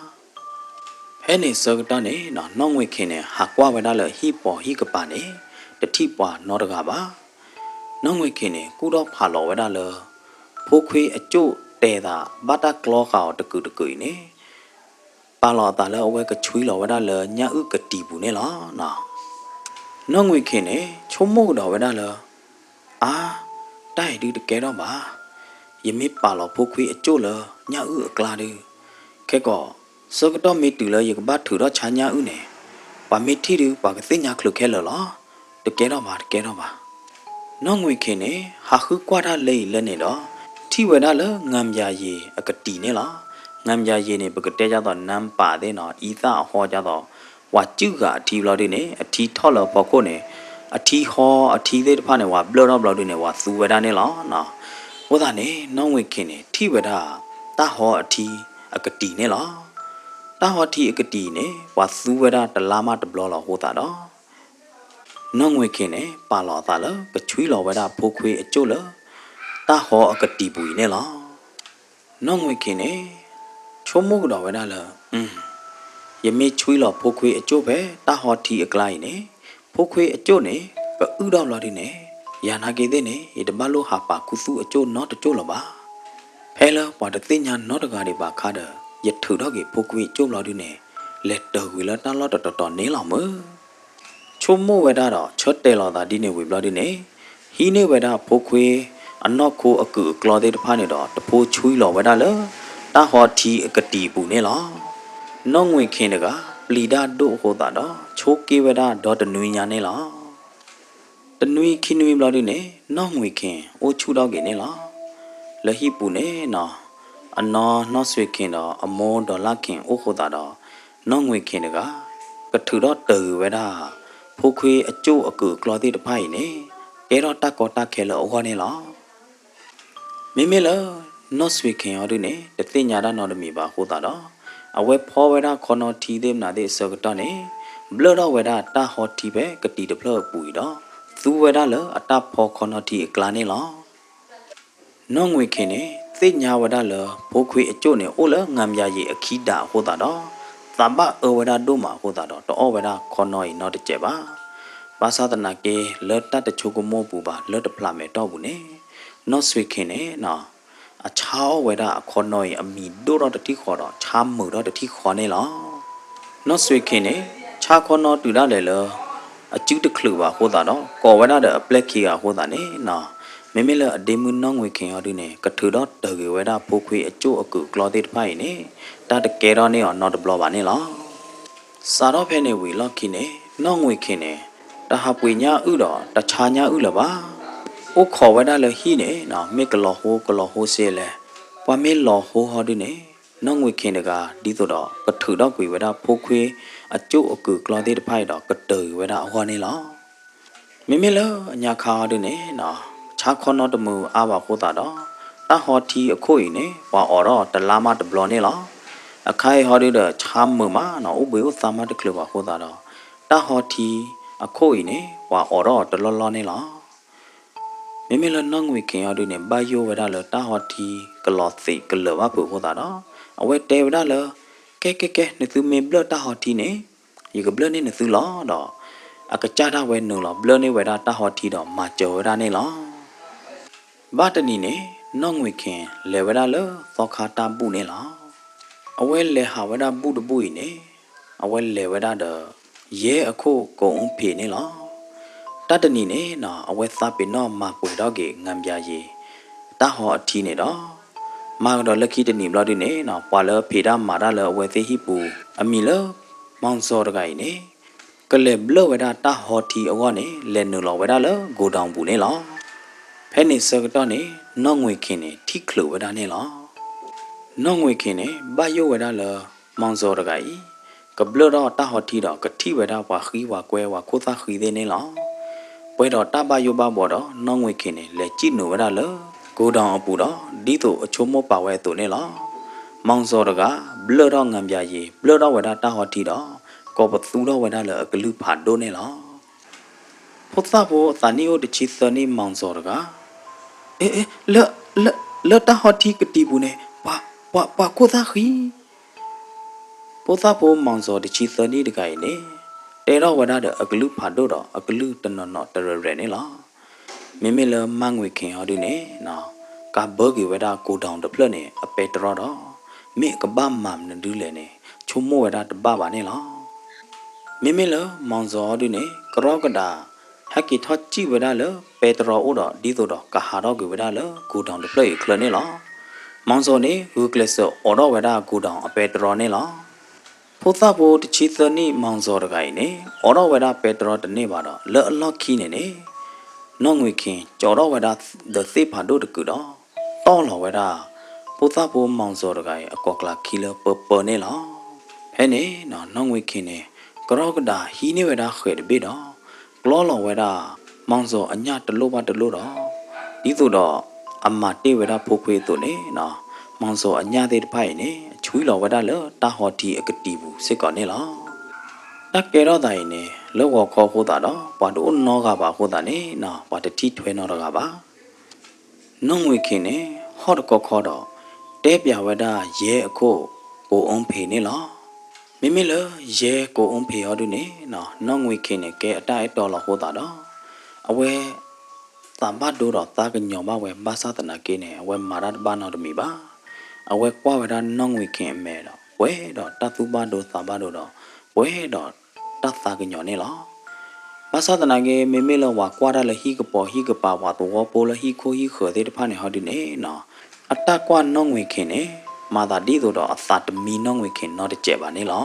ဖဲန့ၣ်ဆၢကတီၢ်န့ၣ် နီၢ်ငွေ့ခ့ၤန့ၣ် ဟးကွၢ်ဝဲဒၣ်လၢဟံၣ်ပီၤဟံၣ်ကပၤန့ၣ် တထံၣ်ပှၤနီတဂၤဘၣ်. နီၢ်ငွေ့ခ့ၤန့ၣ် ကူၣ်ထီၣ်ဖးလီၤဝဲဒၣ်လၢ ဖိခွ့အကၠိၣ်တဲသး ဘၣ်တၢ်ကျီဃာ်အီၤတကုာ်တကုာ်အံၤန့ၣ် ပာ်လီၤအသးလၢအဝဲကဆွံလီၤဝဲဒၣ်လၢညၣ်အုၣ်ကတံၤပူၤန့ၣ်လီၤ. နီၢ်ငွေ့ခ့ၤန့ၣ် ဆိကမိၣ်ကဒီးဝဲဒၣ်လၢ အါ, တၢ်အံၤဒုးတကဲထီၣ်ဘၣ်. ယမ့ၢ်ပာ်လီၤဖိခွ့အကၠိၣ်လၢညၣ်အုၣ်အကျါဒုး ခဲကီး ဆၢကတီၢ်မ့ၢ်တုၤလၢယကဘၣ်ထုးထီၣ်ဆါညၣ်အုၣ်န့ၣ် ပှၤမ့ၢ်ထံၣ်ဒုး ပှၤကသ့ၣ်ညါချုးခဲလၢာ်လီၤ. တကဲထီၣ်ဘၣ် တကဲထီၣ်ဘၣ်. နီၢ်ငွေ့ခ့ၤန့ၣ် ဟးဃုကွၢ်တၢ်လၢအံၤလၢန့ၣ်ဒီး ထံၣ်ဝဲဒၣ်လၢ ငမ်းယၤယ့ၤအကတံၤန့ၣ်လီၤ. ငမ်းယၤယ့ၤန့ၣ် ပကတဲဒ်သိး နမ်းပါသ့ၣ်နီၤ အံသၣ်အဟီဒ်သိး ပှၤစုၣ်ဃာ်အထံဘျီဒုန့ၣ် အထံထီၣ်လၢအဖီခိၣ်န့ၣ် အထံဟီအထံသ့ၣ်တဖၣ်န့ၣ် ပှၤဘျၢၣ်ထီၣ်ဘျီဒုန့ၣ် ပှၤသူဝဲဒၣ်န့ၣ်လီၤ. အဃိသတးန့ၣ် နီၢ်ငွေ့ခ့ၤန့ၣ် ထံၣ်ဝဲဒၣ် တၢ်ဟီအထံအကတံၤန့ၣ်လီၤ. တၢ်ဟီထံအကတံၤန့ၣ် ပှၤသူဝဲဒၣ်တလါမးတဘျီလီၤအဃိသတးဒီး နီၢ်ငွေ့ခ့ၤန့ၣ် ပာ်လီၤအသးလၢကဆွံလီၤဝဲဒၣ်ဖိခွ့အကၠိၣ်လၢ တၢ်ဟီအကတံၤပူၤအံၤန့ၣ်လီၤ. နီၢ်ငွေ့ခ့ၤန့ၣ် ဆိကမိၣ်ကဒီးဝဲဒၣ်လၢ ယမ့ၢ်ဆွံလီၤဖိခွ့အကၠိၣ်ဖဲတၢ်ဟီထံအကျါအံၤန့ၣ် ဖိခွ့အကၠိၣ်န့ၣ် ကအုၣ်ထီၣ်ဘျီဒုန့ၣ် ယၤနာ်က့သ့ၣ်န့ၣ် ယတဘၣ်လိၣ်ဟးပာ်ခူသူၣ်အကၠိၣ်နီတကၠိၣ်လၢၤဘၣ်. ဖဲလၢပှၤတသ့ၣ်ညါနီတဂၤဒံးဘၣ်အခါဒီး ယထုးထီၣ်က့ၤဖိခွ့အကၠိၣ်ဘျီဒုန့ၣ် လဲၤတၢၤကွံာ်လၢတၢ်လီၢ်တတီၤတီၤန့ၣ်လီၤမၢ်. ဆိကမိၣ်ဝဲဒၣ်ဒီး ဆၢတဲာ်လီၤသးဒ်န့ၣ်ဝံၤဘျီဒုန့ၣ် ဟံးန့ၢ်ဝဲဒၣ်ဖိခွ့ အနီၢ်ခိအကုၢ်အကျီသ့ၣ်တဖၣ်န့ၣ်ဒီး တဖိဆှံလီၤဝဲဒၣ်လၢ တၢ်ဟီထံအကတံၤပူၤန့ၣ်လီၤ. နီၢ်ငွေ့ခ့ၣ်တဂၤ ပျံၤတၢ်ဒိၣ်အဃိသတးဒီး ဆိးက့ဝဲဒၣ်ဒီတနွံညါန့ၣ်လီၤ. တနွံခံနွံဘျီဒုန့ၣ် နီၢ်ငွေ့ခ့ၣ်အိၣ်ဆူၣ်ထီၣ်က့ၤန့ၣ်လီၤ. လၢဟံၣ်ပူၤန့ၣ်နီၤ အနီၢ်နီၢ်စွ့ခ့ၣ်ဒီးအမိၢ်ဒီးလၢ်ခ့ၣ်အိၣ်ဃိသတးဒီး နီၢ်ငွေ့ခ့ၣ်တဂၤ ကထုးထီၣ်တၢၤဂ့ၤဝဲဒၣ် ဖိခွ့အကၠိၣ်အကုၢ်အကျီသ့ၣ်တဖၣ်အံၤန့ၣ် ကဲထီၣ်တၢ်ကီတၢ်ခဲလၢအဂီၢ်န့ၣ်လီၤ. မ့မ့ၢ်လၢ နီၢ်စွ့ခ့ၣ်အီၤဒုန့ၣ် တသ့ၣ်ညါတၢ်နီတမံၤဘၣ်အဃိသတးဒီး အဝဲဖီဝဲဒၣ်ခီနီထံသ့ၣ်မနုၤသ့ၣ်အဆၢကတီၢ်န့ၣ် ဘျၢၣ်ထီၣ်ဝဲဒၣ်တၢ်ဟီထံဖဲကတံၤတဖျၢၣ်အပူၤအံၤဒီး သူဝဲဒၣ်လၢအတၢ်ဖီခီနီထံအကျါန့ၣ်လီၤ. နီၢ်ငွေ့ခ့ၣ်န့ၣ် သ့ၣ်ညါဝဲဒၣ်လၢ ဖိခွ့အကၠိၣ်န့ၣ် အိၣ်လၢငါဘျါယံၤအခံဒးအဃိသတးဒီး သးဘၣ်အၢဝဲဒၣ်ဒိၣ်မးအဃိသတးဒီး တအီၣ်ဝဲဒၣ်ခီနီအံၤနီတစဲးဘၣ်. ဘၣ်ဆၣ်သနာ်က့ လၢတၢ်တဆိကမိၣ်ပူၤဘၣ် လၢတဖျးမဲာ်တီၢ်ပူၤန့ၣ် နီၢ်စွ့ခ့ၣ်န့ၣ်နီၤ အဆါအီၣ်ဝဲဒၣ်အခီနီအံၤ အမံၤဒိၣ်ထီၣ်တထံၣ်ဃီဒီး ဆါမုာ်ထီၣ်တထံၣ်ဃီန့ၣ်လီၤ. နီၢ်စွ့ခ့ၣ်န့ၣ် ဆါခီနီတုၤဒၣ်လဲာ်လၢ အစုတချုးဘၣ်အဃိသတးဒီး ကိးဝဲဒၣ်ဒီးအပျဲၢ်ခံဂၤအဃိသတးန့ၣ်နီၤ မ့မ့ၢ်လၢအဒ့မုၣ်နီၢ်ငွေ့ခ့ၣ်အီၤဒုန့ၣ် ကထုးထီၣ်တၢၤဂ့ၤဝဲဒၣ်ဖိခွ့အကၠိၣ်အကုၢ်အကျီသ့ၣ်တဖၣ်အံၤန့ၣ် တၢ်တကဲထီၣ်န့ၢ်အီၤနီတဘျီဘၣ်န့ၣ်လီၤ. စးထီၣ်ဖဲန့ၣ်ဝံၤအလီၢ်ခံန့ၣ် နီၢ်ငွေ့ခ့ၣ်န့ၣ် တဟးပှ့ၤညၣ်အုၣ်ဒီး တဆါညၣ်အုၣ်လၢၤဘၣ်. အိၣ်ခိးဝဲဒၣ်လၢဟံၣ်န့ၣ်နီၤ မ့ၢ်ကလီၤဟိကလီၤဟိစ့လဲၣ်. ပှၤမ့ၢ်လီၤဟိဟီဒုန့ၣ် နီၢ်ငွေ့ခ့ၣ်တဂၤ ဒ်သိးဒီး ကထုးထီၣ်ကွံာ်ဝဲဒၣ်ဖိခွ့အကၠိၣ်အကုၢ်အကျီသ့ၣ်တဖၣ်အံၤဒီး ကတၢၤကွံာ်ဝဲဒၣ်အဂီၢ်န့ၣ်လီၤ. မ့မ့ၢ်လၢအညါခါအီၤဒုန့ၣ်နီၤ ဆါခီနီတမုာ်အါဘၣ်အဃိသတးဒီး တၢ်ဟီထံအခိၣ်အံၤန့ၣ် ပှၤအိးထီၣ်တလါမးတဘျီန့ၣ်လီၤ. အခါအံၤဟီဒုဒီး ဆါမုာ်မးနီၤ အိၣ်ဘှံးအိၣ်သါမးတချုးဘၣ်အဃိသတးဒီး တၢ်ဟီထံအခိၣ်အံၤန့ၣ် ပှၤအိးထီၣ်တလီၢ်လီၢ်န့ၣ်လီၤ. မ့မ့ၢ်လၢနီၢ်ငွေ့ခ့ၣ်အီၤဒုန့ၣ် ဘၣ်ယိၣ်ဝဲဒၣ်လၢတၢ်ဟီထံကလီၤသံးကလၢာ်ဘၣ်ဖုးအဃိသတးဒီး အဝဲတဲဝဲဒၣ်လၢ ကဲကဲကဲ နသုမ့ၢ်ဘျၢၣ်တၢ်ဟီထံန့ၣ် ယကဘျၢၣ်န့ၢ်နသုလီၤဒီး အကစၢ်ဒၣ်ဝဲနုာ်လီၤဘျၢၣ်န့ၢ်ဝဲဒၣ်တၢ်ဟီထံဒီးမၤစၢၤဝဲဒၣ်န့ၣ်လီၤ. ဘၣ်တနံၤန့ၣ် နီၢ်ငွေ့ခ့ၣ်လဲၤဝဲဒၣ်လၢသီခါတၢ်ဘူၣ်န့ၣ်လီၤ. အဝဲလဲၤဟးဝဲဒၣ်ဘူၣ်တဘူၣ်အံၤန့ၣ် အဝဲလဲၤဝဲဒၣ်ဒီး ယဲအခိၣ်ကိးအူဖ့းန့ၣ်လီၤ. တၢ်တနံၤန့ၣ်နီၤ အဝဲသးပ့ၤနီၣ်မၤပှဲၤထီၣ်က့ၤငါဘျါယံၤ တၢ်ဟီအထံန့ၣ်ဒီး မၤကဒီးလၢခံတနံၤဘျီဒုန့ၣ်နီၤ ပှၤလၢဖံးတၢ်မၤတၢ်လၢအဝဲသ့ၣ်ဟံၣ်ပူၤ အမံၤလၢ မီၣ်စီၤတဂၤအံၤန့ၣ် ကလဲၤဘျၢၣ်ဝဲဒၣ်တၢ်ဟီထံအဂီၢ်န့ၣ် လဲၤနုာ်လီၤဝဲဒၣ်လၢ ကိးဒီၣ်ပူၤန့ၣ်လီၤ. ဖဲန့ၣ်ဆၢကတီၢ်န့ၣ် နီၢ်ငွေ့ခ့ၣ်န့ၣ် ထံၣ်ချုးဝဲဒၣ်န့ၣ်လီၤ. နီၢ်ငွေ့ခ့ၣ်န့ၣ် ဘၣ်ယိၣ်ဝဲဒၣ်လၢ မီၣ်စီၤတဂၤအံၤ ကဘျၢၣ်ထီၣ်တၢ်ဟီထံဒီး ကထံၣ်ဝဲဒၣ်ပှၤဃံပှၤကွဲပှၤခိၣ်သၣ်ဃံသ့ၣ်န့ၣ်လီၤ. ပှဲၤဒီးတၢ်ဘၣ်ယိၣ်ဘၣ်ဘှီဒီး နီၢ်ငွေ့ခ့ၣ်န့ၣ် လဲၤစံၣ်နုာ်ဝဲဒၣ်လၢ ကိးဒီၣ်အပူၤဒီး ဒ်သိးအဆိကမိၣ်ပာ်ဝဲအသိးန့ၣ်လီၤ. မီၣ်စီၤတဂၤ ဘျၢၣ်ထီၣ်ငါဘျါယံၤ ဘျၢၣ်ထီၣ်ဝဲဒၣ်တၢ်ဟီထံဒီး ကိးပသူထီၣ်ဝဲဒၣ်လၢအကလုၢ်ဖးဒိၣ်န့ၣ်လီၤ. ဖိသၣ်ဖိအသးနံၣ်အိၣ်တဆံသၢနံၣ်မီၣ်စီၤတဂၤ အ့ လၢ လၢ လၢတၢ်ဟီထံကတံၤပူၤန့ၣ် ပှၤ ပှၤ ပှၤခိၣ်သၣ်ဃံ ဖိသၣ်ဖိမီၣ်စီၤတဆံသၢနံၣ်တဂၤအံၤန့ၣ် တဲထီၣ်ဝဲဒၣ်ဒီးအကလုၢ်ဖးဒိၣ်ဒီးအကလုၢ်တနီၤနီၤတရဲၣ်ရဲၣ်န့ၣ်လီၤ. မ့မ့ၢ်လၢမါငွေ့ခ့ၣ်အီၤဒုန့ၣ် ကးဘၢက့ၤဝဲဒၣ်ကိးဒီၣ်တဖျၢၣ်န့ၣ် အပဲတြီဒီး မ့ၢ်အကဘၣ်မၤမနုၤဒုလဲၣ်န့ၣ် ဆိကမိၣ်ဝဲဒၣ်တဘၣ်ဘၣ်န့ၣ်လီၤ. မ့မ့ၢ်လၢမီၣ်စီၤအီၤဒုန့ၣ် ကရီကဒး ဟဲက့ၤထီၣ်စံၣ်ဝဲဒၣ်လၢပဲတြီအိၣ်ဒီး ဒ်သိးဒီးကဟးထီၣ်ကွံာ်ဝဲဒၣ်လၢကိးဒီၣ်တဖျၢၣ်အံၤအချၢန့ၣ်လီၤ. မီၣ်စီၤန့ၣ် ဂုာ်ကျဲးစၢးအိးထီၣ်ဝဲဒၣ်ကိးဒီၣ်အပဲတြီန့ၣ်လီၤ. ဖိသၣ်ဖိတဆံသၢနံၣ်မီၣ်စီၤတဂၤအံၤန့ၣ် အိးထီၣ်ဝဲဒၣ်ပဲတြီတန့ၢ်ဘၣ်ဒီး လၢအလီၢ်ခံန့ၣ်န့ၣ် နီၢ်ငွေ့ခ့ၣ်ကၠီးထီၣ်ဝဲဒၣ်ဒီးသ့ၣ်ဖးဒိၣ်တကုာ်ဒီး တီၢ်လီၤဝဲဒၣ် ဖိသၣ်ဖိမီၣ်စီၤတဂၤအံၤအကိးကျးခံလၢပၢပၢန့ၣ်လီၤ. ဖဲန့ၣ်နီၢ်ငွေ့ခ့ၣ်န့ၣ် ကရီကဒးဟံးန့ၢ်ဝဲဒၣ်ဃဲၤတဘ့ၣ်ဒီး ကျီလီၤဝဲဒၣ် မီၣ်စီၤအညၣ်တလိၣ်ဘၣ်တလိၣ်ဒီး ဒ်သိးဒီး အမၤတ့ၢ်ဝဲဒၣ်ဖိခွ့အသိးန့ၣ်နီၢ် မီၣ်စီၤအညၣ်သ့ၣ်တဖၣ်အံၤန့ၣ် အဆှံလီၤဝဲဒၣ်လၢတၢ်ဟီထံအကတံၤပူၤစ့ၢ်ကီးန့ၣ်လီၤ. တၢ်ကဲထီၣ်သးအံၤန့ၣ် လၢဂီၤခီအဃိသတးဒီး ပှၤတအိၣ်နီတဂၤဘၣ်အဃိသတးန့ၣ်နီၢ် ပှၤတထံၣ်ထွဲနီတဂၤဘၣ်. နီၢ်ငွေ့ခ့ၣ်န့ၣ် ဟီၣ်တခီခီဒီး တဲပၠးဝဲဒၣ်ယဲအခိၣ်ကိးအူဖ့းန့ၣ်လီၤ. မ့မ့ၢ်လၢယဲကိးအူဖ့းအီၤဒုန့ၣ်နီၢ် နီၢ်ငွေ့ခ့ၣ်န့ၣ် ကဲအတၢ်အဲၣ်တီလီၤအဃိသတးဒီး အဝဲ သးဘၣ်ဒိဒီးသးကညီၤဘၣ်ဝဲ ဘၣ်ဆၣ်သနာ်က့န့ၣ် အဝဲမၤတၢ်တဘၣ်နီတမံၤဘၣ်. အဝဲကွၢ်ဝဲဒၣ်နီၢ်ငွေ့ခ့ၣ်အမဲာ်ဒီး ပှဲၤဒီးတၢ်သူၣ်ဘၣ်ဒိသးဘၣ်ဒိဒီး ပှဲၤဒီးတၢ်သးကညီၤန့ၣ်လီၤ. ဘၣ်ဆၣ်သနာ်က့ မ့မ့ၢ်လၢပှၤကွၢ်တၢ်လၢဟံၣ်ကပီၤဟံၣ်ကပၤ ပှၤသဝီဖိလၢဟံၣ်ခိၣ်ဟံၣ်ဃၢၤသ့ၣ်တဖၣ်န့ၣ် ဟီဒုန့ၣ်နီၤ, အတၢ်ကွၢ်နီၢ်ငွေ့ခ့ၣ်န့ၣ် မၤသးဒ်သိးဒီးအသးတမံနီၢ်ငွေ့ခ့ၣ်နီတစဲးဘၣ်န့ၣ်လီၤ.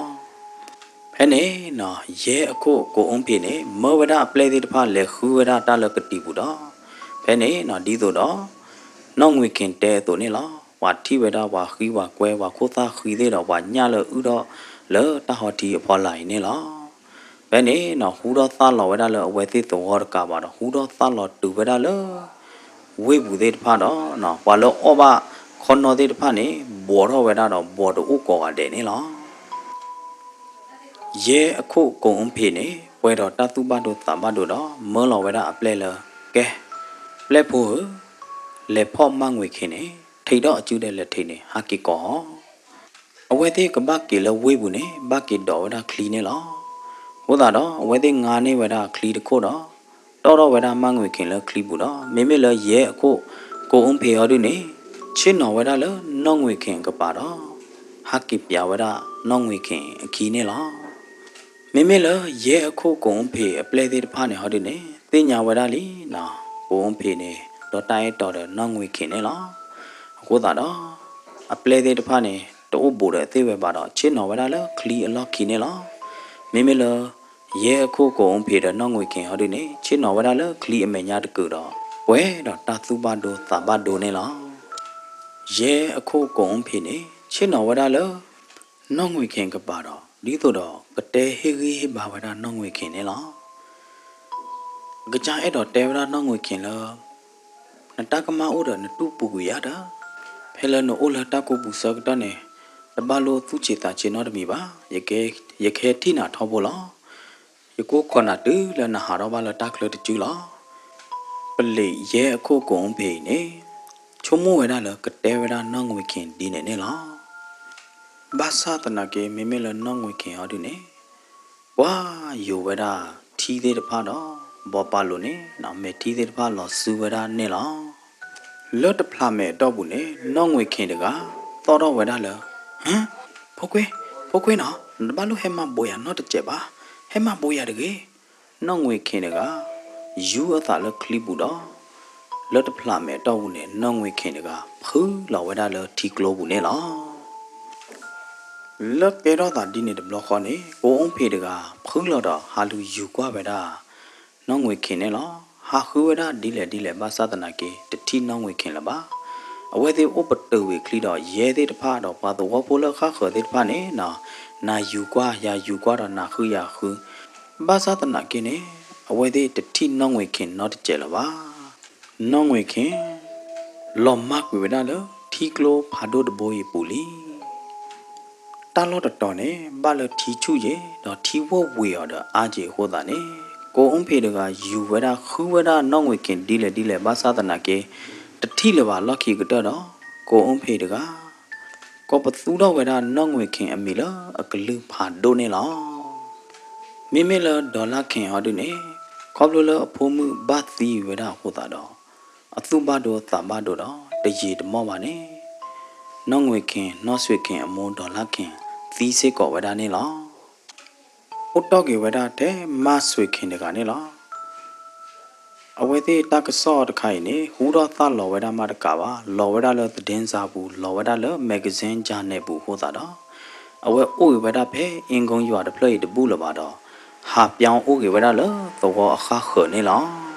ဖဲန့ၣ်နီၤ ယဲအခိၣ်ကိၣ်အူဖ့းန့ၣ် မၢဝဲဒၣ်အပျဲၢ်သ့ၣ်တဖၣ် လဲၤဃုဝဲဒၣ်တၢ်လၢကတံၤပူၤဒီး ဖဲန့ၣ်နီၤ ဒ်သိးဒီး နီၢ်ငွေ့ခ့ၣ်တဲအသိးန့ၣ်လီၤ. ပှၤထံၣ်ဝဲဒၣ်ပှၤဃံပှၤကွဲ ပှၤခိၣ်သၣ်ဃံသ့ၣ်ဒီး ပှၤညၣ်လၢအုၣ်ထီၣ်လၢတၢ်ဟီထံအဖီလာ်အံၤန့ၣ်လီၤ. ဖဲန့ၣ်နီၤ ဟူထီၣ်သၣ်လီၤဝဲဒၣ်လၢအဝဲသ့ၣ်သဝီတကးဘၣ်ဒီး ဟူထီၣ်သၣ်လီၤတုၤဝဲဒၣ်လၢ ဝ့ၢ်ပူၤသ့ၣ်တဖၣ်ဒီး ပှၤလၢအီၣ်ဘၣ်ခီနီသ့ၣ်တဖၣ်န့ၣ် ဘှီးထီၣ်ဝဲဒၣ်ဒီး ဘှီးတအိၣ်ကိးဂၤဒဲးန့ၣ်လီၤ. ယဲအခိၣ်ကိၣ်အူဖ့းန့ၣ် ပှဲၤဒီးတၢ်သူၣ်ဘၣ်ဒိသးဘၣ်ဒိဒီး မၢလီၤဝဲဒၣ်အပျဲၢ်လၢ ကဲ, ပျဲၢ်ဖိဧၢ, လဲၤဖီၣ်မၢ်ငွေ့ခ့ၣ်န့ၣ် ထံးထီၣ်အစုဒီးလဲၤထံးန့ၣ် ဟးက့ၤကိးအီၤ. အဝဲသ့ၣ်ကဘၣ်က့ၤလၢဝ့ၢ်ပူၤန့ၣ် ဘၣ်က့ၤဒိးဝဲဒၣ်ချံန့ၣ်လီၤ. အဃိသတးဒီး အဝဲသ့ၣ်ငါန့ၢ်ဝဲဒၣ်ချံတခိၣ်ဒီး တီၣ်ထီၣ်ဝဲဒၣ်မၢ်ငွေ့ခ့ၣ်လၢချံပူၤဒီး မ့မ့ၢ်လၢယဲအခိၣ်ကိၣ်အူဖ့းဟီဒုန့ၣ် ဆ့ၣ်နီၤဝဲဒၣ်လၢနီၢ်ငွေ့ခ့ၣ်အကပၤဒီး ဟးက့ၤပျးဝဲဒၣ်နီၢ်ငွေ့ခ့ၣ်အခံန့ၣ်လီၤ. မ့မ့ၢ်လၢယဲအခိၣ်ကိၣ်အူဖ့းအပျဲၢ်သ့ၣ်တဖၣ်န့ၣ်ဟီဒုန့ၣ် သ့ၣ်ညါဝဲဒၣ်လံနီၤ ကိၣ်အူဖ့းန့ၣ် ဒီးတၢ်အဲၣ်တီဒီးနီၢ်ငွေ့ခ့ၣ်န့ၣ်လီၤ. အဃိသတးဒီး အပျဲၢ်သ့ၣ်တဖၣ်န့ၣ် တအိၣ်ဘူးဒီးသ့ၣ်ဝဲဘၣ်ဒီး ဆ့ၣ်နီၤဝဲဒၣ်လၢချံအလီၢ်ခံန့ၣ်လီၤ. မ့မ့ၢ်လၢ ယဲအခိၣ်ကိၣ်အူဖ့းဒီးနီၢ်ငွေ့ခ့ၣ်ဟီဒုန့ၣ် ဆ့ၣ်နီၤဝဲဒၣ်လၢချံအမဲာ်ညါတကုာ်ဒီး ပှဲၤဒီးတၢ်သူၣ်ဘၣ်ဒိသးဘၣ်ဒိန့ၣ်လီၤ. ယဲအခိၣ်ကိၣ်အူဖ့းန့ၣ် ဆ့ၣ်နီၤဝဲဒၣ်လၢ နီၢ်ငွေ့ခ့ၣ်အကပၤဒီး ဒ်သိးဒီးကတဲဟ့ၣ်ဂံၢ်ဟ့ၣ်ဘါဝဲဒၣ်နီၢ်ငွေ့ခ့ၣ်န့ၣ်လီၤ. အကစၢ်အဲၣ်ဒိးတဲဝဲဒၣ်နီၢ်ငွေ့ခ့ၣ်လၢ နတၢ်ကမၣ်အိၣ်ဒီးနတူၢ်ပူၤကွံာ်ယၤဒီး ဖဲလၢနအိၣ်လၢတၢ်ကိးပူၤဆၢကတီၢ်န့ၣ် တဘၣ်လိၣ်သူၣ်ဆံးသးဆံးနီတမံၤဘၣ်. ယကဟဲထံၣ်နၤထီဘိလီၤ. ယကိးခိးနၤတုၤလၢနဟးထီၣ်ဘၣ်လၢတၢ်ချၢတစုလီၤ. ပလံးယဲအခိၣ်ကိၣ်အူဖ့းအံၤန့ၣ် ဆိကမိၣ်ဝဲဒၣ်လၢကတဲဝဲဒၣ်နီၢ်ငွေ့ခ့ၣ်ဒ်န့ၣ်န့ၣ်လီၤ. ဘၣ်ဆၣ်သနာ်က့ မ့မ့ၢ်လၢနီၢ်ငွေ့ခ့ၣ်ဟီဒုန့ၣ် ပှၤယိၤဝဲဒၣ်ထံသ့ၣ်တဖၣ်ဒီး ဘီပာ်လိၤန့ၣ် မဲာ်ထံသ့ၣ်တဖၣ်လီၤစုဝဲဒၣ်န့ၣ်လီၤ. လၢတဖျးမဲာ်အတီၢ်ပူၤန့ၣ် နီၢ်ငွေ့ခ့ၣ်တဂၤ သီၣ်ထီၣ်ဝဲဒၣ်လၢ ဟၢ, ဖိခွ့, ဖိခွ့နီၤ, နတဘၣ်လိၣ်ဟဲမၤဘိးယၤနီတစဲးဘၣ်, ဟဲမၤဘိးယၤတဂ့ၤ. နီၢ်ငွေ့ခ့ၣ်တဂၤ ယူၤအသးလၢချံပူၤဒီး လၢတဖျးမဲာ်အတီၢ်ပူၤန့ၣ် နီၢ်ငွေ့ခ့ၣ်တဂၤ ဖုလီၤဝဲဒၣ်လၢထံကျိပူၤန့ၣ်လီၤ. လၢကဲထီၣ်သးဒ်န့ၣ်တဘျီဃီန့ၣ် ကိၣ်အူဖ့းတဂၤ ဖုလီၤဒီးဟးလူၤယူၤကွၢ်ဝဲဒၣ် နီၢ်ငွေ့ခ့ၣ်န့ၣ်လီၤ. ဟးဃုဝဲဒၣ်ဒ်လဲၣ်ဒ်လဲၣ်ဘၣ်ဆၣ်သနာ်က့ တထံၣ်နီၢ်ငွေ့ခ့ၣ်လၢၤဘၣ်. အဝဲသ့ၣ်အိၣ်ပတုာ်ဝံၤချံဒီး ယဲသ့ၣ်တဖၣ်ဒီးပှၤသဝီဖိလၢအဃၣ်ဃၢၤသ့ၣ်တဖၣ်န့ၣ်နီၤ နၤယူၤကွၢ် ယၤယူၤကွၢ်ဒီးနၤဃုယၤဃု ဘၣ်ဆၣ်သနာ်က့န့ၣ် အဝဲသ့ၣ်တထံၣ်နီၢ်ငွေ့ခ့ၣ်နီတစဲးလၢၤဘၣ်. နီၢ်ငွေ့ခ့ၣ် လီၤမၢ်ကွံာ်ဝဲဒၣ်လၢထံကျိဖးဒိၣ်တဘိအံၤအပူၤလံ. တၢ်လီၢ်တတီၤန့ၣ် ဘၣ်လၢထံဆူၣ်ယံၤ ဒီးထံဝိၣ်ဝ့ၤအီၤဒီးအါက့ၤအဃိသတးန့ၣ် ကိၣ်အူဖ့းတဂၤယူၤဝဲဒၣ်ဃုဝဲဒၣ်နီၢ်ငွေ့ခ့ၣ်ဒ်လဲၣ်ဒ်လဲၣ်ဘၣ်ဆၣ်သနာ်က့ တထံၣ်လၢၤဘၣ်လီၢ်ခံကတၢၢ်ဒီး ကိၣ်အူဖ့းတဂၤ ကိးပသူထီၣ်ဝဲဒၣ်နီၢ်ငွေ့ခ့ၣ်အမံၤလၢအကလုၢ်ဖးဒိၣ်န့ၣ်လီၤ. မ့မ့ၢ်လၢဒေါ်လှခ့ၣ်ဟီဒုန့ၣ် ခီဖျိလၢအဖိမုၣ်ဘၣ်သံဝဲဒၣ်အဃိသတးဒီး အသူၣ်ဘၣ်ဒိသးဘၣ်ဒိဒီးတယံာ်တမီၢ်ဘၣ်န့ၣ် နီၢ်ငွေ့ခ့ၣ် နီၢ်စွ့ၤခ့ၣ်အမိၢ်ဒေါ်လှခ့ၣ် သံစ့ၢ်ကီးဝဲဒၣ်န့ၣ်လီၤ. အိၣ်တီၢ်က့ၤဝဲဒၣ်ထဲမါစွ့ၤခ့ၣ်တဂၤန့ၣ်လီၤ. အဝဲသ့ၣ်တၢ်ကစီၣ်တခါအံၤန့ၣ် ဟူထီၣ်သၣ်လီၤဝဲဒၣ်မးတကးဘၣ် လီၤဝဲဒၣ်လၢ သတင်းစာ ပူၤ လီၤဝဲဒၣ်လၢ magazine journal ပူၤအဃိသတးဒီး အဝဲအိၣ်ဂ့ၤဝဲဒၣ်ဖဲ အ့ကီယွၤတဖျၢၣ်အံၤတဘူၣ်လၢၤဘၣ်ဒီး ဟးပၠီအိၣ်က့ၤဝဲဒၣ်လၢသဝီအဃၣ်ဃၢၤန့ၣ်လီၤ.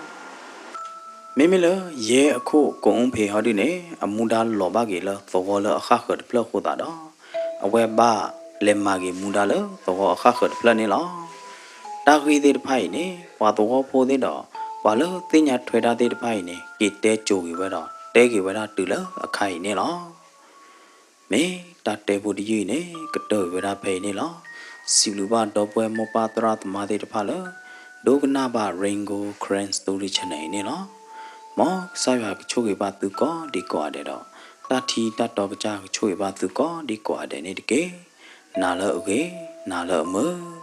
မ့မ့ၢ်လၢယဲအခိၣ်ကိၣ်အူဖ့းဟီဒုန့ၣ် အမူဒါလီၤဘၣ်က့ၤလၢသဝီလၢအဃၣ်ဃၢၤတဖျၢၣ်အဃိသတးဒီး အဝဲဘၣ်လဲၤမၤက့ၤမူဒါလၢသဝီအဃၣ်ဃၢၤတဖျၢၣ်န့ၣ်လီၤ. တၢ်ဂ့ၢ်သ့ၣ်တဖၣ်အံၤန့ၣ် ပှၤသဝီဖိသ့ၣ်ဒီး ပှၤလၢသ့ၣ်ညါထွဲတၢ်သ့ၣ်တဖၣ်အံၤန့ၣ် က့ၤတဲကိၤက့ၤဝဲဒီး တဲက့ၤဝဲဒၣ်တုၤလၢအခါအံၤန့ၣ်လီၤ. မ့ၢ်တၢ်တဲဖိတယုၢ်အံၤန့ၣ် ကတၢၢ်က့ၤဝဲဒၣ်ဖဲအံၤန့ၣ်လီၤ. စံးဘျုးဘၣ်ဒီပုၢ်ဝဲၢ်မိၢ်ပၢ်သရၣ်သမါသ့ၣ်တဖၣ်လၢ ဒိကနၣ်ဘၣ် Rain Gold Karen Story Channel အံၤန့ၣ်လီၤ. မ်ကစၢ်ယွၤကဆိၣ်ဂ့ၤဘၣ်သုကိးဒံကိးဂၤဒဲးဒီး တၢ်ထံတၢ်တီကစၢ်ကဆိၣ်ဂ့ၤဘၣ်သုကိးဒံကိးဂၤဒဲးန့ၣ်တက့ၢ်. နၤလၢအဂ့ၤ, နၤလၢအမုာ်.